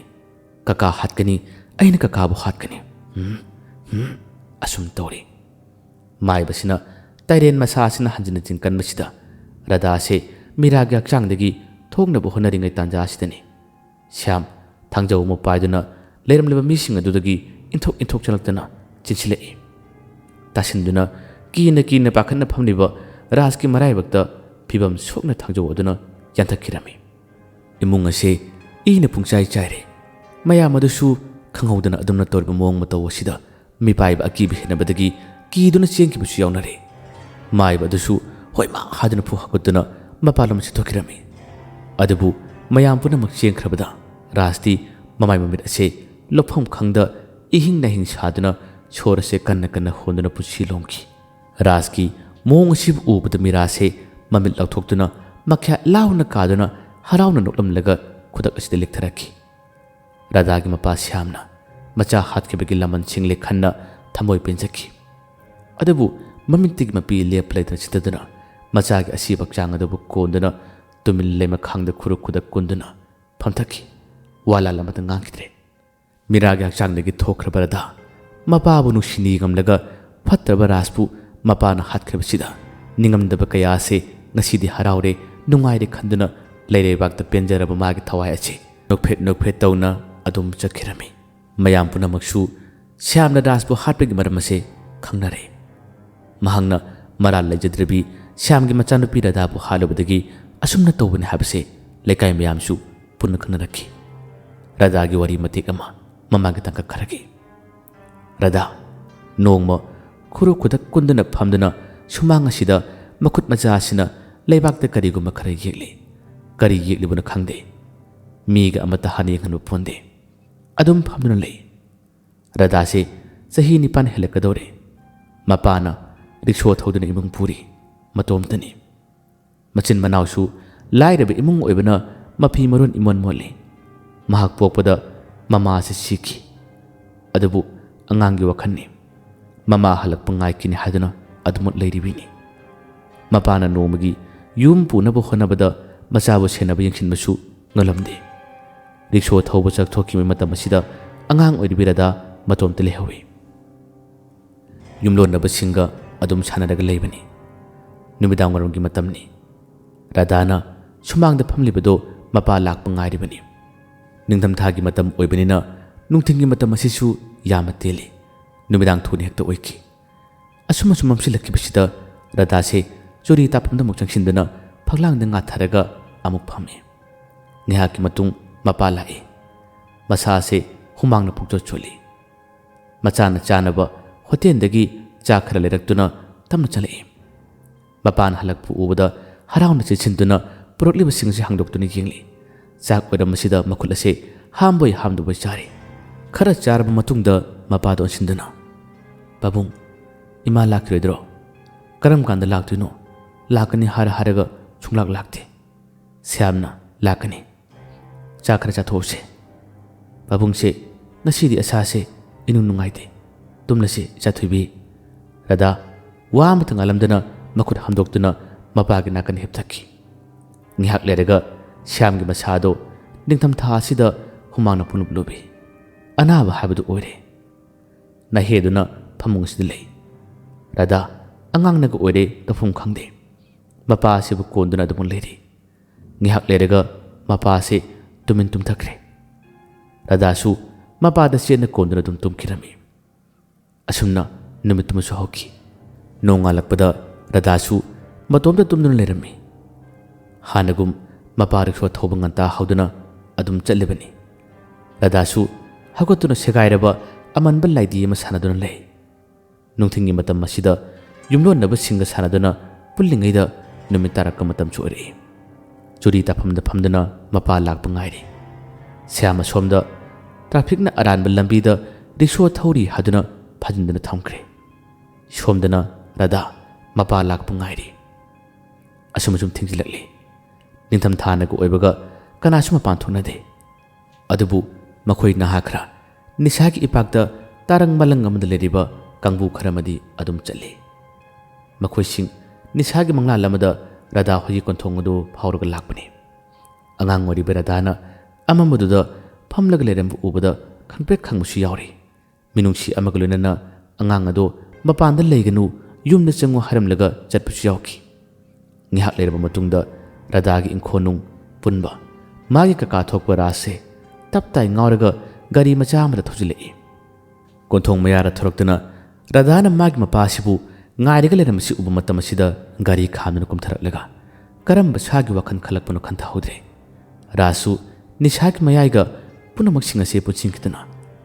ꯀꯀꯥ ꯍꯥꯠꯀꯅꯤ, ꯑꯩꯅ ꯀꯀꯥꯕꯨ ꯍꯥꯠꯀꯅꯤ꯫ ꯍꯨꯝ, ꯍꯨꯝ꯫" ꯑꯁꯨꯝ ꯇꯧꯔꯤ꯫ ꯃꯥꯏꯕꯁꯤꯅ ꯇꯥꯏꯔꯦꯟ ꯃꯁꯥ ꯑꯁꯤꯅ ꯍꯟꯖꯤꯟ ꯍꯟꯖꯤꯟ ꯀꯟꯕꯁꯤꯗ ꯔꯥꯙꯥꯁꯦ ꯃꯤꯔꯥꯒꯤ ꯍꯛꯆꯥꯡꯗꯒꯤ ꯊꯣꯛꯅꯕ ꯍꯣꯠꯅꯔꯤꯉꯩ ꯇꯥꯟꯖꯥ ꯑꯁꯤꯗꯅꯤ ꯁ꯭ꯌꯥꯝ ꯊꯥꯡꯖꯧ ꯑꯃ ꯄꯥꯏꯗꯨꯅ ꯂꯩꯔꯝꯂꯤꯕ ꯃꯤꯁꯤꯡ ꯑꯗꯨꯗꯒꯤ ꯏꯟꯊꯣꯛ ꯏꯟꯊꯣꯛ ꯆꯪꯂꯛꯇꯨꯅ ꯆꯦꯟꯁꯤꯜꯂꯛꯏ꯫ ꯇꯥꯁꯤꯟꯗꯨꯅ ꯀꯤꯅ ꯀꯤꯅ ꯄꯥꯈꯠꯅ ꯐꯝꯂꯤꯕ ꯔꯥꯖꯀꯤ ꯃꯔꯥꯏꯕꯛꯇ ꯐꯤꯕꯝ ꯁꯣꯛꯅ ꯊꯥꯡꯖꯧ ꯑꯗꯨꯅ ꯌꯥꯟꯊꯠꯈꯤꯔꯝꯃꯤ꯫ ꯏꯃꯨꯡ ꯑꯁꯦ ꯏꯅ ꯄꯨꯡꯆꯥꯏ ꯆꯥꯏꯔꯦ꯫ ꯃꯌꯥꯝ ꯑꯗꯨꯁꯨ ꯈꯪꯍꯧꯗꯅ ꯑꯗꯨꯝꯅ ꯇꯧꯔꯤꯕ ꯃꯑꯣꯡ ꯃꯇꯧ ꯑꯁꯤꯗ ꯃꯤꯄꯥꯏꯕ ꯑꯀꯤꯕ ꯍꯦꯟꯅꯕꯗꯒꯤ ꯀꯤꯗꯨꯅ ꯆꯦꯟꯈꯤꯕꯁꯨ ꯌꯥꯎꯅꯔꯦ꯫ ꯃꯥꯏꯕ ꯑꯗꯨꯁꯨ ꯍꯣꯏꯃꯥ ꯍꯥꯏꯗꯨꯅ ꯐꯨ ꯍꯥꯀꯠꯇꯨꯅ ꯃꯄꯥꯟꯂꯣꯝ ꯆꯦꯟꯊꯣꯛꯈꯤꯔꯝꯃꯤ꯫ ꯑꯗꯨꯕꯨ ꯃꯌꯥꯝ ꯄꯨꯝꯅꯃꯛ ꯆꯦꯟꯈ꯭ꯔꯕꯗ ꯔꯥꯖꯇꯤ ꯃꯃꯥꯏ ꯃꯃꯤꯠ ꯑꯁꯦ ꯂꯧꯐꯝ ꯈꯪꯗ ꯏꯍꯤꯡ ꯅꯥꯍꯤꯡ ꯁꯥꯗꯨꯅ ꯁꯣꯔ ꯑꯁꯦ ꯀꯟꯅ ꯀꯟꯅ ꯍꯣꯟꯗꯨꯅ ꯄꯨꯟꯁꯤ ꯂꯣꯝꯈꯤ꯫ ꯔꯥꯖꯀꯤ ꯃꯑꯣꯡ ꯑꯁꯤꯕꯨ ꯎꯕꯗ ꯃꯤꯔꯥꯁꯦ ꯃꯃꯤꯠ ꯂꯥꯎꯊꯣꯛꯇꯨꯅ ꯃꯈ꯭ꯌꯥꯠ ꯂꯥꯎꯅ ꯀꯥꯗꯨꯅ ꯍꯔꯥꯎꯅ ꯅꯣꯛꯂꯝꯂꯒ ꯈꯨꯗꯛ ꯑꯁꯤꯗ ꯂꯦꯛꯊꯔꯛꯈꯤ꯫ ꯔꯥꯙꯥꯒꯤ ꯃꯄꯥ ꯁ꯭ꯌꯥꯝꯅ ꯃꯆꯥ ꯍꯥꯠꯈꯤꯕꯒꯤ ꯂꯃꯟ ꯁꯤꯡꯂꯦ ꯈꯟꯅ ꯊꯃꯣꯏ ꯄꯦꯟꯖꯈꯤ꯫ ꯑꯗꯨꯕꯨ ꯃꯃꯤꯠꯇꯒꯤ ꯃꯄꯤ ꯂꯦꯞꯄ ꯂꯩꯇꯅ ꯆꯤꯠꯇꯗꯨꯅ ꯃꯆꯥꯒꯤ ꯑꯁꯤꯕ ꯍꯛꯆꯥꯡ ꯑꯗꯨꯕꯨ ꯀꯣꯟꯗꯨꯅ ꯇꯨꯃꯤꯟ ꯂꯩꯃꯈꯥꯡꯗ ꯈꯨꯔꯨ ꯈꯨꯗꯛ ꯀꯨꯟꯗꯨꯅ ꯐꯝꯊꯈꯤ꯫ ꯋꯥ ꯂꯥꯜ ꯑꯃꯇ ꯉꯥꯡꯈꯤꯗ꯭ꯔꯦ꯫ ꯃꯤꯔꯥꯒꯤ ꯍꯛꯆꯥꯡꯗꯒꯤ ꯊꯣꯛꯈ꯭ꯔꯕ ꯔꯥꯙꯥ ꯃꯄꯥꯕꯨ ꯅꯨꯡꯁꯤ ꯅꯤꯉꯝꯂꯒ ꯐꯠꯇ꯭ꯔꯕ ꯔꯥꯖꯄꯨ ꯃꯄꯥꯅ ꯍꯥꯠꯈ꯭ꯔꯕꯁꯤꯗ ꯅꯤꯡꯉꯝꯗꯕ ꯀꯌꯥ ꯑꯁꯤ ꯉꯁꯤꯗꯤ ꯍꯔꯥꯎꯔꯦ, ꯅꯨꯡꯉꯥꯏꯔꯦ ꯈꯟꯗꯨꯅ ꯂꯩꯔꯩꯕꯥꯛꯇ ꯄꯦꯟꯖꯔꯕ ꯃꯥꯒꯤ ꯊꯋꯥꯏ ꯑꯁꯤ ꯅꯣꯛꯐꯦꯠ ꯅꯣꯛꯐꯦꯠ ꯇꯧꯅ ꯑꯗꯨꯝ ꯆꯠꯈꯤꯔꯝꯃꯤ꯫ ꯃꯌꯥꯝ ꯄꯨꯝꯅꯃꯛꯁꯨ ꯁ꯭ꯌꯥꯝꯅ ꯔꯥꯖꯄꯨ ꯍꯥꯠꯄꯒꯤ ꯃꯔꯝ ꯑꯁꯤ ꯈꯪꯅꯔꯦ꯫ ꯃꯍꯥꯛꯅ ꯃꯔꯥꯜ ꯂꯩꯖꯗ꯭ꯔꯕꯤ ꯁ꯭ꯌꯥꯝꯒꯤ ꯃꯆꯥꯅꯨꯄꯤ ꯔꯥꯙꯥꯕꯨ ꯍꯥꯠꯂꯨꯕꯗꯒꯤ ꯑꯁꯨꯝꯅ ꯇꯧꯕꯅꯤ ꯍꯥꯏꯕꯁꯦ ꯂꯩꯀꯥꯏ ꯃꯌꯥꯝꯁꯨ ꯄꯨꯟꯅ ꯈꯪꯅꯔꯛꯈꯤ꯫ ꯔꯥꯙꯥꯒꯤ ꯋꯥꯔꯤ ꯃꯇꯦꯛ ꯑꯃ ꯃꯃꯥꯒꯤ ꯇꯥꯡꯀꯛ ꯈꯔꯒꯤ꯫ ꯔꯥꯙꯥ ꯅꯣꯡꯃ ꯈꯨꯔꯨ ꯈꯨꯗꯛ ꯀꯨꯟꯗꯨꯅ ꯐꯝꯗꯨꯅ ꯁꯨꯃꯥꯡ ꯑꯁꯤꯗ ꯃꯈꯨꯠ ꯃꯆꯥ ꯑꯁꯤꯅ ꯂꯩꯕꯥꯛꯇ ꯀꯔꯤꯒꯨꯝꯕ ꯈꯔ ꯌꯦꯛꯂꯤ꯫ ꯀꯔꯤ ꯌꯦꯛꯂꯤꯕꯅꯣ ꯈꯪꯗꯦ꯫ ꯃꯤꯒ ꯑꯃꯠꯇ ꯍꯥꯟꯅ ꯌꯦꯡꯍꯟꯕ ꯄꯣꯟꯗꯦ꯫ ꯑꯗꯨꯝ ꯐꯝꯗꯨꯅ ꯂꯩ꯫ ꯔꯥꯙꯥꯁꯤ ꯆꯍꯤ ꯅꯤꯄꯥꯟ ꯍꯦꯜꯂꯛꯀꯗꯧꯔꯦ꯫ ꯃꯄꯥꯅ ꯔꯤꯛꯁꯣ ꯊꯧꯗꯨꯅ ꯏꯃꯨꯡ ꯄꯨꯔꯤ꯫ ꯃꯇꯣꯝꯇꯅꯤ꯫ ꯃꯆꯤꯟ ꯃꯅꯥꯎꯁꯨ ꯂꯥꯏꯔꯕ ꯏꯃꯨꯡ ꯑꯣꯏꯕꯅ ꯃꯐꯤ ꯃꯔꯣꯟ ꯏꯃꯣꯟ ꯃꯣꯜꯂꯤ꯫ ꯃꯍꯥꯛ ꯄꯣꯛꯄꯗ ꯃꯃꯥꯁꯤ ꯁꯤꯈꯤ꯫ ꯑꯗꯨꯕꯨ ꯑꯉꯥꯡꯒꯤ ꯋꯥꯈꯜꯅꯤ꯫ ꯃꯃꯥ ꯍꯜꯂꯛꯄ ꯉꯥꯏꯈꯤꯅꯤ ꯍꯥꯏꯗꯨꯅ ꯑꯗꯨꯃꯛ ꯂꯩꯔꯤꯕꯤꯅꯤ꯫ ꯃꯄꯥꯅ ꯅꯣꯡꯃꯒꯤ ꯌꯨꯝ ꯄꯨꯅꯕ ꯍꯣꯠꯅꯕꯗ ꯃꯆꯥꯕꯨ ꯁꯦꯟꯅꯕ ꯌꯦꯡꯁꯤꯟꯕꯁꯨ ꯉꯝꯂꯝꯗꯦ꯫ ꯔꯤꯛꯁꯣ ꯊꯧꯕ ꯆꯠꯊꯣꯛꯈꯤꯕ ꯃꯇꯝ ꯑꯁꯤꯗ ꯑꯉꯥꯡ ꯑꯣꯏꯔꯤꯕꯤ ꯔꯥꯙꯥ ꯃꯇꯣꯝꯇ ꯂꯩꯍꯧꯏ꯫ ꯌꯨꯝꯂꯣꯟꯅꯕꯁꯤꯡꯒ ꯑꯗꯨꯝ ꯁꯥꯟꯅꯔꯒ ꯂꯩꯕꯅꯤ꯫ ꯅꯨꯃꯤꯗꯥꯡ ꯋꯥꯏꯔꯝꯒꯤ ꯃꯇꯝꯅꯤ꯫ ꯔꯥꯙꯥꯅ ꯁꯨꯃꯥꯡꯗ ꯐꯝꯂꯤꯕꯗꯣ ꯃꯄꯥ ꯂꯥꯛꯄ ꯉꯥꯏꯔꯤꯕꯅꯤ꯫ ꯅꯤꯡꯊꯝꯊꯥꯒꯤ ꯃꯇꯝ ꯑꯣꯏꯕꯅꯤꯅ ꯅꯨꯡꯊꯤꯜꯒꯤ ꯃꯇꯝ ꯑꯁꯤꯁꯨ ꯌꯥꯝꯅ ꯇꯦꯜꯂꯤ꯫ ꯅꯨꯃꯤꯗꯥꯡ ꯊꯨꯅ ꯍꯦꯛꯇ ꯑꯣꯏꯈꯤ꯫ ꯑꯁꯨꯝ ꯑꯁꯨꯝ ꯃꯝꯁꯤꯜꯂꯛꯈꯤꯕꯁꯤꯗ ꯔꯥꯙꯥꯁꯦ ꯆꯨꯔꯤ ꯇꯥꯐꯝꯗ ꯑꯃꯨꯛ ꯆꯪꯁꯤꯟꯗꯨꯅ ꯐꯛꯂꯥꯡꯗ ꯉꯥꯊꯔꯒ ꯑꯃꯨꯛ ꯐꯝꯃꯤ꯫ ꯉꯥꯏꯍꯥꯛꯀꯤ ꯃꯇꯨꯡ ꯃꯄꯥ ꯂꯥꯛꯏ꯫ ꯃꯁꯥꯁꯦ ꯍꯨꯃꯥꯡꯅ ꯄꯨꯡꯆꯣꯠ ꯆꯣꯠꯂꯤ꯫ ꯃꯆꯥꯅ ꯆꯥꯅꯕ ꯍꯣꯇꯦꯜꯗꯒꯤ ꯆꯥ ꯈꯔ ꯂꯩꯔꯛꯇꯨꯅ ꯇꯞꯅ ꯆꯠꯂꯛꯏ꯫ ꯃꯄꯥꯅ ꯍꯜꯂꯛꯄ ꯎꯕꯗ ꯍꯔꯥꯎꯅ ꯆꯦꯟꯁꯤꯟꯗꯨꯅ ꯄꯨꯔꯛꯂꯤꯕꯁꯤꯡ ꯑꯁꯤ ꯍꯥꯡꯗꯣꯛꯇꯨꯅ ꯌꯦꯡꯂꯤ꯫ ꯆꯥꯛ ꯑꯣꯏꯔꯝꯕꯁꯤꯗ ꯃꯈꯨꯠ ꯑꯁꯦ ꯍꯥꯝꯕꯣꯏ ꯍꯥꯝꯗꯕꯣꯏ ꯆꯥꯔꯤ꯫ ꯈꯔ ꯆꯥꯔꯕ ꯃꯇꯨꯡꯗ ꯃꯄꯥꯗ ꯑꯣꯟꯁꯤꯟꯗꯨꯅ, "ꯄꯥꯕꯨꯡ, ꯏꯃꯥ ꯂꯥꯛꯈꯤꯔꯣꯏꯗ꯭ꯔꯣ? ꯀꯔꯝ ꯀꯥꯟꯗ ꯂꯥꯛꯇꯣꯏꯅꯣ? ꯂꯥꯛꯀꯅꯤ ꯍꯥꯏꯔ ꯍꯥꯏꯔꯒ ꯁꯨꯡꯂꯥꯛ ꯂꯥꯛꯇꯦ꯫" ꯁ꯭ꯌꯥꯝꯅ, "ꯂꯥꯛꯀꯅꯤ꯫ ꯆꯥꯛ ꯈꯔ ꯆꯥꯊꯣꯛꯎꯁꯦ꯫ ꯄꯥꯕꯨꯡꯁꯦ ꯉꯁꯤꯗꯤ ꯑꯁꯥꯁꯦ ꯏꯅꯨꯡ ꯅꯨꯡꯉꯥꯏꯇꯦ꯫ ꯇꯨꯝꯂꯁꯤ, ꯏꯆꯥꯊꯣꯏꯕꯤ꯫" ꯔꯥꯙꯥ ꯋꯥ ꯑꯃꯇ ꯉꯥꯡꯂꯝꯗꯅ ꯃꯈꯨꯠ ꯍꯥꯝꯗꯣꯛꯇꯨꯅ ꯃꯄꯥꯒꯤ ꯅꯥꯀꯟ ꯍꯦꯞꯊꯈꯤ꯫ ꯉꯥꯏꯍꯥꯛ ꯂꯩꯔꯒ ꯁ꯭ꯌꯥꯝꯒꯤ ꯃꯁꯥꯗꯣ ꯅꯤꯡꯊꯝꯊꯥ ꯑꯁꯤꯗ ꯍꯨꯃꯥꯡꯅ ꯄꯨꯡꯂꯨꯞ ꯂꯨꯞꯄꯤ꯫ ꯑꯅꯥꯕ ꯍꯥꯏꯕꯗꯨ ꯑꯣꯏꯔꯦ꯫ ꯅꯥꯍꯦꯗꯨꯅ ꯐꯃꯨꯡ ꯑꯁꯤꯗ ꯂꯩ꯫ ꯔꯥꯙꯥ ꯑꯉꯥꯡꯅꯒ ꯑꯣꯏꯔꯦ ꯇꯧꯐꯝ ꯈꯪꯗꯦ꯫ ꯃꯄꯥ ꯑꯁꯤꯕꯨ ꯀꯣꯟꯗꯨꯅ ꯑꯗꯨꯃꯛ ꯂꯩꯔꯤ꯫ ꯉꯥꯏꯍꯥꯛ ꯂꯩꯔꯒ ꯃꯄꯥ ꯑꯁꯤ ꯇꯨꯃꯤꯟ ꯇꯨꯝꯊꯈ꯭ꯔꯦ꯫ ꯔꯥꯙꯥꯁꯨ ꯃꯄꯥꯗ ꯆꯦꯠꯅ ꯀꯣꯟꯗꯨꯅ ꯑꯗꯨꯝ ꯇꯨꯝꯈꯤꯔꯝꯃꯤ꯫ ꯑꯁꯨꯝꯅ ꯅꯨꯃꯤꯠꯇꯨꯃꯁꯨ ꯍꯧꯈꯤ꯫ ꯅꯣꯡꯉꯥꯜꯂꯛꯄꯗ ꯔꯥꯙꯥꯁꯨ ꯃꯇꯣꯝꯇ ꯇꯨꯝꯗꯨꯅ ꯂꯩꯔꯝꯃꯤ꯫ ꯍꯥꯟꯅꯒꯨꯝ ꯃꯄꯥ ꯔꯤꯛꯁꯣ ꯊꯧꯕ ꯉꯟꯇꯥ ꯍꯧꯗꯨꯅ ꯑꯗꯨꯝ ꯆꯠꯂꯤꯕꯅꯤ꯫ ꯔꯥꯙꯥꯁꯨ ꯍꯧꯒꯠꯇꯨꯅ ꯁꯦꯒꯥꯏꯔꯕ ꯑꯃꯟꯕ ꯂꯥꯏꯙꯤ ꯑꯃ ꯁꯥꯟꯅꯗꯨꯅ ꯂꯩ꯫ ꯅꯨꯡꯊꯤꯜꯒꯤ ꯃꯇꯝ ꯑꯁꯤꯗ ꯌꯨꯝꯂꯣꯟꯅꯕꯁꯤꯡꯒ ꯁꯥꯟꯅꯗꯨꯅ ꯄꯨꯜꯂꯤꯉꯩꯗ ꯅꯨꯃꯤꯠ ꯇꯥꯔꯛꯄ ꯃꯇꯝꯁꯨ ꯑꯣꯏꯔꯛꯏ꯫ ꯆꯨꯔꯤ ꯇꯥꯐꯝꯗ ꯐꯝꯗꯨꯅ ꯃꯄꯥ ꯂꯥꯛꯄ ꯉꯥꯏꯔꯤ꯫ ꯁ꯭ꯌꯥꯝ ꯑꯁꯣꯝꯗ ꯇ꯭ꯔꯥꯐꯤꯛꯅ ꯑꯔꯥꯟꯕ ꯂꯝꯕꯤꯗ ꯔꯤꯛꯁꯣ ꯊꯧꯔꯤ ꯍꯥꯏꯗꯨꯅ ꯐꯥꯖꯤꯟꯗꯨꯅ ꯊꯝꯈ꯭ꯔꯦ꯫ ꯁꯣꯝꯗꯅ ꯔꯥꯙꯥ ꯃꯄꯥ ꯂꯥꯛꯄ ꯉꯥꯏꯔꯤ꯫ ꯑꯁꯨꯝ ꯑꯁꯨꯝ ꯊꯦꯡꯖꯤꯜꯂꯛꯂꯤ꯫ ꯅꯤꯡꯊꯝꯊꯥꯅꯒ ꯑꯣꯏꯕꯒ ꯀꯅꯥꯁꯨ ꯃꯄꯥꯟ ꯊꯣꯛꯅꯗꯦ꯫ ꯑꯗꯨꯕꯨ ꯃꯈꯣꯏ ꯅꯍꯥ ꯈꯔ, ꯅꯤꯁꯥꯒꯤ ꯏꯄꯥꯛꯇ ꯇꯥꯔꯪ ꯃꯂꯪ ꯑꯃꯗ ꯂꯩꯔꯤꯕ ꯀꯥꯡꯕꯨ ꯈꯔ ꯑꯃꯗꯤ ꯑꯗꯨꯝ ꯆꯠꯂꯤ꯫ ꯃꯈꯣꯏꯁꯤꯡ ꯅꯤꯁꯥꯒꯤ ꯃꯪꯂꯥꯜ ꯑꯃꯗ ꯔꯥꯙꯥ ꯍꯣꯏꯒꯤ ꯀꯣꯟꯊꯣꯡ ꯑꯗꯨ ꯐꯥꯎꯔꯒ ꯂꯥꯛꯄꯅꯤ꯫ ꯑꯉꯥꯡ ꯑꯣꯏꯔꯤꯕ ꯔꯥꯙꯥꯅ ꯑꯃꯝꯕꯗꯨꯗ ꯐꯝꯂꯒ ꯂꯩꯔꯝꯕ ꯎꯕꯗ ꯈꯪꯄ꯭ꯔꯦꯛ ꯈꯪꯕꯁꯨ ꯌꯥꯎꯔꯤ꯫ ꯃꯤꯅꯨꯡꯁꯤ ꯑꯃꯒ ꯂꯣꯏꯅꯅ ꯑꯉꯥꯡ ꯑꯗꯣ "ꯃꯄꯥꯟꯗ ꯂꯩꯒꯅꯨ, ꯌꯨꯝꯗ ꯆꯪꯉꯨ" ꯍꯥꯏꯔꯝꯂꯒ ꯆꯠꯄꯁꯨ ꯌꯥꯎꯈꯤ꯫ ꯉꯥꯏꯍꯥꯛ ꯂꯩꯔꯕ ꯃꯇꯨꯡꯗ ꯔꯥꯙꯥꯒꯤ ꯏꯪꯈꯣꯜꯅꯨꯡ ꯄꯨꯟꯕ, ꯃꯥꯒꯤ ꯀꯀꯥ ꯊꯣꯛꯄ ꯔꯥꯖꯁꯦ ꯇꯞ ꯇꯥꯏ ꯉꯥꯎꯔꯒ ꯒꯥꯔꯤ ꯃꯆꯥ ꯑꯃꯗ ꯊꯧꯖꯤꯜꯂꯛꯏ꯫ ꯀꯣꯟꯊꯣꯡ ꯃꯌꯥꯗ ꯊꯧꯔꯛꯇꯨꯅ ꯔꯥꯙꯥꯅ ꯃꯥꯒꯤ ꯃꯄꯥ ꯑꯁꯤꯕꯨ ꯉꯥꯏꯔꯒ ꯂꯩꯔꯝꯕꯁꯤ ꯎꯕ ꯃꯇꯝ ꯑꯁꯤꯗ ꯒꯥꯔꯤ ꯈꯥꯝꯗꯨꯅ ꯀꯨꯝꯊꯔꯛꯂꯒ ꯀꯔꯝꯕ ꯁꯥꯒꯤ ꯋꯥꯈꯜ ꯈꯜꯂꯛꯄꯅꯣ ꯈꯟꯊꯍꯧꯗ꯭ꯔꯦ꯫ ꯔꯥꯖꯁꯨ ꯅꯤꯁꯥꯒꯤ ꯃꯌꯥꯏꯒ ꯄꯨꯝꯅꯃꯛꯁꯤꯡ ꯑꯁꯤ ꯄꯨꯟꯁꯤꯟꯈꯤꯗꯨꯅ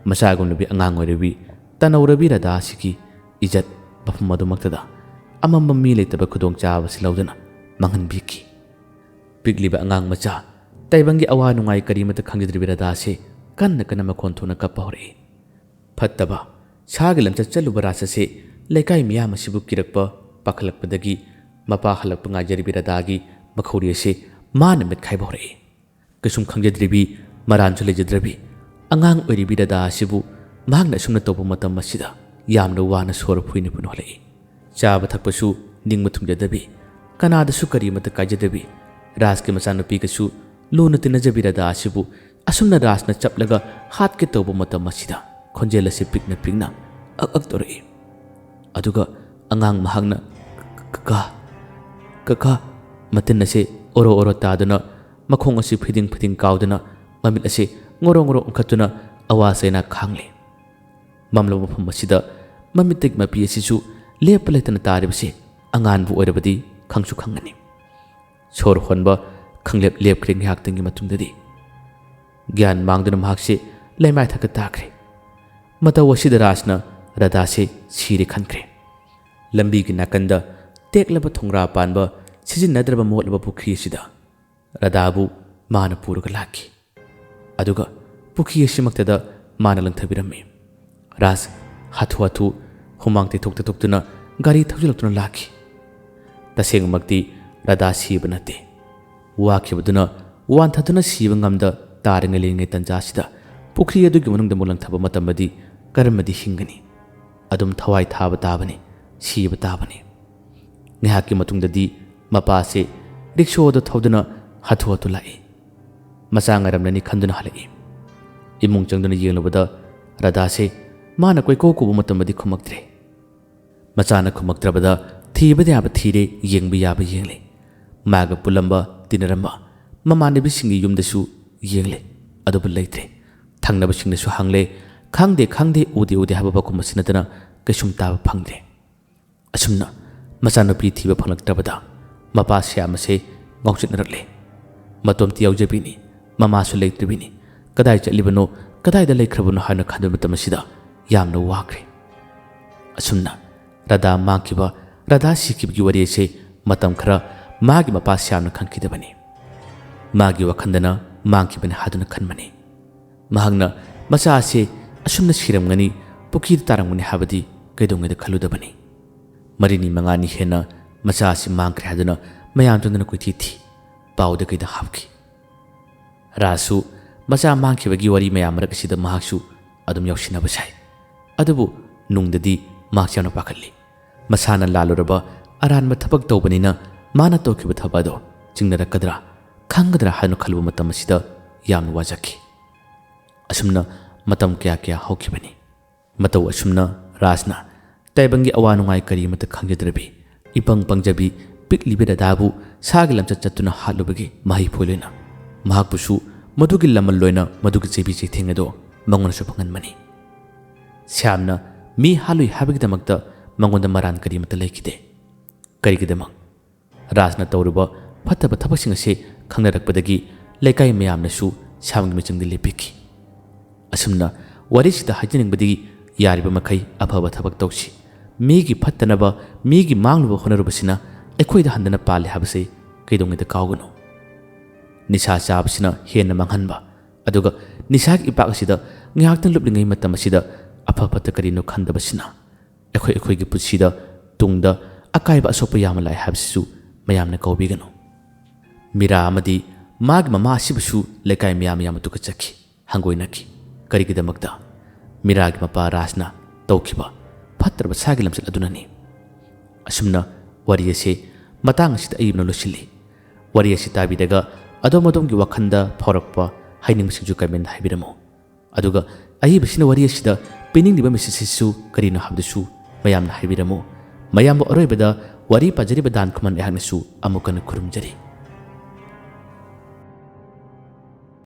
ꯃꯆꯥꯒꯨꯝꯂꯕꯤ ꯑꯉꯥꯡ ꯑꯣꯏꯔꯕꯤ ꯇꯅꯧꯔꯕꯤ ꯔꯥꯙꯥ ꯑꯁꯤꯒꯤ ꯏꯖꯠ ꯃꯐꯝ ꯑꯗꯨꯃꯛꯇꯗ ꯑꯃꯝꯕ ꯃꯤ ꯂꯩꯇꯕ ꯈꯨꯗꯣꯡꯆꯥꯕ ꯑꯁꯤ ꯂꯧꯗꯨꯅ ꯃꯥꯡꯍꯟꯕꯤꯈꯤ꯫ ꯄꯤꯛꯂꯤꯕ ꯑꯉꯥꯡ ꯃꯆꯥ, ꯇꯥꯏꯕꯪꯒꯤ ꯑꯋꯥ ꯅꯨꯡꯉꯥꯏ ꯀꯔꯤꯃꯠꯇ ꯈꯪꯖꯗ꯭ꯔꯤꯕꯤ ꯔꯥꯙꯥ ꯑꯁꯤ ꯀꯟꯅ ꯀꯟꯅ ꯃꯈꯣꯟ ꯊꯣꯛꯅ ꯀꯞꯄ ꯍꯧꯔꯛꯏ꯫ ꯐꯠꯇꯕ ꯁꯥꯒꯤ ꯂꯝꯆꯠ ꯆꯠꯂꯨꯕ ꯔꯥꯖ ꯑꯁꯤ ꯂꯩꯀꯥꯏ ꯃꯤꯌꯥꯝ ꯑꯁꯤꯕꯨ ꯀꯤꯔꯛꯄ, ꯄꯥꯈꯠꯂꯛꯄꯗꯒꯤ ꯃꯄꯥ ꯍꯜꯂꯛꯄ ꯉꯥꯏꯖꯔꯤꯕꯤ ꯔꯥꯙꯥꯒꯤ ꯃꯈꯧꯔꯤ ꯑꯁꯤ ꯃꯥꯅ ꯃꯦꯠꯈꯥꯏꯕ ꯍꯧꯔꯛꯏ꯫ ꯀꯩꯁꯨꯝ ꯈꯪꯖꯗ꯭ꯔꯤꯕꯤ, ꯃꯔꯥꯟꯁꯨ ꯂꯩꯖꯗ꯭ꯔꯕꯤ ꯑꯉꯥꯡ ꯑꯣꯏꯔꯤꯕꯤ ꯔꯥꯙꯥ ꯑꯁꯤꯕꯨ ꯃꯍꯥꯛꯅ ꯑꯁꯨꯝꯅ ꯇꯧꯕ ꯃꯇꯝ ꯑꯁꯤꯗ ꯌꯥꯝꯅ ꯋꯥꯅ ꯁꯣꯔ ꯐꯨꯏꯅ ꯐꯨꯏꯅ ꯍꯣꯜꯂꯛꯏ꯫ ꯆꯥꯕ ꯊꯛꯄꯁꯨ ꯅꯤꯡꯕ ꯊꯨꯡꯖꯗꯕꯤ, ꯀꯅꯥꯗꯁꯨ ꯀꯔꯤꯃꯠꯇ ꯀꯥꯏꯖꯗꯕꯤ, ꯔꯥꯖꯀꯤ ꯃꯆꯥꯅꯨꯄꯤꯒꯁꯨ ꯂꯨꯅ ꯇꯤꯟꯅꯖꯕꯤ ꯔꯥꯙꯥ ꯑꯁꯤꯕꯨ ꯑꯁꯨꯝꯅ ꯔꯥꯖꯅ ꯆꯞꯂꯒ ꯍꯥꯠꯀꯦ ꯇꯧꯕ ꯃꯇꯝ ꯑꯁꯤꯗ ꯈꯣꯟꯖꯦꯜ ꯑꯁꯤ ꯄꯤꯛꯅ ꯄꯤꯛꯅ ꯑꯛ ꯑꯛ ꯇꯧꯔꯛꯏ꯫ ꯑꯗꯨꯒ ꯑꯉꯥꯡ ꯃꯍꯥꯛꯅ "ꯀꯀꯥ, ꯀꯀꯥ" ꯃꯇꯤꯟ ꯑꯁꯤ ꯑꯣꯔꯣ ꯑꯣꯔꯣ ꯇꯥꯗꯨꯅ, ꯃꯈꯣꯡ ꯑꯁꯤ ꯐꯤꯗꯤꯡ ꯐꯤꯗꯤꯡ ꯀꯥꯎꯗꯨꯅ, ꯃꯃꯤꯠ ꯑꯁꯤ ꯉꯣꯔꯣ ꯉꯣꯔꯣ ꯎꯪꯈꯠꯇꯨꯅ ꯑꯋꯥ ꯆꯩꯅꯥ ꯈꯥꯡꯂꯤ꯫ ꯃꯝꯂꯕ ꯃꯐꯝ ꯑꯁꯤꯗ ꯃꯃꯤꯠꯇꯒꯤ ꯃꯄꯤ ꯑꯁꯤꯁꯨ ꯂꯦꯞꯄ ꯂꯩꯇꯅ ꯇꯥꯔꯤꯕꯁꯤ ꯑꯉꯥꯟꯕ ꯑꯣꯏꯔꯕꯗꯤ ꯈꯪꯁꯨ ꯈꯪꯒꯅꯤ꯫ ꯁꯣꯔ ꯍꯣꯟꯕ ꯈꯪꯂꯦꯞ ꯂꯦꯞꯈ꯭ꯔꯦ ꯉꯥꯏꯍꯥꯛꯇꯪꯒꯤ ꯃꯇꯨꯡꯗꯗꯤ꯫ ꯒ꯭ꯌꯥꯟ ꯃꯥꯡꯗꯨꯅ ꯃꯍꯥꯛꯁꯦ ꯂꯩꯃꯥꯏ ꯊꯛꯇ ꯇꯥꯈ꯭ꯔꯦ꯫ ꯃꯇꯧ ꯑꯁꯤꯗ ꯔꯥꯖꯅ ꯔꯥꯙꯥꯁꯦ ꯁꯤꯔꯦ ꯈꯟꯈ꯭ꯔꯦ꯫ ꯂꯝꯕꯤꯒꯤ ꯅꯥꯀꯟꯗ ꯇꯦꯛꯂꯕ ꯊꯣꯡꯒ꯭ꯔꯥ ꯄꯥꯟꯕ ꯁꯤꯖꯤꯟꯅꯗ꯭ꯔꯕ ꯃꯣꯠꯂꯕ ꯄꯨꯈ꯭ꯔꯤ ꯑꯁꯤꯗ ꯔꯥꯙꯥꯕꯨ ꯃꯥꯅ ꯄꯨꯔꯒ ꯂꯥꯛꯈꯤ꯫ ꯑꯗꯨꯒ ꯄꯨꯈ꯭ꯔꯤ ꯑꯁꯤꯃꯛꯇꯗ ꯃꯥꯅ ꯂꯪꯊꯕꯤꯔꯝꯃꯤ꯫ ꯔꯥꯖ ꯍꯥꯊꯨ ꯍꯥꯊꯨ ꯍꯨꯃꯥꯡ ꯇꯩꯊꯣꯛ ꯇꯩꯊꯣꯛꯇꯨꯅ ꯒꯥꯔꯤ ꯊꯧꯖꯤꯜꯂꯛꯇꯨꯅ ꯂꯥꯛꯈꯤ꯫ ꯇꯁꯦꯡꯃꯛꯇꯤ ꯔꯥꯙꯥ ꯁꯤꯕ ꯅꯠꯇꯦ꯫ ꯋꯥꯈꯤꯕꯗꯨꯅ ꯋꯥꯟꯊꯗꯨꯅ ꯁꯤꯕ ꯉꯝꯗ ꯇꯥꯔꯤꯉꯩ ꯂꯩꯔꯤꯉꯩ ꯇꯟꯖꯥꯁꯤꯗ ꯄꯨꯈ꯭ꯔꯤ ꯑꯗꯨꯒꯤ ꯃꯅꯨꯡꯗ ꯑꯃꯨꯛ ꯂꯪꯊꯕ ꯃꯇꯝꯗꯗꯤ ꯀꯔꯝꯕꯗꯤ ꯍꯤꯡꯒꯅꯤ? ꯑꯗꯨꯝ ꯊꯋꯥꯏ ꯊꯥꯕ ꯇꯥꯕꯅꯤ, ꯁꯤꯕ ꯇꯥꯕꯅꯤ꯫ ꯉꯥꯏꯍꯥꯛꯀꯤ ꯃꯇꯨꯡꯗꯗꯤ ꯃꯄꯥꯁꯦ ꯔꯤꯛꯁꯣ ꯑꯗꯨ ꯊꯧꯗꯨꯅ ꯍꯥꯊꯨ ꯍꯥꯊꯨ ꯂꯥꯛꯏ꯫ ꯃꯆꯥ ꯉꯥꯏꯔꯝꯂꯅꯤ ꯈꯟꯗꯨꯅ ꯍꯜꯂꯛꯏ꯫ ꯏꯃꯨꯡ ꯆꯪꯗꯨꯅ ꯌꯦꯡꯂꯨꯕꯗ ꯔꯥꯙꯥꯁꯦ ꯃꯥꯅ ꯀꯣꯏꯀꯧ ꯀꯧꯕ ꯃꯇꯝꯗꯗꯤ ꯈꯨꯝꯃꯛꯇ꯭ꯔꯦ꯫ ꯃꯆꯥꯅ ꯈꯨꯝꯃꯛꯇ꯭ꯔꯕꯗ ꯊꯤꯕ ꯌꯥꯕ ꯊꯤꯔꯦ, ꯌꯦꯡꯕ ꯌꯥꯕ ꯌꯦꯡꯂꯦ꯫ ꯃꯥꯒ ꯄꯨꯜꯂꯝꯕ, ꯇꯤꯟꯅꯔꯝꯕ ꯃꯃꯥꯟꯅꯕꯤꯁꯤꯡꯒꯤ ꯌꯨꯝꯗꯁꯨ ꯌꯦꯡꯂꯦ, ꯑꯗꯨꯕꯨ ꯂꯩꯇ꯭ꯔꯦ꯫ ꯊꯪꯅꯕꯁꯤꯡꯅꯁꯨ ꯍꯪꯂꯦ, ꯈꯪꯗꯦ, ꯈꯪꯗꯦ, ꯎꯗꯦ, ꯎꯗꯦ ꯍꯥꯏꯕ ꯄꯥꯎꯈꯨꯝ ꯑꯁꯤ ꯅꯠꯇꯅ ꯀꯩꯁꯨꯝ ꯇꯥꯕ ꯐꯪꯗ꯭ꯔꯦ꯫ ꯑꯁꯨꯝꯅ ꯃꯆꯥꯅꯨꯄꯤ ꯊꯤꯕ ꯐꯪꯂꯛꯇ꯭ꯔꯕꯗ ꯃꯄꯥ ꯁ꯭ꯌꯥꯝ ꯑꯁꯦ ꯉꯥꯎꯆꯠꯅꯔꯛꯂꯦ꯫ ꯃꯇꯣꯝꯇ ꯌꯥꯎꯖꯕꯤꯅꯤ, ꯃꯃꯥꯁꯨ ꯂꯩꯇ꯭ꯔꯤꯕꯤꯅꯤ꯫ ꯀꯗꯥꯏ ꯆꯠꯂꯤꯕꯅꯣ, ꯀꯗꯥꯏꯗ ꯂꯩꯈ꯭ꯔꯕꯅꯣ ꯍꯥꯏꯅ ꯈꯟꯕ ꯃꯇꯝ ꯑꯁꯤꯗ ꯌꯥꯝꯅ ꯋꯥꯈ꯭ꯔꯦ꯫ ꯑꯁꯨꯝꯅ ꯔꯥꯙꯥ ꯃꯥꯡꯈꯤꯕ, ꯔꯥꯙꯥ ꯁꯤꯈꯤꯕꯒꯤ ꯋꯥꯔꯤ ꯑꯁꯦ ꯃꯇꯝ ꯈꯔ ꯃꯥꯒꯤ ꯃꯄꯥ ꯁ꯭ꯌꯥꯝꯅ ꯈꯪꯈꯤꯗꯕꯅꯤ꯫ ꯃꯥꯒꯤ ꯋꯥꯈꯜꯗꯅ ꯃꯥꯡꯈꯤꯕꯅꯤ ꯍꯥꯏꯗꯨꯅ ꯈꯟꯕꯅꯤ꯫ ꯃꯍꯥꯛꯅ ꯃꯆꯥ ꯑꯁꯤ ꯑꯁꯨꯝꯅ ꯁꯤꯔꯝꯒꯅꯤ, ꯄꯨꯈ꯭ꯔꯤꯗ ꯇꯥꯔꯝꯒꯅꯤ ꯍꯥꯏꯕꯗꯤ ꯀꯩꯗꯧꯉꯩꯗ ꯈꯜꯂꯨꯗꯕꯅꯤ꯫ ꯃꯔꯤꯅꯤ ꯃꯉꯥꯅꯤ ꯍꯦꯟꯅ ꯃꯆꯥ ꯑꯁꯤ ꯃꯥꯡꯈ꯭ꯔꯦ ꯍꯥꯏꯗꯨꯅ ꯃꯌꯥꯝ ꯆꯪꯗꯨꯅ ꯀꯣꯏꯊꯤ ꯊꯤ, ꯄꯥꯎꯗ ꯀꯩꯗ ꯍꯥꯞꯈꯤ꯫ ꯔꯥꯖꯁꯨ ꯃꯆꯥ ꯃꯥꯡꯈꯤꯕꯒꯤ ꯋꯥꯔꯤ ꯃꯌꯥꯝ ꯃꯔꯛ ꯑꯁꯤꯗ ꯃꯍꯥꯛꯁꯨ ꯑꯗꯨꯝ ꯌꯥꯎꯁꯤꯟꯅꯕ ꯁꯥꯏ꯫ ꯑꯗꯨꯕꯨ ꯅꯨꯡꯗꯗꯤ ꯃꯍꯥꯛꯁꯨ ꯌꯥꯝꯅ ꯄꯥꯈꯠꯂꯤ꯫ ꯃꯁꯥꯅ ꯂꯥꯜꯂꯨꯔꯕ ꯑꯔꯥꯟꯕ ꯊꯕꯛ ꯇꯧꯕꯅꯤꯅ ꯃꯥꯅ ꯇꯧꯈꯤꯕ ꯊꯕꯛ ꯑꯗꯣ ꯆꯤꯡꯅꯔꯛꯀꯗ꯭ꯔꯥ, ꯈꯪꯒꯗ꯭ꯔꯥ ꯍꯥꯏꯅ ꯈꯜꯂꯨꯕ ꯃꯇꯝ ꯑꯁꯤꯗ ꯌꯥꯝꯅ ꯋꯥꯖꯈꯤ꯫ ꯑꯁꯨꯝꯅ ꯃꯇꯝ ꯀꯌꯥ ꯀꯌꯥ ꯍꯧꯈꯤꯕꯅꯤ꯫ ꯃꯇꯧ ꯑꯁꯨꯝꯅ ꯔꯥꯖꯅ ꯇꯥꯏꯕꯪꯒꯤ ꯑꯋꯥ ꯅꯨꯡꯉꯥꯏ ꯀꯔꯤ ꯑꯃꯠꯇ ꯈꯪꯖꯗ꯭ꯔꯕꯤ, ꯏꯄꯪ ꯄꯪꯖꯕꯤ ꯄꯤꯛꯂꯤꯕꯤ ꯔꯥꯙꯥꯕꯨ ꯁꯥꯒꯤ ꯂꯝꯆꯠ ꯆꯠꯇꯨꯅ ꯍꯥꯠꯂꯨꯕꯒꯤ ꯃꯍꯩ ꯐꯣꯏꯂꯣꯏꯅ ꯃꯍꯥꯛꯄꯨꯁꯨ ꯃꯗꯨꯒꯤ ꯂꯃꯟ ꯂꯣꯏꯅ ꯃꯗꯨꯒꯤ ꯆꯩꯕꯤ ꯆꯩꯊꯦꯡ ꯑꯗꯣ ꯃꯉꯣꯟꯗꯁꯨ ꯐꯪꯍꯟꯕꯅꯤ꯫ ꯁ꯭ꯌꯥꯝꯅ ꯃꯤ ꯍꯥꯠꯂꯨꯏ ꯍꯥꯏꯕꯒꯤꯗꯃꯛꯇ ꯃꯉꯣꯟꯗ ꯃꯔꯥꯟ ꯀꯔꯤꯃꯠꯇ ꯂꯩꯈꯤꯗꯦ꯫ ꯀꯔꯤꯒꯤꯗꯃꯛ? ꯔꯥꯖꯅ ꯇꯧꯔꯤꯕ ꯐꯠꯇꯕ ꯊꯕꯛꯁꯤꯡ ꯑꯁꯤ ꯈꯪꯅꯔꯛꯄꯗꯒꯤ ꯂꯩꯀꯥꯏ ꯃꯌꯥꯝꯅꯁꯨ ꯁ꯭ꯌꯥꯝꯒꯤ ꯃꯤꯆꯪꯗ ꯂꯦꯞꯄꯤꯈꯤ꯫ ꯑꯁꯨꯝꯅ ꯋꯥꯔꯤꯁꯤꯗ ꯍꯥꯏꯖꯅꯤꯡꯕꯗꯤ, ꯌꯥꯔꯤꯕ ꯃꯈꯩ ꯑꯐꯕ ꯊꯕꯛ ꯇꯧꯁꯤ꯫ ꯃꯤꯒꯤ ꯐꯠꯇꯅꯕ, ꯃꯤꯒꯤ ꯃꯥꯡꯅꯕ ꯍꯣꯠꯅꯔꯨꯕꯁꯤꯅ ꯑꯩꯈꯣꯏꯗ ꯍꯟꯗꯅ ꯄꯥꯜꯂꯦ ꯍꯥꯏꯕꯁꯤ ꯀꯩꯗꯧꯉꯩꯗ ꯀꯥꯎꯒꯅꯨ꯫ ꯅꯤꯁꯥ ꯆꯥꯕꯁꯤꯅ ꯍꯦꯟꯅ ꯃꯥꯡꯍꯟꯕ, ꯑꯗꯨꯒ ꯅꯤꯁꯥꯒꯤ ꯏꯄꯥꯛ ꯑꯁꯤꯗ ꯉꯥꯏꯍꯥꯛꯇꯪ ꯂꯨꯞꯂꯤꯉꯩ ꯃꯇꯝ ꯑꯁꯤꯗ ꯑꯐ ꯐꯠꯇ ꯀꯔꯤꯅꯣ ꯈꯟꯗꯕꯁꯤꯅ ꯑꯩꯈꯣꯏ ꯑꯩꯈꯣꯏꯒꯤ ꯄꯨꯟꯁꯤꯗ ꯇꯨꯡꯗ ꯑꯀꯥꯏꯕ ꯑꯁꯣꯛꯄ ꯌꯥꯝꯅ ꯂꯥꯛꯑꯦ ꯍꯥꯏꯕꯁꯤꯁꯨ ꯃꯌꯥꯝꯅ ꯀꯥꯎꯕꯤꯒꯅꯨ꯫ ꯃꯤꯔꯥ ꯑꯃꯗꯤ ꯃꯥꯒꯤ ꯃꯃꯥ ꯑꯁꯤꯕꯨꯁꯨ ꯂꯩꯀꯥꯏ ꯃꯤꯌꯥꯝ ꯌꯥꯝꯅ ꯇꯨꯀꯠꯆꯈꯤ, ꯍꯪꯒꯣꯏꯅꯈꯤ꯫ ꯀꯔꯤꯒꯤꯗꯃꯛꯇ? ꯃꯤꯔꯥꯒꯤ ꯃꯄꯥ ꯔꯥꯖꯅ ꯇꯧꯈꯤꯕ ꯐꯠꯇ꯭ꯔꯕ ꯁꯥꯒꯤ ꯂꯝꯆꯠ ꯑꯗꯨꯅꯅꯤ꯫ ꯑꯁꯨꯝꯅ ꯋꯥꯔꯤ ꯑꯁꯤ ꯃꯇꯥꯡ ꯑꯁꯤꯗ ꯑꯏꯕꯅ ꯂꯣꯏꯁꯤꯜꯂꯤ꯫ ꯋꯥꯔꯤ ꯑꯁꯤ ꯇꯥꯕꯤꯔꯒ ꯑꯗꯣꯝ ꯑꯗꯣꯝꯒꯤ ꯋꯥꯈꯜꯗ ꯐꯥꯎꯔꯛꯄ ꯍꯥꯏꯅꯤꯡꯕꯁꯤꯡꯁꯨ comment ꯍꯥꯏꯕꯤꯔꯝꯃꯨ꯫ ꯑꯗꯨꯒ ꯑꯏꯕꯁꯤꯅ ꯋꯥꯔꯤ ꯑꯁꯤꯗ ꯄꯤꯅꯤꯡꯂꯤꯕ message ꯑꯁꯤꯁꯨ ꯀꯔꯤꯅꯣ ꯍꯥꯏꯕꯗꯨꯁꯨ ꯃꯌꯥꯝꯅ ꯍꯥꯏꯕꯤꯔꯝꯃꯨ꯫ ꯃꯌꯥꯝꯕꯨ ꯑꯔꯣꯏꯕꯗ ꯋꯥꯔꯤ ꯄꯥꯖꯔꯤꯕ ꯗꯥꯟ ꯈꯨꯃꯟ ꯑꯩꯍꯥꯛꯅꯁꯨ ꯑꯃꯨꯛ ꯍꯟꯅ ꯈꯨꯔꯨꯝꯖꯔꯤ꯫